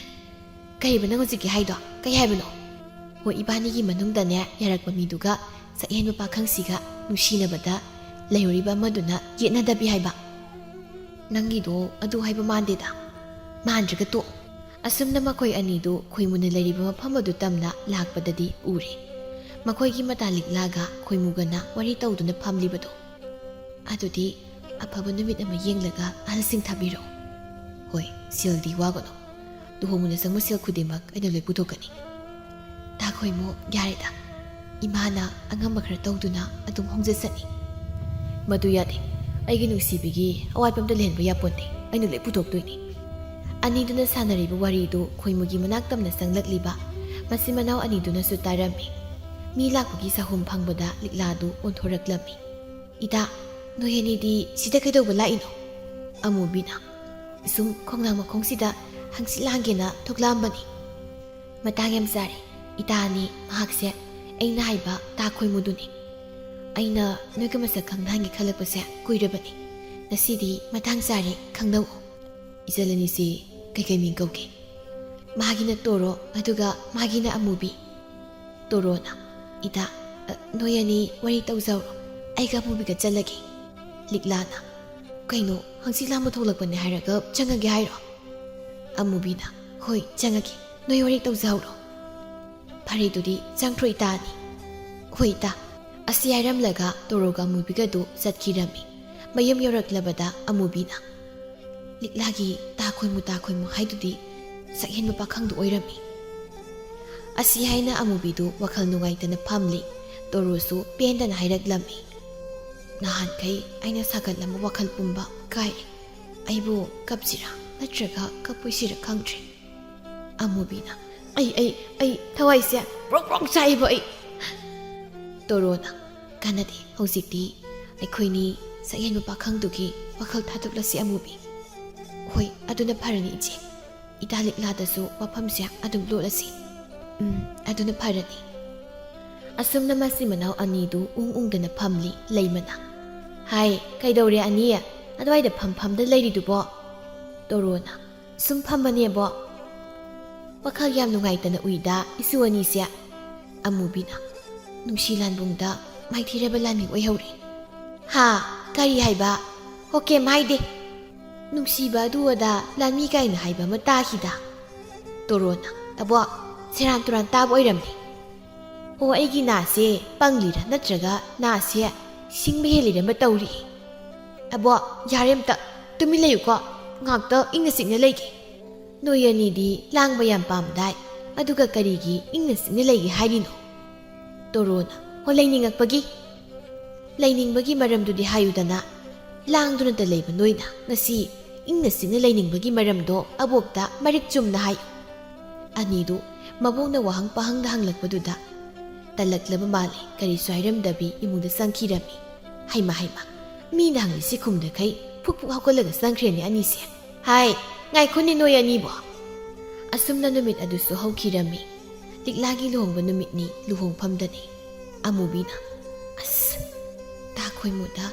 "ꯀꯩꯕ ꯅꯪ ꯍꯧꯖꯤꯛꯀꯤ ꯍꯥꯏꯗꯣ? ꯀꯩ ꯍꯥꯏꯕꯅꯣ?" "ꯍꯣꯏ, ꯏꯕꯥꯅꯤꯒꯤ ꯃꯅꯨꯡꯗꯅꯦ, ꯌꯥꯔꯛꯄ ꯃꯤꯗꯨꯒ ꯁꯛꯍꯦꯟꯕ ꯄꯥꯈꯪꯁꯤꯒ ꯅꯨꯡꯁꯤꯅꯕꯗ ꯂꯩꯍꯧꯔꯤꯕ ꯑꯃꯗꯨꯅ ꯌꯦꯠꯅꯗꯕꯤ ꯍꯥꯏꯕ꯫" "ꯅꯪꯒꯤꯗꯣ ꯑꯗꯨ ꯍꯥꯏꯕ ꯃꯥꯟꯗꯦꯗ꯫" "ꯃꯥꯟꯗ꯭ꯔꯒ ꯇꯣꯛ꯫" ꯑꯁꯨꯝꯅ ꯃꯈꯣꯏ ꯑꯅꯤꯗꯨ ꯈꯣꯏꯃꯨꯅ ꯂꯩꯔꯤꯕ ꯃꯐꯝ ꯑꯗꯨ ꯇꯝꯅ ꯂꯥꯛꯄꯗꯗꯤ ꯎꯔꯦ꯫ ꯃꯈꯣꯏꯒꯤ ꯃꯇꯥ ꯂꯤꯛꯂꯥꯒ ꯈꯣꯏꯃꯨꯒꯅ ꯋꯥꯔꯤ ꯇꯧꯗꯨꯅ ꯐꯝꯂꯤꯕꯗꯣ꯫ "ꯑꯗꯨꯗꯤ ꯑꯐꯕ ꯅꯨꯃꯤꯠ ꯑꯃ ꯌꯦꯡꯂꯒ ꯑꯍꯜꯁꯤꯡ ꯊꯥꯕꯤꯔꯛꯑꯣ꯫" "ꯍꯣꯏ, ꯁꯦꯜꯗꯤ ꯋꯥꯒꯅꯨ꯫ ꯂꯨꯍꯣꯡꯕꯗ ꯆꯪꯕ ꯁꯦꯜ ꯈꯨꯗꯤꯡꯃꯛ ꯑꯩꯅ ꯂꯣꯏ ꯄꯨꯊꯣꯛꯀꯅꯤ꯫" "ꯇꯥ ꯈꯣꯏꯃꯨ, ꯌꯥꯔꯦꯗ꯫ ꯏꯃꯥꯅ ꯑꯉꯝꯕ ꯈꯔ ꯇꯧꯗꯨꯅ ꯑꯗꯨꯝ ꯍꯣꯡꯖꯁꯅꯤ꯫" "ꯃꯗꯨ ꯌꯥꯗꯦ꯫ ꯑꯩꯒꯤ ꯅꯨꯡꯁꯤꯕꯤꯒꯤ ꯑꯋꯥꯠꯄ ꯑꯝꯇ ꯂꯩꯍꯟꯕ ꯌꯥꯄꯣꯟꯇꯦ꯫ ꯑꯩꯅ ꯂꯣꯏ ꯄꯨꯊꯣꯛꯇꯣꯏꯅꯤ꯫" ꯑꯅꯤꯗꯨꯅ ꯁꯥꯟꯅꯔꯤꯕ ꯋꯥꯔꯤꯗꯨ ꯈꯣꯏꯃꯨꯒꯤ ꯃꯅꯥꯛ ꯇꯝꯅ ꯆꯪꯂꯛꯂꯤꯕ ꯃꯆꯤꯟ ꯃꯅꯥꯎ ꯑꯅꯤꯗꯨꯅꯁꯨ ꯇꯥꯔꯝꯃꯤ꯫ ꯃꯤ ꯂꯥꯛꯄꯒꯤ ꯆꯍꯨꯝ ꯐꯪꯕꯗ ꯂꯤꯛꯂꯥꯗꯨ ꯑꯣꯟꯊꯣꯔꯛꯂꯝꯃꯤ꯫ "ꯏꯇꯥ, ꯅꯣꯏ ꯑꯅꯤꯗꯤ ꯁꯤꯗ ꯀꯩꯗꯧꯕ ꯂꯥꯛꯏꯅꯣ?" ꯑꯃꯨꯕꯤꯅ, "ꯁꯨꯝ ꯈꯣꯡꯅꯥꯡ ꯃꯈꯣꯡꯁꯤꯗ ꯍꯪꯆꯤꯠ ꯂꯥꯡꯒꯦꯅ ꯊꯣꯛꯂꯛꯑꯝꯕꯅꯤ꯫" "ꯃꯇꯥꯡ ꯌꯥꯝ ꯆꯥꯔꯦ꯫ ꯏꯇꯥ ꯑꯅꯤ, ꯃꯍꯥꯛꯁꯦ ꯑꯩꯅ ꯍꯥꯏꯕ ꯇꯥ ꯈꯣꯏꯃꯨꯗꯨꯅꯤ꯫ ꯑꯩꯅ ꯅꯣꯏꯒ ꯃꯁꯛ ꯈꯪꯅꯍꯟꯒꯦ ꯈꯜꯂꯛꯄꯁꯦ ꯀꯨꯏꯔꯕꯅꯤ꯫ ꯉꯁꯤꯗꯤ ꯃꯇꯥꯡ ꯆꯥꯔꯦ, ꯈꯪꯅꯧ꯫" "ꯏꯆꯜ ꯑꯅꯤꯁꯤ "ꯀꯩꯀꯩ ꯃꯤꯡ ꯀꯧꯒꯦ?" "ꯃꯥꯒꯤꯅ ꯇꯣꯔꯣ, ꯑꯗꯨꯒ ꯃꯥꯒꯤꯅ ꯑꯃꯨꯕꯤ꯫" ꯇꯣꯔꯣꯅ, "ꯏꯇꯥ, ꯑ, ꯅꯣꯏ ꯑꯅꯤ ꯋꯥꯔꯤ ꯇꯧꯖꯍꯧꯔꯣ, ꯑꯩꯒ ꯑꯃꯨꯕꯤꯒ ꯆꯠꯂꯒꯦ꯫" ꯂꯤꯛꯂꯥꯅ, "ꯀꯩꯅꯣ, ꯍꯪꯆꯤꯠ ꯂꯥꯡꯕ ꯊꯣꯛꯂꯛꯄꯅꯦ ꯍꯥꯏꯔꯒ ꯆꯪꯉꯒꯦ ꯍꯥꯏꯔꯣ?" ꯑꯃꯨꯕꯤꯅ, "ꯍꯣꯏ, ꯆꯪꯉꯒꯦ, ꯅꯣꯏ ꯋꯥꯔꯤ ꯇꯧꯖꯍꯧꯔꯣ꯫" "ꯐꯔꯦ, ꯑꯗꯨꯗꯤ ꯆꯪꯈ꯭ꯔꯣ ꯏꯇꯥ ꯑꯅꯤ꯫" "ꯍꯣꯏ ꯏꯇꯥ꯫" ꯑꯁꯤ ꯍꯥꯏꯔꯝꯂꯒ ꯇꯣꯔꯣꯒ ꯑꯃꯨꯕꯤꯒꯗꯨ ꯆꯠꯈꯤꯔꯝꯃꯤ꯫ ꯃꯌꯨꯝ ꯌꯧꯔꯛꯂꯕꯗ ꯑꯃꯨꯕꯤꯅ, "ꯂꯤꯛꯂꯥꯒꯤ ꯇꯥ ꯈꯣꯏꯃꯨ, ꯇꯥ ꯈꯣꯏꯃꯨ ꯍꯥꯏꯗꯨꯗꯤ ꯁꯛꯍꯦꯟꯕ ꯄꯥꯈꯪꯗꯨ ꯑꯣꯏꯔꯝꯃꯤ꯫" ꯑꯁꯤ ꯍꯥꯏꯅ ꯑꯃꯨꯕꯤꯗꯨ ꯋꯥꯈꯜ ꯅꯨꯡꯉꯥꯏꯇꯅ ꯐꯝꯂꯤ꯫ ꯇꯣꯔꯣꯁꯨ ꯄꯦꯟꯗꯅ ꯍꯥꯏꯔꯛꯂꯝꯃꯤ, "ꯅꯍꯥꯟꯈꯩ ꯑꯩꯅ ꯁꯥꯒꯠꯂꯝꯕ ꯋꯥꯈꯜ ꯄꯨꯝꯕ ꯀꯥꯏꯔꯦ꯫ ꯑꯩꯕꯨ ꯀꯞꯁꯤꯔꯥ ꯅꯠꯇ꯭ꯔꯒ ꯀꯞꯄꯣꯏꯁꯤꯔꯥ ꯈꯪꯗ꯭ꯔꯦ꯫" ꯑꯃꯨꯕꯤꯅ, "ꯑꯩ, ꯑꯩ, ꯑꯩ ꯊꯋꯥꯏꯁꯦ ꯄ꯭ꯔꯣꯛ ꯄ꯭ꯔꯣꯛ ꯆꯥꯛꯏꯕꯣ ꯑꯩ꯫" ꯇꯣꯔꯣꯅ, "ꯀꯥꯟꯅꯗꯦ, ꯍꯧꯖꯤꯛꯇꯤ ꯑꯩꯈꯣꯏꯅꯤ ꯁꯛꯍꯦꯟꯕ ꯄꯥꯈꯪꯗꯨꯒꯤ ꯋꯥꯈꯜ ꯊꯥꯗꯣꯛꯂꯁꯤ ꯑꯃꯨꯕꯤ꯫" "ꯍꯣꯏ, ꯑꯗꯨꯅ ꯐꯔꯅꯤ ꯏꯆꯦ꯫ ꯏꯇꯥ ꯂꯤꯛꯂꯥꯗꯁꯨ ꯋꯥꯐꯝꯁꯦ ꯑꯗꯨꯝ ꯂꯣꯠꯂꯁꯤ꯫" "ꯎꯝ, ꯑꯗꯨꯅ ꯐꯔꯅꯤ꯫" ꯑꯁꯨꯝꯅ ꯃꯆꯤꯟ ꯃꯅꯥꯎ ꯑꯅꯤꯗꯨ ꯎꯪ ꯎꯪꯗꯅ ꯐꯝꯂꯤ꯫ ꯂꯩꯃꯅ, "ꯍꯥꯏ, ꯀꯩꯗꯧꯔꯦ ꯑꯅꯤ? ꯑꯗꯨꯋꯥꯏꯗ ꯐꯝ ꯐꯝꯗ ꯂꯩꯔꯤꯗꯨꯕꯣ?" ꯇꯣꯔꯣꯅ, "ꯁꯨꯝ ꯐꯝꯕꯅꯦꯕꯣ꯫ ꯋꯥꯈꯜ ꯌꯥꯝ ꯅꯨꯡꯉꯥꯏꯇꯅ ꯎꯏꯗ ꯏꯁꯨ ꯑꯅꯤꯁꯦ꯫" ꯑꯃꯨꯕꯤꯅ, "ꯅꯨꯡꯁꯤ ꯂꯥꯟꯕꯨꯡꯗ ꯃꯥꯏꯊꯤꯔꯕ ꯂꯥꯟꯃꯤ ꯑꯣꯏꯍꯧꯔꯦ꯫" "ꯍꯥ? ꯀꯔꯤ ꯍꯥꯏꯕ? ꯍꯣ, ꯀꯩꯝ ꯍꯥꯏꯗꯦ꯫ ꯅꯨꯡꯁꯤꯕ ꯑꯗꯨ ꯑꯗꯥ ꯂꯥꯟꯃꯤ ꯀꯥꯏꯅ ꯍꯥꯏꯕ ꯑꯃ ꯇꯥꯈꯤꯗ꯫" ꯇꯣꯔꯣꯅ, "ꯑꯕꯣ, ꯁꯦꯔꯥꯟ ꯇꯨꯔꯥꯟ ꯇꯥꯕ ꯑꯣꯏꯔꯝꯅꯤ꯫ ꯑꯣ, ꯑꯩꯒꯤ ꯅꯥꯁꯦ ꯄꯪꯂꯤꯔ ꯅꯠꯇ꯭ꯔꯒ ꯅꯥꯁꯦ ꯁꯤꯡꯕ ꯍꯦꯜꯂꯤꯔ ꯑꯃ ꯇꯧꯔꯤ꯫ ꯑꯕꯣ, ꯌꯥꯔꯦ, ꯑꯝꯇ ꯇꯨꯃꯤꯟ ꯂꯩꯌꯨꯀꯣ, ꯉꯥꯛꯇ ꯏꯪꯅ ꯆꯤꯛꯅ ꯂꯩꯒꯦ꯫ ꯅꯣꯏ ꯑꯅꯤꯗꯤ ꯂꯥꯡꯕ ꯌꯥꯝ ꯄꯥꯝꯗꯥꯏ, ꯑꯗꯨꯒ ꯀꯔꯤꯒꯤ ꯏꯪꯅ ꯆꯤꯛꯅ ꯂꯩꯒꯦ ꯍꯥꯏꯔꯤꯅꯣ?" ꯇꯣꯔꯣꯅ, "ꯍꯣ, ꯂꯩꯅꯤꯡꯉꯛꯄꯒꯤ꯫" "ꯂꯩꯅꯤꯡꯕꯒꯤ ꯃꯔꯝꯗꯨꯗꯤ ꯍꯥꯏꯌꯨꯗꯅ꯫ ꯂꯥꯡꯗꯨꯅꯇ ꯂꯩꯕ ꯅꯣꯏꯅ ꯉꯁꯤ ꯏꯪꯅ ꯆꯤꯛꯅ ꯂꯩꯅꯤꯡꯕꯒꯤ ꯃꯔꯝꯗꯣ ꯑꯕꯣꯛꯇ ꯃꯔꯤꯛ ꯆꯨꯝꯅ ꯍꯥꯏꯌꯨ꯫" ꯑꯅꯤꯗꯨ ꯃꯕꯣꯛꯅ ꯋꯥꯍꯪ ꯄꯥꯍꯪꯗ ꯍꯪꯂꯛꯄꯗꯨꯗ ꯇꯜꯂꯛꯂꯕ ꯃꯥꯜꯂꯦ꯫ ꯀꯔꯤꯁꯨ ꯍꯥꯏꯔꯝꯗꯕꯤ ꯏꯃꯨꯡꯗ ꯆꯪꯈꯤꯔꯝꯃꯤ꯫ ꯍꯩꯃ, ꯍꯩꯃ, ꯃꯤꯅ ꯍꯪꯂꯤꯁꯤ ꯈꯨꯝꯗꯈꯩ ꯐꯨꯛ ꯐꯨꯛ ꯍꯧꯒꯠꯂꯒ ꯆꯪꯈ꯭ꯔꯦꯅꯦ ꯑꯅꯤꯁꯦ꯫ "ꯍꯥꯏ, ꯉꯥꯏꯈꯣꯅꯦ ꯅꯣꯏ ꯑꯅꯤꯕꯣ꯫" ꯑꯁꯨꯝꯅ ꯅꯨꯃꯤꯠ ꯑꯗꯨꯁꯨ ꯍꯧꯈꯤꯔꯝꯃꯤ꯫ ꯂꯤꯛꯂꯥꯒꯤ ꯂꯨꯍꯣꯡꯕ ꯅꯨꯃꯤꯠꯅꯤ꯫ ꯂꯨꯍꯣꯡꯐꯝꯗꯅꯤ꯫ ꯑꯃꯨꯕꯤꯅ, "ꯑꯁ, ꯇꯥ ꯈꯣꯏꯃꯨꯗ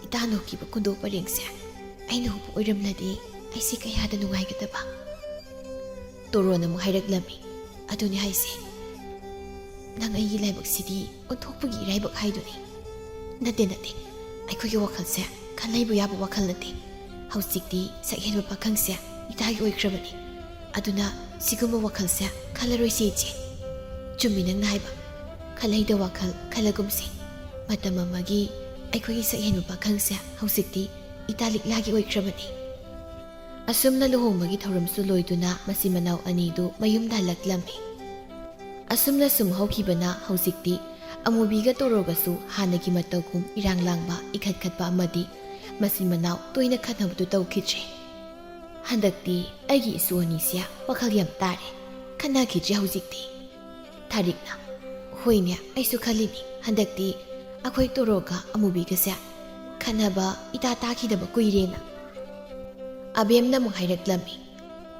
ꯏꯇꯥ ꯅꯣꯛꯀꯤꯕ ꯈꯨꯗꯣꯞ ꯄꯔꯦꯡꯁꯦ ꯑꯩꯅ ꯍꯨꯕ ꯑꯣꯏꯔꯝꯂꯗꯤ ꯑꯩꯁꯦ ꯀꯌꯥꯗ ꯅꯨꯡꯉꯥꯏꯒꯗꯕ꯫ ꯇꯣꯔꯣꯅ ꯑꯃꯨꯛ ꯍꯥꯏꯔꯛꯂꯝꯃꯤ꯫ "ꯑꯗꯨꯅꯤ ꯍꯥꯏꯁꯦ, ꯅꯪ ꯑꯩꯒꯤ ꯂꯥꯏꯕꯛꯁꯤꯗꯤ ꯑꯣꯟꯊꯣꯛꯄꯒꯤ ꯏꯔꯥꯏꯕꯛ ꯍꯥꯏꯗꯨꯅꯤ꯫ ꯅꯠꯇꯦ, ꯅꯠꯇꯦ, ꯑꯩꯈꯣꯏꯒꯤ ꯋꯥꯈꯜꯁꯦ ꯈꯜ ꯂꯩꯕ ꯌꯥꯕ ꯋꯥꯈꯜ ꯅꯠꯇꯦ꯫ ꯍꯧꯖꯤꯛꯇꯤ ꯁꯛꯍꯦꯟꯕ ꯄꯥꯈꯪꯁꯦ ꯏꯇꯥꯒꯤ ꯑꯣꯏꯈ꯭ꯔꯕꯅꯤ꯫ ꯑꯗꯨꯅ ꯁꯤꯒꯨꯝꯕ ꯋꯥꯈꯜꯁꯦ ꯈꯜꯂꯔꯣꯏꯁꯦ ꯏꯆꯦ꯫ ꯆꯨꯝꯃꯤ ꯅꯪꯅ ꯍꯥꯏꯕ, ꯈꯜ ꯂꯩꯗ ꯋꯥꯈꯜ ꯈꯜꯂꯒꯨꯝꯁꯦ꯫ ꯃꯇꯝ ꯑꯃꯒꯤ ꯑꯩꯈꯣꯏꯒꯤ ꯁꯛꯍꯦꯟꯕ ꯄꯥꯈꯪꯁꯦ ꯍꯧꯖꯤꯛꯇꯤ ꯏꯇꯥ ꯂꯤꯛꯂꯥꯒꯤ ꯑꯣꯏꯈ꯭ꯔꯕꯅꯤ"꯫ ꯑꯁꯨꯝꯅ ꯂꯨꯍꯣꯡꯕꯒꯤ ꯊꯧꯔꯝꯁꯨ ꯂꯣꯏꯗꯨꯅ ꯃꯆꯤꯟ ꯃꯅꯥꯎ ꯑꯅꯤꯗꯨ ꯃꯌꯨꯝꯗ ꯍꯜꯂꯛꯂꯝꯃꯤ꯫ ꯑꯁꯨꯝꯅ ꯁꯨꯝ ꯍꯧꯈꯤꯕꯅ ꯍꯧꯖꯤꯛꯇꯤ ꯑꯃꯨꯕꯤꯒ ꯇꯣꯔꯣꯒꯁꯨ ꯍꯥꯟꯅꯒꯤ ꯃꯇꯧꯒꯨꯝ ꯏꯔꯥꯡ ꯂꯥꯡꯕ, ꯏꯈꯠ ꯈꯠꯄ ꯑꯃꯗꯤ ꯃꯆꯤꯟ ꯃꯅꯥꯎ ꯇꯣꯏꯅ ꯈꯠꯅꯕꯗꯨ ꯇꯧꯈꯤꯗ꯭ꯔꯦ꯫ "ꯍꯟꯗꯛꯇꯤ ꯑꯩꯒꯤ ꯏꯁꯨ ꯑꯅꯤꯁꯦ ꯋꯥꯈꯜ ꯌꯥꯝ ꯇꯥꯔꯦ, ꯈꯠꯅꯈꯤꯗ꯭ꯔꯦ ꯍꯧꯖꯤꯛꯇꯤ"꯫ ꯊꯥꯔꯤꯛꯅ, "ꯍꯣꯏꯅꯦ, ꯑꯩꯁꯨ ꯈꯜꯂꯤꯅꯤ, ꯍꯟꯗꯛꯇꯤ ꯑꯩꯈꯣꯏ ꯇꯣꯔꯣꯒ ꯑꯃꯨꯕꯤꯒꯁꯦ ꯈꯠꯅꯕ ꯏꯇꯥ ꯇꯥꯈꯤꯗꯕ ꯀꯨꯏꯔꯦꯅ"꯫ ꯑꯕꯦꯝꯅ ꯑꯃꯨꯛ ꯍꯥꯏꯔꯛꯂꯝꯃꯤ,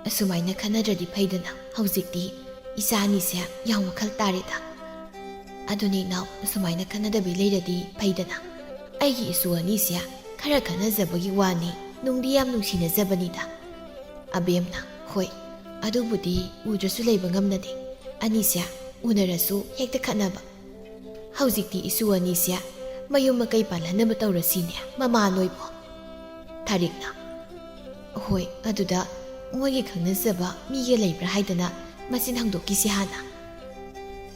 "ꯑꯁꯨꯃꯥꯏꯅ ꯈꯠꯅꯗ꯭ꯔꯗꯤ ꯐꯩꯗꯅ, ꯍꯧꯖꯤꯛꯇꯤ ꯏꯆꯥ ꯑꯅꯤꯁꯦ ꯌꯥꯝ ꯋꯥꯈꯜ ꯇꯥꯔꯦꯗ꯫ ꯑꯗꯨꯅꯦ ꯏꯅꯥꯎ, ꯑꯁꯨꯃꯥꯏꯅ ꯈꯠꯅꯗꯕꯤ ꯂꯩꯔꯗꯤ ꯐꯩꯗꯅ꯫ ꯑꯩꯒꯤ ꯏꯁꯨ ꯑꯅꯤꯁꯦ ꯈꯔ ꯈꯠꯅꯖꯕꯒꯤ ꯋꯥꯅꯤ, ꯅꯨꯡꯗꯤ ꯌꯥꯝ ꯅꯨꯡꯁꯤꯅꯖꯕꯅꯤꯗ"꯫ ꯑꯕꯦꯝꯅ, "ꯍꯣꯏ, ꯑꯗꯨꯕꯨꯗꯤ ꯎꯗ꯭ꯔꯁꯨ ꯂꯩꯕ ꯉꯝꯅꯗꯦ꯫ ꯑꯅꯤꯁꯦ ꯎꯅꯔꯁꯨ ꯍꯦꯛꯇ ꯈꯠꯅꯕ꯫ ꯍꯧꯖꯤꯛꯇꯤ ꯏꯁꯨ ꯑꯅꯤꯁꯦ ꯃꯌꯨꯝ ꯃꯀꯩ ꯄꯥꯜꯍꯟꯅꯕ ꯇꯧꯔꯁꯤꯅꯦ, ꯃꯃꯥ ꯅꯣꯏꯕꯣ"꯫ ꯊꯥꯔꯤꯛꯅ, "ꯍꯣꯏ, ꯑꯗꯨꯗ ꯃꯣꯏꯒꯤ ꯈꯪꯅꯖꯕ ꯃꯤꯒ ꯂꯩꯕ꯭ꯔꯥ ꯍꯥꯏꯗꯅ ꯃꯆꯤꯟ ꯍꯪꯗꯣꯛꯈꯤꯁꯤ ꯍꯥꯟꯅ꯫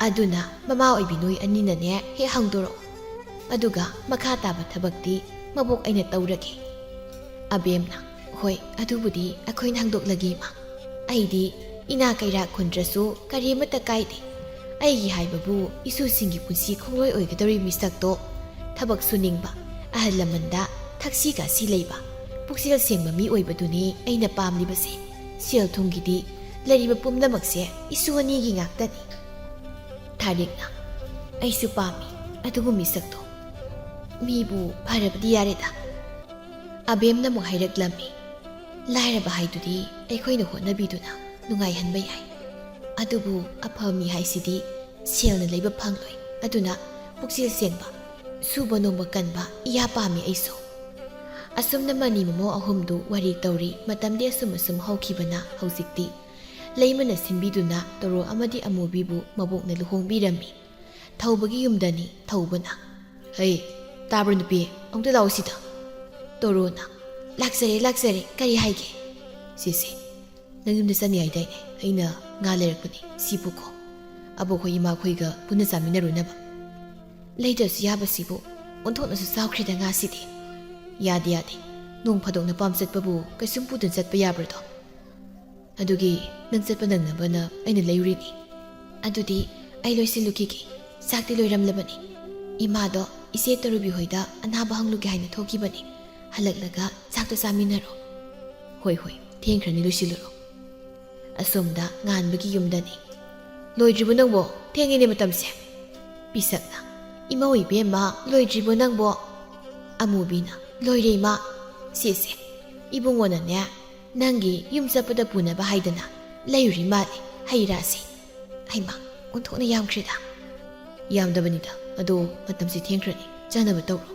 ꯑꯗꯨꯅ ꯃꯃꯥ ꯑꯣꯏꯕꯤ ꯅꯣꯏ ꯑꯅꯤꯅꯅꯦ ꯍꯦꯛ ꯍꯪꯗꯣꯔꯛꯑꯣ꯫ ꯑꯗꯨꯒ ꯃꯈꯥ ꯇꯥꯕ ꯊꯕꯛꯇꯤ ꯃꯕꯣꯛ ꯑꯩꯅ ꯇꯧꯔꯒꯦ"꯫ ꯑꯕꯦꯝꯅ, "ꯍꯣꯏ, ꯑꯗꯨꯕꯨꯗꯤ ꯑꯩꯈꯣꯏꯅ ꯍꯪꯗꯣꯛꯂꯒꯦ, ꯏꯃꯥ꯫ ꯑꯩꯗꯤ ꯏꯅꯥ ꯀꯩꯔꯥꯛ ꯈꯨꯟꯗ꯭ꯔꯁꯨ ꯀꯔꯤ ꯑꯃꯠꯇ ꯀꯥꯏꯗꯦ꯫ ꯑꯩꯒꯤ ꯍꯥꯏꯕꯕꯨ ꯏꯁꯨꯁꯤꯡꯒꯤ ꯄꯨꯟꯁꯤ ꯈꯣꯡꯂꯣꯏ ꯑꯣꯏꯒꯗꯧꯔꯤ ꯃꯤꯁꯛꯇꯣ ꯊꯕꯛ ꯁꯨꯅꯤꯡꯕ, ꯑꯍꯜ ꯂꯃꯟꯗ ꯊꯛꯁꯤ ꯈꯥꯁꯤ ꯂꯩꯕ, ꯄꯨꯛꯆꯦꯜ ꯁꯦꯡꯕ ꯃꯤ ꯑꯣꯏꯕꯗꯨꯅꯤ ꯑꯩꯅ ꯄꯥꯝꯂꯤꯕꯁꯦ꯫ ꯁꯦꯜ ꯊꯨꯝꯒꯤꯗꯤ ꯂꯩꯔꯤꯕ ꯄꯨꯝꯅꯃꯛꯁꯦ ꯏꯁꯨ ꯑꯅꯤꯒꯤ ꯉꯥꯛꯇꯅꯤ"꯫ ꯊꯥꯔꯤꯛꯅ, "ꯑꯩꯁꯨ ꯄꯥꯝꯃꯤ ꯑꯗꯨꯒꯨꯝꯕ ꯃꯤꯁꯛꯇꯣ꯫ ꯃꯤꯕꯨ ꯐꯔꯕꯗꯤ ꯌꯥꯔꯦꯗ"꯫ ꯑꯕꯦꯝꯅ ꯑꯃꯨꯛ ꯍꯥꯏꯔꯛꯂꯝꯃꯤ, "ꯂꯥꯏꯔꯕ ꯍꯥꯏꯗꯨꯗꯤ ꯑꯩꯈꯣꯏꯅ ꯍꯣꯠꯅꯕꯤꯗꯨꯅ ꯅꯨꯡꯉꯥꯏꯍꯟꯕ ꯌꯥꯏ, ꯑꯗꯨꯕꯨ ꯑꯐꯕ ꯃꯤ ꯍꯥꯏꯁꯤꯗꯤ ꯁꯦꯜꯅ ꯂꯩꯕ ꯐꯪꯂꯣꯏ꯫ ꯑꯗꯨꯅ ꯄꯨꯛꯆꯦꯜ ꯁꯦꯡꯕ, ꯁꯨꯕ ꯅꯣꯝꯕ ꯀꯟꯕ ꯏꯌꯥ ꯄꯥꯝꯃꯤ ꯑꯩꯁꯨ"꯫ ꯑꯁꯨꯝꯅ ꯃꯅꯤ ꯃꯃꯧ ꯑꯍꯨꯝꯗꯨ ꯋꯥꯔꯤ ꯇꯧꯔꯤ꯫ ꯃꯇꯝꯗꯤ ꯑꯁꯨꯝ ꯑꯁꯨꯝ ꯍꯧꯈꯤꯕꯅ ꯍꯧꯖꯤꯛꯇꯤ ꯂꯩꯃꯅ ꯁꯤꯟꯕꯤꯗꯨꯅ ꯇꯣꯔꯣ ꯑꯃꯗꯤ ꯑꯃꯨꯕꯤꯕꯨ ꯃꯕꯣꯛꯅ ꯂꯨꯍꯣꯡꯕꯤꯔꯝꯃꯤ꯫ ꯊꯧꯕꯒꯤ ꯌꯨꯝꯗꯅꯤ꯫ ꯊꯧꯕꯅ, "ꯍꯩ, ꯇꯥꯕ꯭ꯔꯣ ꯅꯨꯄꯤ? ꯑꯃꯨꯛꯇ ꯂꯥꯛꯑꯣ ꯁꯤꯗ꯫" ꯇꯣꯔꯣꯅ, "ꯂꯥꯛꯆꯔꯦ, ꯂꯥꯛꯆꯔꯦ, ꯀꯔꯤ ꯍꯥꯏꯒꯦ?" "ꯁꯤꯁꯦ, ꯅꯪ ꯌꯨꯝꯗ ꯆꯠꯅꯤ ꯍꯥꯏꯗꯥꯏꯅꯦ? ꯑꯩꯅ ꯉꯥ ꯂꯩꯔꯛꯄꯅꯤ, ꯁꯤ ꯄꯨꯈꯣ꯫ ꯑꯕꯣꯛꯈꯣꯏ ꯏꯃꯥꯈꯣꯏꯒ ꯄꯨꯟꯅ ꯆꯥꯃꯤꯟꯅꯔꯨꯅꯕ꯫" "ꯂꯩꯗ꯭ꯔꯁꯨ ꯌꯥꯕꯁꯤꯕꯨ, ꯑꯣꯟꯊꯣꯛꯅꯁꯨ ꯆꯥꯎꯈ꯭ꯔꯦꯗ ꯉꯥꯁꯤꯗꯤ꯫" "ꯌꯥꯗꯦ, ꯌꯥꯗꯦ꯫ ꯅꯣꯡ ꯐꯥꯗꯣꯛ ꯅꯄꯥꯝ ꯆꯠꯄꯕꯨ ꯀꯩꯁꯨꯝ ꯄꯨꯗꯨꯅ ꯆꯠꯄ ꯌꯥꯕ꯭ꯔꯗꯣ?" "ꯑꯗꯨꯒꯤ ꯅꯪ ꯆꯠꯄ ꯅꯪꯅꯕꯅ ꯑꯩꯅ ꯂꯩꯔꯨꯔꯤꯅꯤ꯫" "ꯑꯗꯨꯗꯤ ꯑꯩ ꯂꯣꯏꯁꯤꯜꯂꯨꯈꯤꯒꯦ꯫ ꯆꯥꯛꯇꯤ ꯂꯣꯏꯔꯝꯂꯕꯅꯤ꯫ ꯏꯃꯥꯗꯣ ꯏꯆꯦ ꯇꯔꯨꯕꯤ ꯍꯣꯏꯗ ꯑꯅꯥꯕ ꯍꯪꯂꯨꯒꯦ ꯍꯥꯏꯅ ꯊꯣꯛꯈꯤꯕꯅꯤ꯫ ꯍꯜꯂꯛꯂꯒ ꯆꯥꯛꯇꯣ ꯆꯥꯃꯤꯟꯅꯔꯣ꯫" "ꯍꯣꯏ, ꯍꯣꯏ, ꯊꯦꯡꯈ꯭ꯔꯅꯤ, ꯂꯣꯏꯁꯤꯜꯂꯨꯔꯣ꯫" ꯑꯁꯣꯝꯗ ꯉꯥꯟꯕꯒꯤ ꯌꯨꯝꯗꯅꯤ꯫ "ꯂꯣꯏꯗ꯭ꯔꯤꯕꯣ ꯅꯪꯕꯣ? ꯊꯦꯡꯉꯦꯅꯦ ꯃꯇꯝꯁꯦ꯫" ꯄꯤꯁꯛꯅ, "ꯏꯃꯧ ꯏꯕꯦꯝꯃ, ꯂꯣꯏꯗ꯭ꯔꯤꯕꯣ ꯅꯪꯕꯣ?" ꯑꯃꯨꯕꯤꯅ, "ꯂꯣꯏꯔꯦ ꯏꯃꯥ꯫ ꯁꯤꯁꯦ, ꯏꯕꯨꯡꯉꯣꯅꯅꯦ, ꯅꯪꯒꯤ ꯌꯨꯝ ꯆꯠꯄꯗ ꯄꯨꯅꯕ ꯍꯥꯏꯗꯅ ꯂꯩꯔꯨꯔꯤ ꯃꯥꯜꯂꯦ, ꯍꯩ ꯔꯥꯁꯦ꯫ ꯍꯩꯃꯥ, ꯑꯣꯟꯊꯣꯛꯅ ꯌꯥꯝꯈ꯭ꯔꯦꯗ꯫" "ꯌꯥꯝꯗꯕꯅꯤꯗ, ꯑꯗꯣ ꯃꯇꯝꯁꯤ ꯊꯦꯡꯈ꯭ꯔꯅꯤ, ꯆꯥꯅꯕ ꯇꯧꯔꯣ꯫"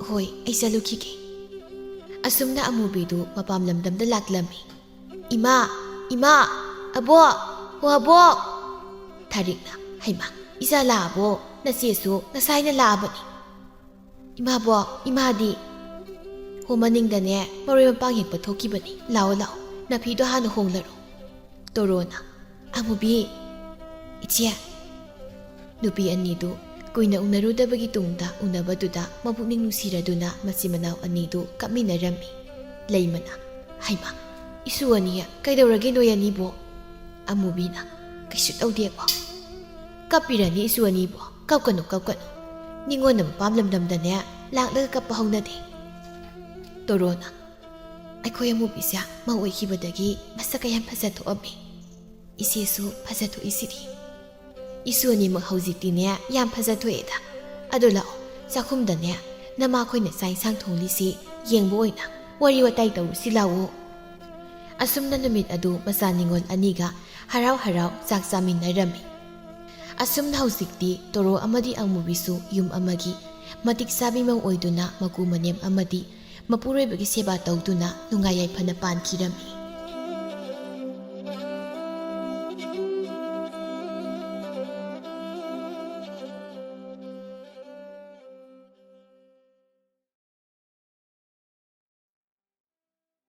"ꯍꯣꯏ, ꯑꯩ ꯆꯠꯂꯨꯈꯤꯒꯦ꯫" ꯑꯁꯨꯝꯅ ꯑꯃꯨꯕꯤꯗꯨ ꯃꯄꯥꯝ ꯂꯝꯗꯝꯗ ꯂꯥꯛꯂꯝꯃꯤ꯫ "ꯏꯃꯥ, ꯏꯃꯥ, ꯑꯕꯣꯛ, ꯍꯣ ꯑꯕꯣꯛ!" ꯊꯥꯔꯤꯛꯅ, "ꯍꯩꯃꯥ, ꯏꯆꯥ ꯂꯥꯛꯑꯕꯣ? ꯅꯆꯦꯁꯨ ꯉꯁꯥꯏꯅ ꯂꯥꯛꯑꯕꯅꯤ꯫" "ꯏꯃꯥꯕꯣꯛ, ꯏꯃꯥꯗꯤ?" "ꯍꯣ, ꯃꯅꯤꯡꯗꯅꯦ, ꯃꯔꯣꯏ ꯃꯄꯥꯡ ꯍꯦꯛꯄ ꯊꯣꯛꯈꯤꯕꯅꯤ꯫ ꯂꯥꯛꯑꯣ, ꯂꯥꯛꯑꯣ, ꯅꯐꯤꯗꯣ ꯍꯥꯟꯅ ꯍꯣꯡꯂꯔꯣ꯫" ꯇꯣꯔꯣꯅ, "ꯑꯃꯨꯕꯤ, ꯏꯆꯦ꯫" ꯅꯨꯄꯤ ꯑꯅꯤꯗꯨ ꯀꯨꯏꯅ ꯎꯅꯔꯨꯗꯕꯒꯤ ꯇꯨꯡꯗ ꯎꯅꯕꯗꯨꯗ ꯃꯄꯨꯛꯅꯤꯡ ꯅꯨꯡꯁꯤꯔꯗꯨꯅ ꯃꯆꯤꯟ ꯃꯅꯥꯎ ꯑꯅꯤꯗꯨ ꯀꯞꯃꯤꯟꯅꯔꯝꯃꯤ꯫ ꯂꯩꯃꯅ, "ꯍꯩꯃꯥ, ꯏꯁꯨ ꯑꯅꯤ, ꯀꯩꯗꯧꯔꯒꯦ ꯅꯣꯏ ꯑꯅꯤꯕꯣ?" ꯑꯃꯨꯕꯤꯅ, "ꯀꯩꯁꯨ ꯇꯧꯗꯦꯀꯣ꯫" "ꯀꯞꯄꯤꯔꯅꯤ ꯏꯁꯨ ꯑꯅꯤꯕꯣ꯫ ꯀꯞꯀꯅꯨ, ꯀꯞꯀꯅꯨ꯫ ꯅꯤꯉꯣꯟꯅ ꯃꯄꯥꯝ ꯂꯝꯗꯝꯗꯅꯦ ꯂꯥꯛꯂꯒ ꯀꯞꯄ ꯍꯧꯅꯗꯦ꯫" ꯇꯣꯔꯣꯅ, "ꯑꯩꯈꯣꯏ ꯑꯃꯨꯕꯤꯁꯦ ꯃꯧ ꯑꯣꯏꯈꯤꯕꯗꯒꯤ ꯃꯁꯛꯀ ꯌꯥꯝ ꯐꯖꯊꯣꯛꯑꯝꯃꯤ꯫ ꯏꯆꯦꯁꯨ ꯐꯖꯊꯣꯛꯏꯁꯤꯗꯤ꯫ ꯏꯁꯨ ꯑꯅꯤꯃꯛ ꯍꯧꯖꯤꯛꯇꯤꯅꯦ ꯌꯥꯝ ꯐꯖꯊꯣꯛꯑꯦꯗ꯫ ꯑꯗꯣ ꯂꯥꯛꯑꯣ, ꯆꯥꯛꯈꯨꯝꯗꯅꯦ ꯅꯃꯥꯈꯣꯏꯅ ꯆꯥꯛ ꯏꯟꯁꯥꯡ ꯊꯣꯡꯂꯤꯁꯤ ꯌꯦꯡꯕ ꯑꯣꯏꯅ ꯋꯥꯔꯤ ꯋꯥꯇꯥꯏ ꯇꯧꯔꯨꯁꯤ ꯂꯥꯛꯑꯣ꯫" ꯑꯁꯨꯝꯅ ꯅꯨꯃꯤꯠ ꯑꯗꯨ ꯃꯆꯥ ꯅꯤꯉꯣꯜ ꯑꯅꯤꯒ ꯍꯔꯥꯎ ꯍꯔꯥꯎ ꯆꯥꯛ ꯆꯥꯃꯤꯟꯅꯔꯝꯃꯤ꯫ ꯑꯁꯨꯝꯅ ꯍꯧꯖꯤꯛꯇꯤ ꯇꯣꯔꯣ ꯑꯃꯗꯤ ꯑꯃꯨꯕꯤꯁꯨ ꯌꯨꯝ ꯑꯃꯒꯤ ꯃꯇꯤꯛ ꯆꯥꯕꯤ ꯃꯧ ꯑꯣꯏꯗꯨꯅ ꯃꯀꯨ ꯃꯅꯦꯝ ꯑꯃꯗꯤ ꯃꯄꯨꯔꯣꯏꯕꯒꯤ ꯁꯦꯕꯥ ꯇꯧꯗꯨꯅ ꯅꯨꯡꯉꯥꯏ ꯌꯥꯏꯐꯅ ꯄꯥꯟꯈꯤꯔꯝꯃꯤ꯫